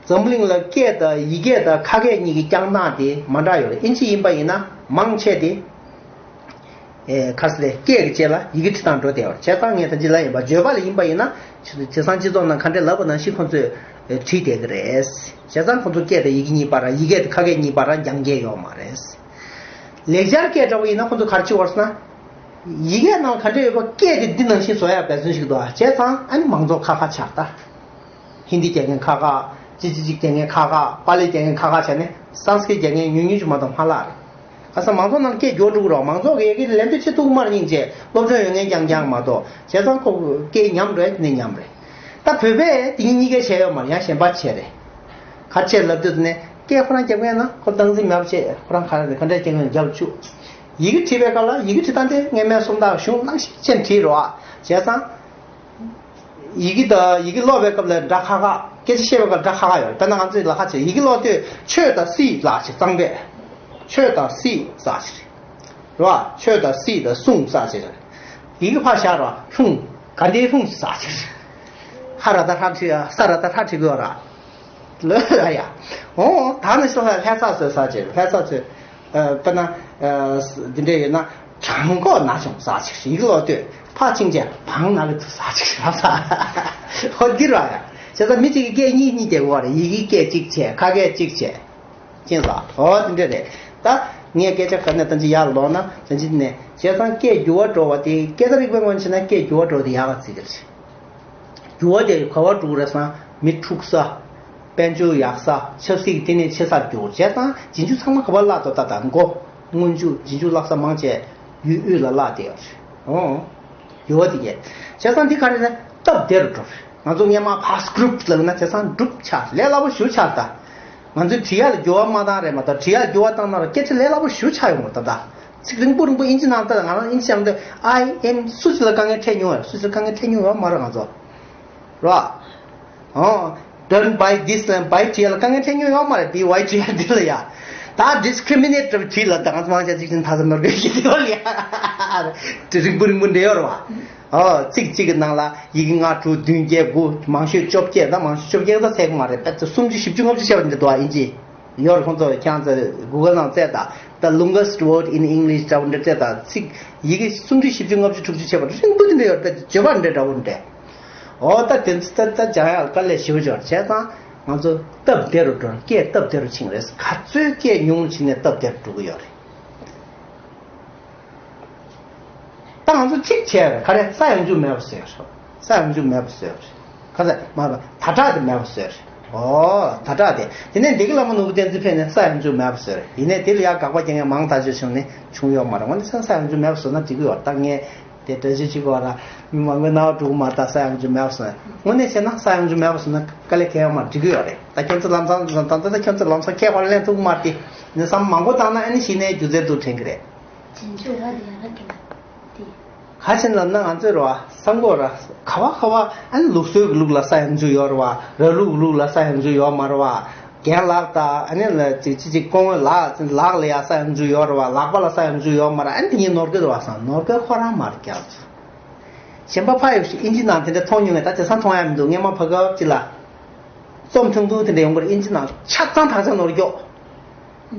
འཛམ་བུ་གླིང་ལ་སྐད་དང་ཡི་གེ་དང་ཁ་སྐད་གཉིས་ཀྱི་བསྐྱངས་སྟངས་དེ་མ་འདྲ་ཡོད་རེད། ཨིན་ཇི་ཡིན་པ་ཡིན་ན་མང་ཆེ་དེ། ཨེ། ག་རེ་ཟེར། སྐད་ཀྱི་རྗེས་ལ་ཡི་གེ་བྲིས་སྟངས་འགྲོ་བསྡད་ཡོད་རེད། བྱས་ཙང་ངས་ད་ཅི་ལབ་ཡིན་པ། བརྗོད་པ་ལ་ཡིན་པ་ཡིན་ན་བྱས་ཙང་སྤྱི་ཚོགས་ནང་ག་འདྲས་ལབ་པ་ནང་བཞིན་ཁོང་ཚོས་བྲིས་བསྡད་ཀྱི་རེད། བྱས་ཙང་ཁོང་ཚོ་སྐད་དང་ཡི་གེ་གཉིས་བར་ར། ཡི་གེ་དང་ཁ་སྐད་གཉིས་བར་ར་འགྱངས་སྐད་ཡོད་མ་རེད། ལེགས་སྦྱར་སྐད་འདྲ་བོ་ཡིན་ན་ཁོང་ཚོ་ག་རེ་བྱེད་དགོས་ཟེར་ན། ཡི་གེ་ནང་ག་འདྲ་ཡོད་པ་སྐད་དེ་འདི་ནང་བཞིན་བཟོ་ཡག་འབད་བརྩོན་ཞིག་འདུག་ཨ། བྱས་ཙང་ཨ་ནི་མང་ཚོགས་ཁ་ཁ་ཆགས་ད། ཧིན་དི་རྒྱག་མཁན་ཁ་ཁ། ཅི་ཅི་ཅིག་རྒྱག་མཁན་ཁ་ཁ། པཱ་ལི་རྒྱག་མཁན་ཁ་ཁ་བྱས་ནས་སཾ་སྐྲྀཏ་རྒྱག་མཁན་ཉུང་ཉུང་ཅིག་མ་གཏོགས་མ་ལྷག་རེད། ཁ་སང་མང་ཚོགས་ནང་སྐད་འགྱུར་འགྲོ་གི་རེད། མང་ཚོགས་ཀྱིས་ཡི་གེ་ལེན་འདོད་བྱེད་ཐུབ་ཀྱི་མ་རེད། སྙིང་རྗེ། སློབ་སྦྱོང་ཡོད་མཁན་རྐྱང་རྐྱང་མ་གཏོགས། བྱས་ཙང་ཁོ་སྐད་ཉམས་རེད། དེ་ནས་ཉམས་རེད། ད་བོད་པས་དེ་གཉིས་གཉིས་ཀ་བྱས་ཡོད་མ་རེད། ཡང་གཞན་པ་བྱས་རེད། ག་རེ་བྱས་ལབ་དུས་ནས་སྐད་ཁོ་རང་རྒྱབ་མཁན་ན་ཁོ་སྟངས་འཛིན་མེད་པ་བྱས། ཁོ་རང་ག་རེ་ག་འདྲས་རྒྱབ་མཁན་རྒྱབ་བཅུག་ཡི་གེ་བྲིས་པའི་སྐབས་ལ་ཡི་གེ་བྲིས་སྟངས་དེ་སྔོན་མའི་སུམ་རྟགས་གཞུང་ནང་བཞིན་བྱས་བྲིས་རོགས་ཨ། བྱས་ཙང་། ཡི་གེ་དང་ཡི་གེ་ཀློག་པའི་སྐབས་ལ་སྒྲ་ཁ་ཁ། སྐད་ཆ་བཤད་པའི་སྐབས་སྒྲ་ཁ་ཁ་ཡོད་རེད། དཔེར་ན་ང་ཚོས་ལ་ཁ་བྱས་ཡི་གེ་ཀློག་དུས་ཆོས་དང་སྲིད་ལབ་བྱས་གཙང་པས། ཆོས་དང་སྲིད་ཟེར་བྱས་རེད་བ། ཆོས་དང་སྲིད་དང་གསུང་ཟེར་བྱས་རེད། ཡི་གེ་ཕར་བཞག་རོགས། ལྷུང་། དགའ་ལྡན་ལྷུང་ཟེར་བྱས་རེད། ཧ་ར་ད་ཧྲ་བྲིས་ཡ། ས་ར་ད་ཧྲ་བྲིས་དགོས་ར། ལོས་ར་ཡ། འོ་ད་ནི་ཤོག་ལྷ་ལྷ་ས་ཟེར་ཟེར་བྱས་རེད། ལྷ་ས་ཟེར། ཨ། དཔེར་ན། ཨ། འདི་འདྲ་ཡོད་ན། བྲང་ཁོག་ན་བྱུང་ཟེར་བྱས་ཡི་གེ་ཀློག་དུས་ཕར་ཕྱིན་བྱས་བང་ན་གི་ཐུག་ཟེར་བྱས་ར་ས། ཧོ་འདི་ར་ཡ། བྱས་ཙང་མི་གཅིག་གིས་སྐད་གཉིས་གཉིས་བརྒྱབ་དགོས་རེད། ཡི་གེ་སྐད་གཅིག་བྱས། ཁ་སྐད་གཅིག་བྱས། མཁྱེན་སོང་། ཨོ་དེ་འདྲ་རེད། ད་ངས་སྐད་ཆ་ག་ནས་ད་ཅི་ཡར་ལོག་ན་ད་ཅི་ནས་བྱས་ཙང་སྐད་འགྱུར་བ་འགྲོ་བ་དེ། སྐད་བརྡ་རིག་པའི་ངོས་ནས་བྱས་ན་སྐད་འགྱུར་བ་འགྲོ་བ་དེ་ཡག་ག་བརྩི་གི་རེད། འགྱུར་བ་དེ་ག་བར་འགྲོ་གི་རེད་ཟེར་ན། མི་འཁྲུག་ས། དཔལ་འབྱོར་ཡག་ས། ཆབ་སྲིད་ཀྱི་ལྟེ་གནས་ཆེ་སར་འགྱུར། བྱས་ཙང་རྗེས་འཇུག་ཚང་མ་ག་པར་བརླག་འདུག་ད་ལྟ་མགོ། སྔོན་འཇུག་རྗེས་འཇུག་བརླག་ས་མང་ཆེ་ཡུལ་དབུས་ལ་བརླག་བསྡད་ཡོད་རེད། འོ། འགྱུར་བ་དེ་གས། བྱས་ཙང་འདི་ག་རེ་རེད། སྟབས་བདེ་རུ་འགྲོ་རེད། ང་ཚོ་སྔོན་མ་ཕ་སི་ཀྲིབ་ལབ་ན་བྱས་ཙང་འགྲུབ་ཆགས། ལས་སླ་པོ་ཞེ་པོ་ཆགས་ད། ང་ཚོས་བྲིས་ཡག་ལ་འགྱུར་བ་མ་བཏང་རེད་མ་གཏོགས། བྲིས་ཡག་ལ་འགྱུར་བ་བཏང་ན་ར་སྐད་ཆ་ལས་སླ་པོ་ཞེ་པོ་ཆགས་ཡོང་གི་རེད་ད། ད་ཚིག་རིང་པོ་རིང་པོ་ཨིན་ཇི་ནང་ལྟ། ང་རང་ཨིན་ཇི་སྦྱང་དུས་I am སུ་ཞིག་ལ་དཀའ་ངལ་འཕྲད་མྱོང་ཡོད། སུ་ཞིག་ལ་དཀའ་ངལ་འཕྲད་མྱོང་ཡོད་མ་རེད་ང་ཚོ། རེད་བ། ཨོ། Done by this ལབ་by བྲིས་ཡག་ལ་དཀའ་ངལ་འཕྲད་མྱོང་ཡོད་མ་རེད། B Y བྲིས་ཡག་འདི་ལ་ཡ། ད་discriminate བྲིས་ལ་ད་ང་ཚོ་མང་ཆེ་ཚིག་ཆེན་ཐ་ས་ནོར་གི་ཞིག་དེ་བ་ལ་རིང་པོ་རིང་པོ་འདྲེ་ཡོད་རེད་བ། ཨོ་ཚིག་གཅིག་གི་ནང་ལ་ཡི་གེ་ལྔ་དྲུག་བདུན་བརྒྱད་དགུ་མང་ཤོས་བཅོ་བརྒྱད་ད་མང་ཤོས་བཅོ་བརྒྱད་ད་ཚད་གི་མ་རེད། དཔེ་ཚོ་སུམ་ཅུ་བཞི་བཅུ་ལྔ་བཅུ་བྱས་པ་འདི་འདུག་ཨ་ཨིན་ཇི་ཡོད་རེད། ཁོང་ཚོ་ཁྱེད་ཚོ་Google་ནང་བཙལ་ད་the longest word in English འདྲ་བོ་འདྲ་བཙལ་ད་ཚིག་ཡི་གེ་སུམ་ཅུ་བཞི་བཅུ་ལྔ་བཅུ་དྲུག་ཅུ་བྱས་པ་རིང་པོ་དེ་འདྲ་ཡོད་རེད། དཔེ་བརྗོད་པ་འདྲ་འདྲ་བོ་འདྲ། ཨོ་ད་དེ་ཚོ་ད་ད་སྦྱང་ཡག་དཀའ་ལས་ཞེ་པོ་ཅིག་ཡོད་རེད། བྱས་ཙང་ང་ཚོ་སྟབས་བདེ་རུ་འགྲོ། སྐད་སྟབས་བདེ་རུ་ཕྱིན་རེད། ག་ཚོད་སྐད་ཉུང་རུ་ཕྱིན་ནས་སྟབས་བདེ་རུ་འགྲོ་གི་ཡོད་རེད། ད་ང་ཚོ་གཅིག་བྱས་རེད། ག་རེ་ས་ཡོང་རྒྱུ་མེད་པ་བཟོས་རེད། ས་ཡོང་རྒྱུ་མེད་པ་བཟོས་རེད། ག་ཚོད་མ་ད་དྲག་དེ་མེད་པ་བཟོས་རེད། ཨོ་ད་དྲག་དེ་དེ་ནས་འདི་གི་བླ་མ་ནོར་བུ་བསྟན་འཛིན་ཕེབས་ནས་ས་ཡོང་རྒྱུ་མེད་པ་བཟོས་རེད། ཡིན་ནའི་དེ་ལ་ཡག་དགག་པ་རྒྱག་མཁན་མང་ཐག་ཆོད་བྱུང་ནས་བྱུང་ཡོད་མ་རེད། འོ་ན་ས་ས་ཡོང་རྒྱུ་མེད་པ་བཟོས་ན་འགྲིག་གི་ཡོད། ད་ངས་དེ་འདྲ་ཞིག་བྱེད་དགོས་ར། མི་མང་པོའི་རྣ་བ་འགྲོ་གི་མ་རེད། ད་ས་ཡོང་རྒྱུ་མེད་པ་བཟོས་ན། དངོས་གནས་བྱས་ན་ས་ཡོང་རྒྱུ་མེད་པ་བཟོས་ན་དཀའ་ལས་ཁག་ཡོད་མ་རེད། འགྲིག་གི་ཡོད་རེད། ད་ཁྱོད་ཚོ་ལམ་སང་ད་ད་ད་ཁྱོད་ཚོ་ལམ་སང་ཁྱད་པར་ལེན་ཐུབ་ཀྱི་མ་རེད་དེ། ནས་བསམ་མང་པོ་བཏང་ན་ཨ་ནི་གཞི་ནས་སྒྱུ་རྩལ་དུ་དྲན་གི་རེད། རྗེས་འཇུག་ར་དེ་ཡང་ར་གི་ན་དེ། ག་ཕྱིན་ལབ་ན་ང་ཚོས་རེད་བ། ས་མགོ་ར་ག་བ་ག་བ་ཨ་ནི་ལུགས་སྲོལ་གྱི་ལུགས་ལ་ས་ཡོང་རྒྱུ་ཡོད་རེད་བ། ར་ལུག་ལུགས་ལ་ས་ཡོང་རྒྱུ་ཡོད་མ་རེད་བ། རྒན་ལགས་དང་ཨ་ནི་ལ་ཅིག་ཅིག་ཅིག་སྐུ་ངོ་ལགས་ལགས་ལ་ཡ་ས་ཡོང་རྒྱུ་ཡོད་རེད་བ། ལག་པ་ལ་ས་ཡོང་རྒྱུ་ཡོད་མ་རེད། ཨ་ནི་དེ་གཉིས་ནོར་གི་རེད་བ། སང་ནོར་གི་ཁོ་རང་མ་རེད་རྒྱལ་ཚོ། གཞན་པ་ཕ་ཡོད་ཤིག་ཨིན་ཇི་ནང་དེ་འདྲ་མཐོང་མྱོང་ངས། ད་དེང་སང་མཐོང་ཡ་མི་འདུག་སྔོན་མ་ཕ་གི་ཅི་ལ་རྩོམ་ཐུང་ཐུང་དེ་འདྲ་ཡོང་གི་རེད། ཨིན་ཇི་ནང་ཆ་ཚང་དག་ཆ་ནོར་སྐྱོ།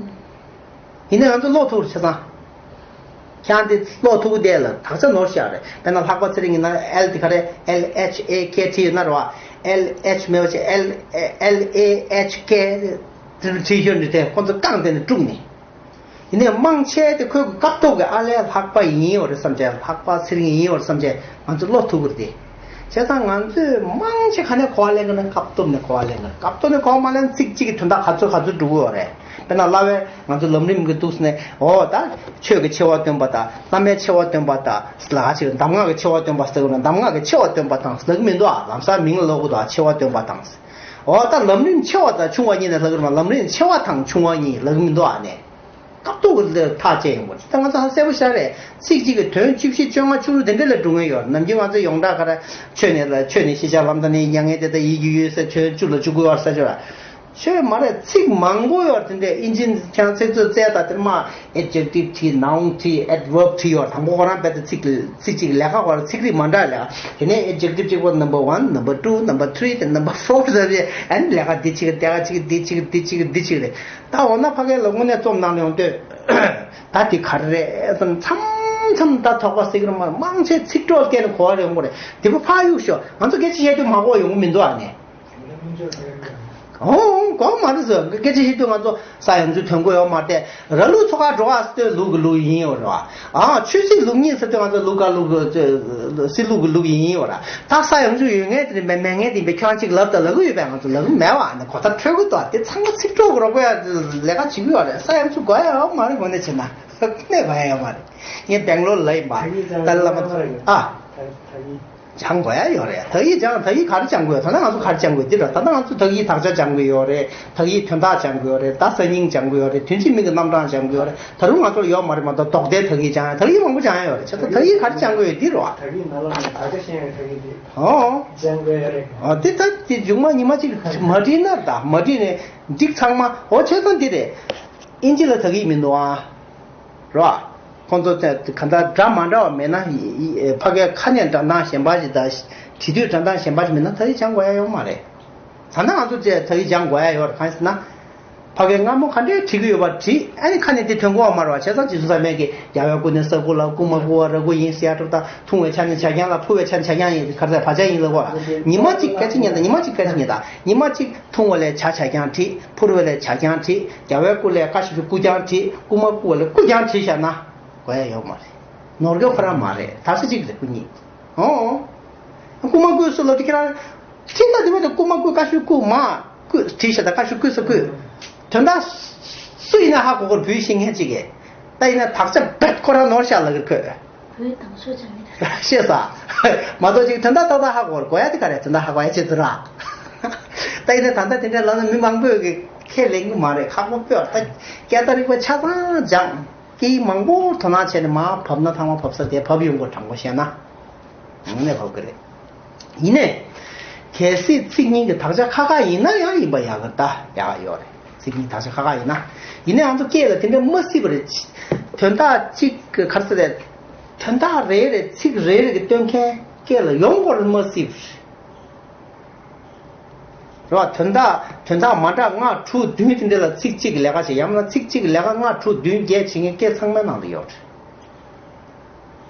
ཡིན་ནའི་ང་ཚོ་ཀློག་ཐུབ་རེད་ཆ་ཚང་། ཁྱེད་རང་དེ་ཀློག་ཐུབ་ཀྱི་བསྡད་ལ་དག་ཆ་ནོར་ཤག་རེད། དཔེར་ན་ལྷག་པ་ཚེ་རིང་ཡིན་ན་ཨེལ་དེ་ག་རེ་ཨེལ་ཨེཆ་ཨེ་ཀེ་ཊི་ཡོད་ན་རེད་བ། ཨེལ་ཨེཆ་མེད་པ་ཅིག་ཨེལ་ཨེལ་ཨེ་ཨེཆ་ཀེ་དེ་འདྲ་བྲིས་ཤོར་འདི་དེ་ཁོ་ཚོ་རྐང་དེ་ནས་དཀྲུགས་ནས། ཡིན་ནའི་མང་ཆེ་དེ་ཁོས་སྐབས་ཐོག་གི་ཨ་ལས་ལྷག་པ་ཡིན་ཡོད་རེད་བསམ་བྱས། ལྷག་པ་ཚེ་རིང་ཡིན་ཡོད་རེད་བསམ་བྱས་ང་ཚོ་ཀློག་ཐུབ་ཀྱི་རེད་དེ། བྱས་ཙང་ང་ཚོས་མང་ཆེ་ག་ནས་གོ་བ་ལེན་གི་ན་སྐབས་ཐོག་ནས་གོ་བ་ལེན་གི་རེད། སྐབས་ཐོག་ནས་གོ་བ་མ་ལེན་ཚིག་གཅིག་གི་དོན་དག་ག་ཚོད་ག་ཚོད་འགྲོ་གི་ཡོད་རེད། དཔེར་ན་བླ་བས་ང་ཚོ་ལམ་རིམ་གི་འདུག་ནས་ཨོ་ད་ཆོས་ཀྱི་ཆེ་བ་སྟོན་པ་དང་བླ་མའི་ཆེ་བ་སྟོན་པ་དང་ལ་ཆེ་གདམས་ངག་གི་ཆེ་བ་སྟོན་པ་ཟེར་གི་ན་གདམས་ངག་གི་ཆེ་བ་སྟོན་པ་དང་ཟེར་གི་མི་འདུག་ཨ། ལམ་སང་མིང་ལ་ཀློག་གི་འདུག་ཨ། ཆེ་བ་སྟོན་པ་དང་། འོ་ད་ལམ་རིམ་ཆེ་བ་དང་ཆུང་བ་གཉིས་ནས་ལབ་ཀྱི་རེད་མ། ལམ་རིམ་ཆེ་བ་དང་ཆུང་བ་གཉིས་ལབ་ཀྱི་མི་འདུག་ཨ་ནས། སྐབས་ཐོག་གི་ཐག་བཅད་ཡོང་བ་ད་ང་ཚོ་ཧ་གསལ་པོ་ཤར་རེད། ཚིག་གཅིག་གི་དོན་བཅུ་བཞི་བཅོ་ལྔ་བཅུ་དྲུག་དེ་འདྲ་ལ་འགྲོ་ངེས་ཡོད། ནམ་རྒྱུན་ང་ཚོ་ཡོངས་གྲགས་ག་རེ་ཆོས་ནས་ལ་ཆོས་ནས་ཤེས་བྱ་ལམ་དང་ནི་མྱ་ངན་འདས་དང་ཡིད་ཀྱི་ཡུལ་ཟེར་ཆོས་བཅུ་ལ་བཅུ་དགུ་ཡོད་ཟེར་ཆོས། ཆོས་མ་རེད། ཚིག་མང་པོ་ཡོད་དེ་འདྲས་ཨིན་ཇིན་ཁྱང་ཚིག་མཛོད་བཙལ་ད་དེ་མ། adjective བྲིས། noun བྲིས། adverb བྲིས་ཡོད། དང་པོ་ཁོ་རང་རྦད་དེ་ཚིག་ཚིག་གཅིག་ལས་ཀ་ཁོ་རང་ཚིག་རིགས་མ་འདྲ་ལས་ཀ། དེ་ནས་adjective གཅིག་པོ་number one, number two, number three དེ་number four ཟེར་ཏེ་ཨ་ནི་ལས་ཀ་འདི་གཅིག་དེ་ག་གཅིག་འདི་གཅིག་འདི་གཅིག་འདི་གཅིག་རེད། ད་འོ་ན་ཕ་གའི་ལ་དངོས་གནས་རྩོམ་ནང་ལ་ཡོང་དུས་ད་འདི་ག་རེ་རེད་བསམ་མཚམས་མཚམས་ད་དོགས་པ་ཟེར་གི་རེད་མ། མང་ཆེ་ཚིག་གྲོགས་སྐད་ནས་གོ་བ་རེ་ཡོང་གི་རེད། དེ་པོ་ཕ་གཡུག་ཤོག་ང་ཚོ་སྐད་ཆ་བཤད་དུས་མ་གོ་ཡོང་གི་མི་འདུག་ཨ་ནི། ཨོ་གོ་མ་རེད་ཟེར། སྐད་ཆ་བཤད་དུས་ང་ཚོ་ས་ཡོང་ཚུལ་ཐོན་གོ་ཡོད་མ་རེད། ར་ལུག་ཚོ་ཁ་འགྲོ་བ་ཟེར་དུས་ལུག་གི་ལུག་ཡིན་ཡོད་རེད་བ། ཨ་ཆོས་སྲིད་ལུགས་གཉིས་ཟེར་དུས་ང་ཚོ་ལུག་ག་ལུག་གི་སྲིད་ལུགས་ཀྱི་ལུགས་ཡིན་ཡོད་ར། ད་ས་ཡོང་ཚུལ་ཡོད་ངེས་དེ་མེད་མེད་ངེས་དེ་མེད། ཁྱོད་རང་གཅིག་ལབ་དང་ལབ་གི་ཡོད་པས་ང་ཚོ་ལབ་གི་མེད་བ། ནི་གོ་ཐག་འཁྲོལ་གི་འདུག་དེ་ཚང་མ་ཚིག་གྲོགས་ཀྱི་རོགས་པ་ཡ་ལས་ཀ་བྱེད་གི་ཡོད་རེད། ས་ཡོང་ཚུལ་གོ་ཡ་ཡོད་མ་རེད། དངོས་གནས་བྱས་ན་གནས་གོ་ཡ་ཡོད་མ་རེད། ངས་སྦེང་ལོར་ལ་ཡིན་པ་ད་ལ་མ་ཨ། སྦྱང་དགོས་ཡ་ཡོད་རེད། དག་ཡིག་སྦྱང་། དག་ཡིག་ག་རེ་སྦྱང་དགོས་ཡོད། ད་ལྟ་ང་ཚོ་ག་རེ་སྦྱང་དགོས་འདི་རེད། ད་ལྟ་ང་ཚོ་དག་ཡིག་དག་ཆ་སྦྱང་དགོས་ཡོད་རེད། དག་ཡིག་དོན་དག་སྦྱང་དགོས་ཡོད་རེད། ད་གསར་རྙིང་སྦྱང་དགོས་ཡོད་རེད། དོན་གཅིག་མིང་གི་རྣམ་གྲངས་སྦྱང་དགོས་ཡོད་རེད། ད་རུང་ང་ཚོར་ཡོད་མ་རེད་མ་གཏོགས་ལྡོག་ཟླའི་དག་ཡིག་སྦྱང་ཡ། དག་ཡིག་མང་པོ་སྦྱང་ཡ་ཡོད་རེད། བྱས་ཙང་དག་ཡིག་ག་རེ་སྦྱང་དགོས་ཡོད་འདི་རེད་བ། དག་ཡིག་ནང་ལ་ནས་དག་ཆ་ཤེས་ཡ་དག་ཡིག་འདི་ཨོ། སྦྱང་དགོས་ཡོད་རེད། ཨོ་འདི་ད་འདི་མཇུག་མ་ཉི་མ་གཅིག་མ་བྲིས་ན་ད་མ་བྲིས་ནས་འགྲིག་ཚང་མ། ཨོ་བྱས་ཙང་འདི་རེད། ཨིན་ཇི་ལ་དག་ཡིག་མི་འདུག་ཨ། རེད་བ། ཁོང་ཚོ་དེ་ག་འདྲ་འདྲ་མ་འདྲ་བ་མེད་ན། ཕ་གའི་ཁ་ནས་འགྲེལ་སྟངས་གཞན་པ་ཞིག་དང་། བྲིས་དུས་འགྲེལ་སྟངས་གཞན་པ་ཞིག་མེད་ན་དག་ཡིག་སྦྱང་དགོས་ཡ་ཡོད་མ་རེད། ད་ནང་ང་ཚོ་བཅས་དག་ཡིག་སྦྱང་དགོས་ཡ་ཡོད་རེད། གང་ཡིན་ཟེར་ན། ཕ་གའི་སྔ་མོ་ག་འདྲས་བྲིས་ཀྱི་ཡོད་པ་བྲིས། ཨ་ནི་ཁ་ནས་དེ་ཐོན་གོ་བ་མ་རེད་བ། བྱས་ཙང་རྗེས་སུ་ཟ་མེད་ཀྱི་རྒྱལ་བས་བསྐུལ་ནས་ས་དགུ་ལ། རྐུན་མ་རྐུ་བ་ར་རྐུ་ཡིན་ཟེར་ཡ་འདྲ་པོ་དང་། འཐུང་བའི་ཆ་ནས་ཆ་རྐྱང་ལ། འཕུར་བའི་ཆ་ནས་ཆ་རྐྱང་ཡིན་ཟེར་ག་རེ་ཟེར་བག་ཆགས་ཡིན་ལབ་གོ། ཉི་མ་གཅིག་སྐད་ཆ་ཉན་དང་། ཉི་མ་གཅིག་སྐད་ཆ་ཉན་དང་། ཉི་མ་གཅིག་འཐུང་བ་ལས་ཇ་ཇ་རྐྱང་བྲིས། འཕུར་བ་ལས་ཇ་རྐྱང་བྲིས། རྒྱལ་བས་བསྐུལ་ལས་ཀ་ཞབས་ཀྱུ་རྐུ་རྐྱང་བྲིས། རྐུན་མ་རྐུ་བ་ལས་རྐུ་རྐྱང་བྲིས་བཞག་ན་དགོས་ཡ་ཡོད་མ་རེད། ནོར་གི་ཁོ་རང་མ་རེད། དག་ས་གཅིག་རེད་སྐུ་ཉིད། ཨོ། རྐུན་མ་རྐུས་སུ་ལབ་དུས་ཁྱེད་རང་ཁྲིད་ན་དེ་བས་ཀྱང་རྐུན་མ་རྐུས་ཀ་ཞབས་ཀྱུ་རྐུ་མ་རྐུས་བྲིས་བཞག་ད་ཀ་ཞབས་ཀྱུ་རྐུས་ས་རྐུས། དོན་དག་སུ་ཡིན་ན་ཧ་གོ་གོ་བུ་ཤེས་མཁན་གཅིག་གིས། ད་ཡིན་ན་དག་ཆ་རྦད་ཁོ་རང་ནོར་ཤག་ལབ་ཀྱི་རེད་ཁོས། བོད་དང་ཤོ་ཅང་མི་རེད། ཤེས་ས། མ་གཏོགས་ཅིག་དོན་དག་ཏག་ཏག་ཧ་གོ་ར། གོ་ཡ་དེ་ག་རེ་དོན་དག་ཧ་གོ་ཡ་ཆེད་དུ་ར། ད་ཡིན་ན་ད་ལྟ་དེ་འདྲ་ལབ་ན་མི་མང་པོས་ཀྱི་ཁས་ལེན་གྱི་མ་རེད། ཁག་པོ་དཔེ་བ། ད་སྐད་བརྡ་རིག་པ་ཆ་ཚང་སྦྱངས། སྐད་ཡིག་མང་པོ་དོ་སྣང་བྱས་ནས་མར་བབས་ན་ཐང་བ་བབས་ས་དེ་བབས་ཡོང་གི་རེད། དྲང་པོ་བཤད་ན། དངོས་གནས་བབས་ཀྱི་རེད། ཡིན་ནའི། གལ་སྲིད་ཚིག་གཉིས་ཀྱི་དག་ཆ་ཁ་ཁ་ཡིན་ན་ཡང་ཡིན་པ་ཡག་གི་ད་ཡག་ཡོད་རེད། ཚིག་གཉིས་དག་ཆ་ཁ་ཁ་ཡིན་ན། ཡིན་ནའང་ཚོ་སྐད་ལ་དེ་འདྲ་མ་སྲིད་པ་རེད། དོན་དག་གཅིག་གི་ག་རེ་ཟེར་རེད། དོན་དག་རེ་རེ་ཚིག་རེ་རེ་གི་སྟོན་མཁན་སྐད་ལ་ཡོང་བར་མ་སྲིད་པ་རེད། རེད་བ། དོན་དག་དོན་དག་མ་འདྲ་ལྔ་དྲུག་བདུན་དེ་འདྲ་ལ་ཚིག་གཅིག་གི་ལས་ཀ་བྱེད། ཡང་ན་ཚིག་གཅིག་གི་ལས་ཀ་ལྔ་དྲུག་བདུན་བརྒྱད་བྱེད་མཁན་སྐད་ཚང་མའི་ནང་དུ་ཡོད་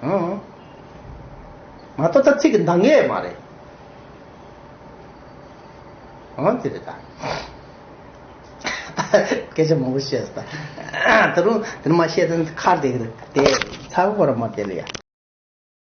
རེད། ཨང་། མ་གཏོགས་ད་ཚིག་གི་འདང་ངེས་མ་རེད། ཨང་། དེ་རེད་ད། སྐད་ཆ་མང་པོ་བཤད་སོང་ད། ད་རུང་དེ་མ་བཤད་ཚུན་ཁར་དེ་གི་དེ་ཚ་བོ་ར་མ་དེ་ལ་ཡ།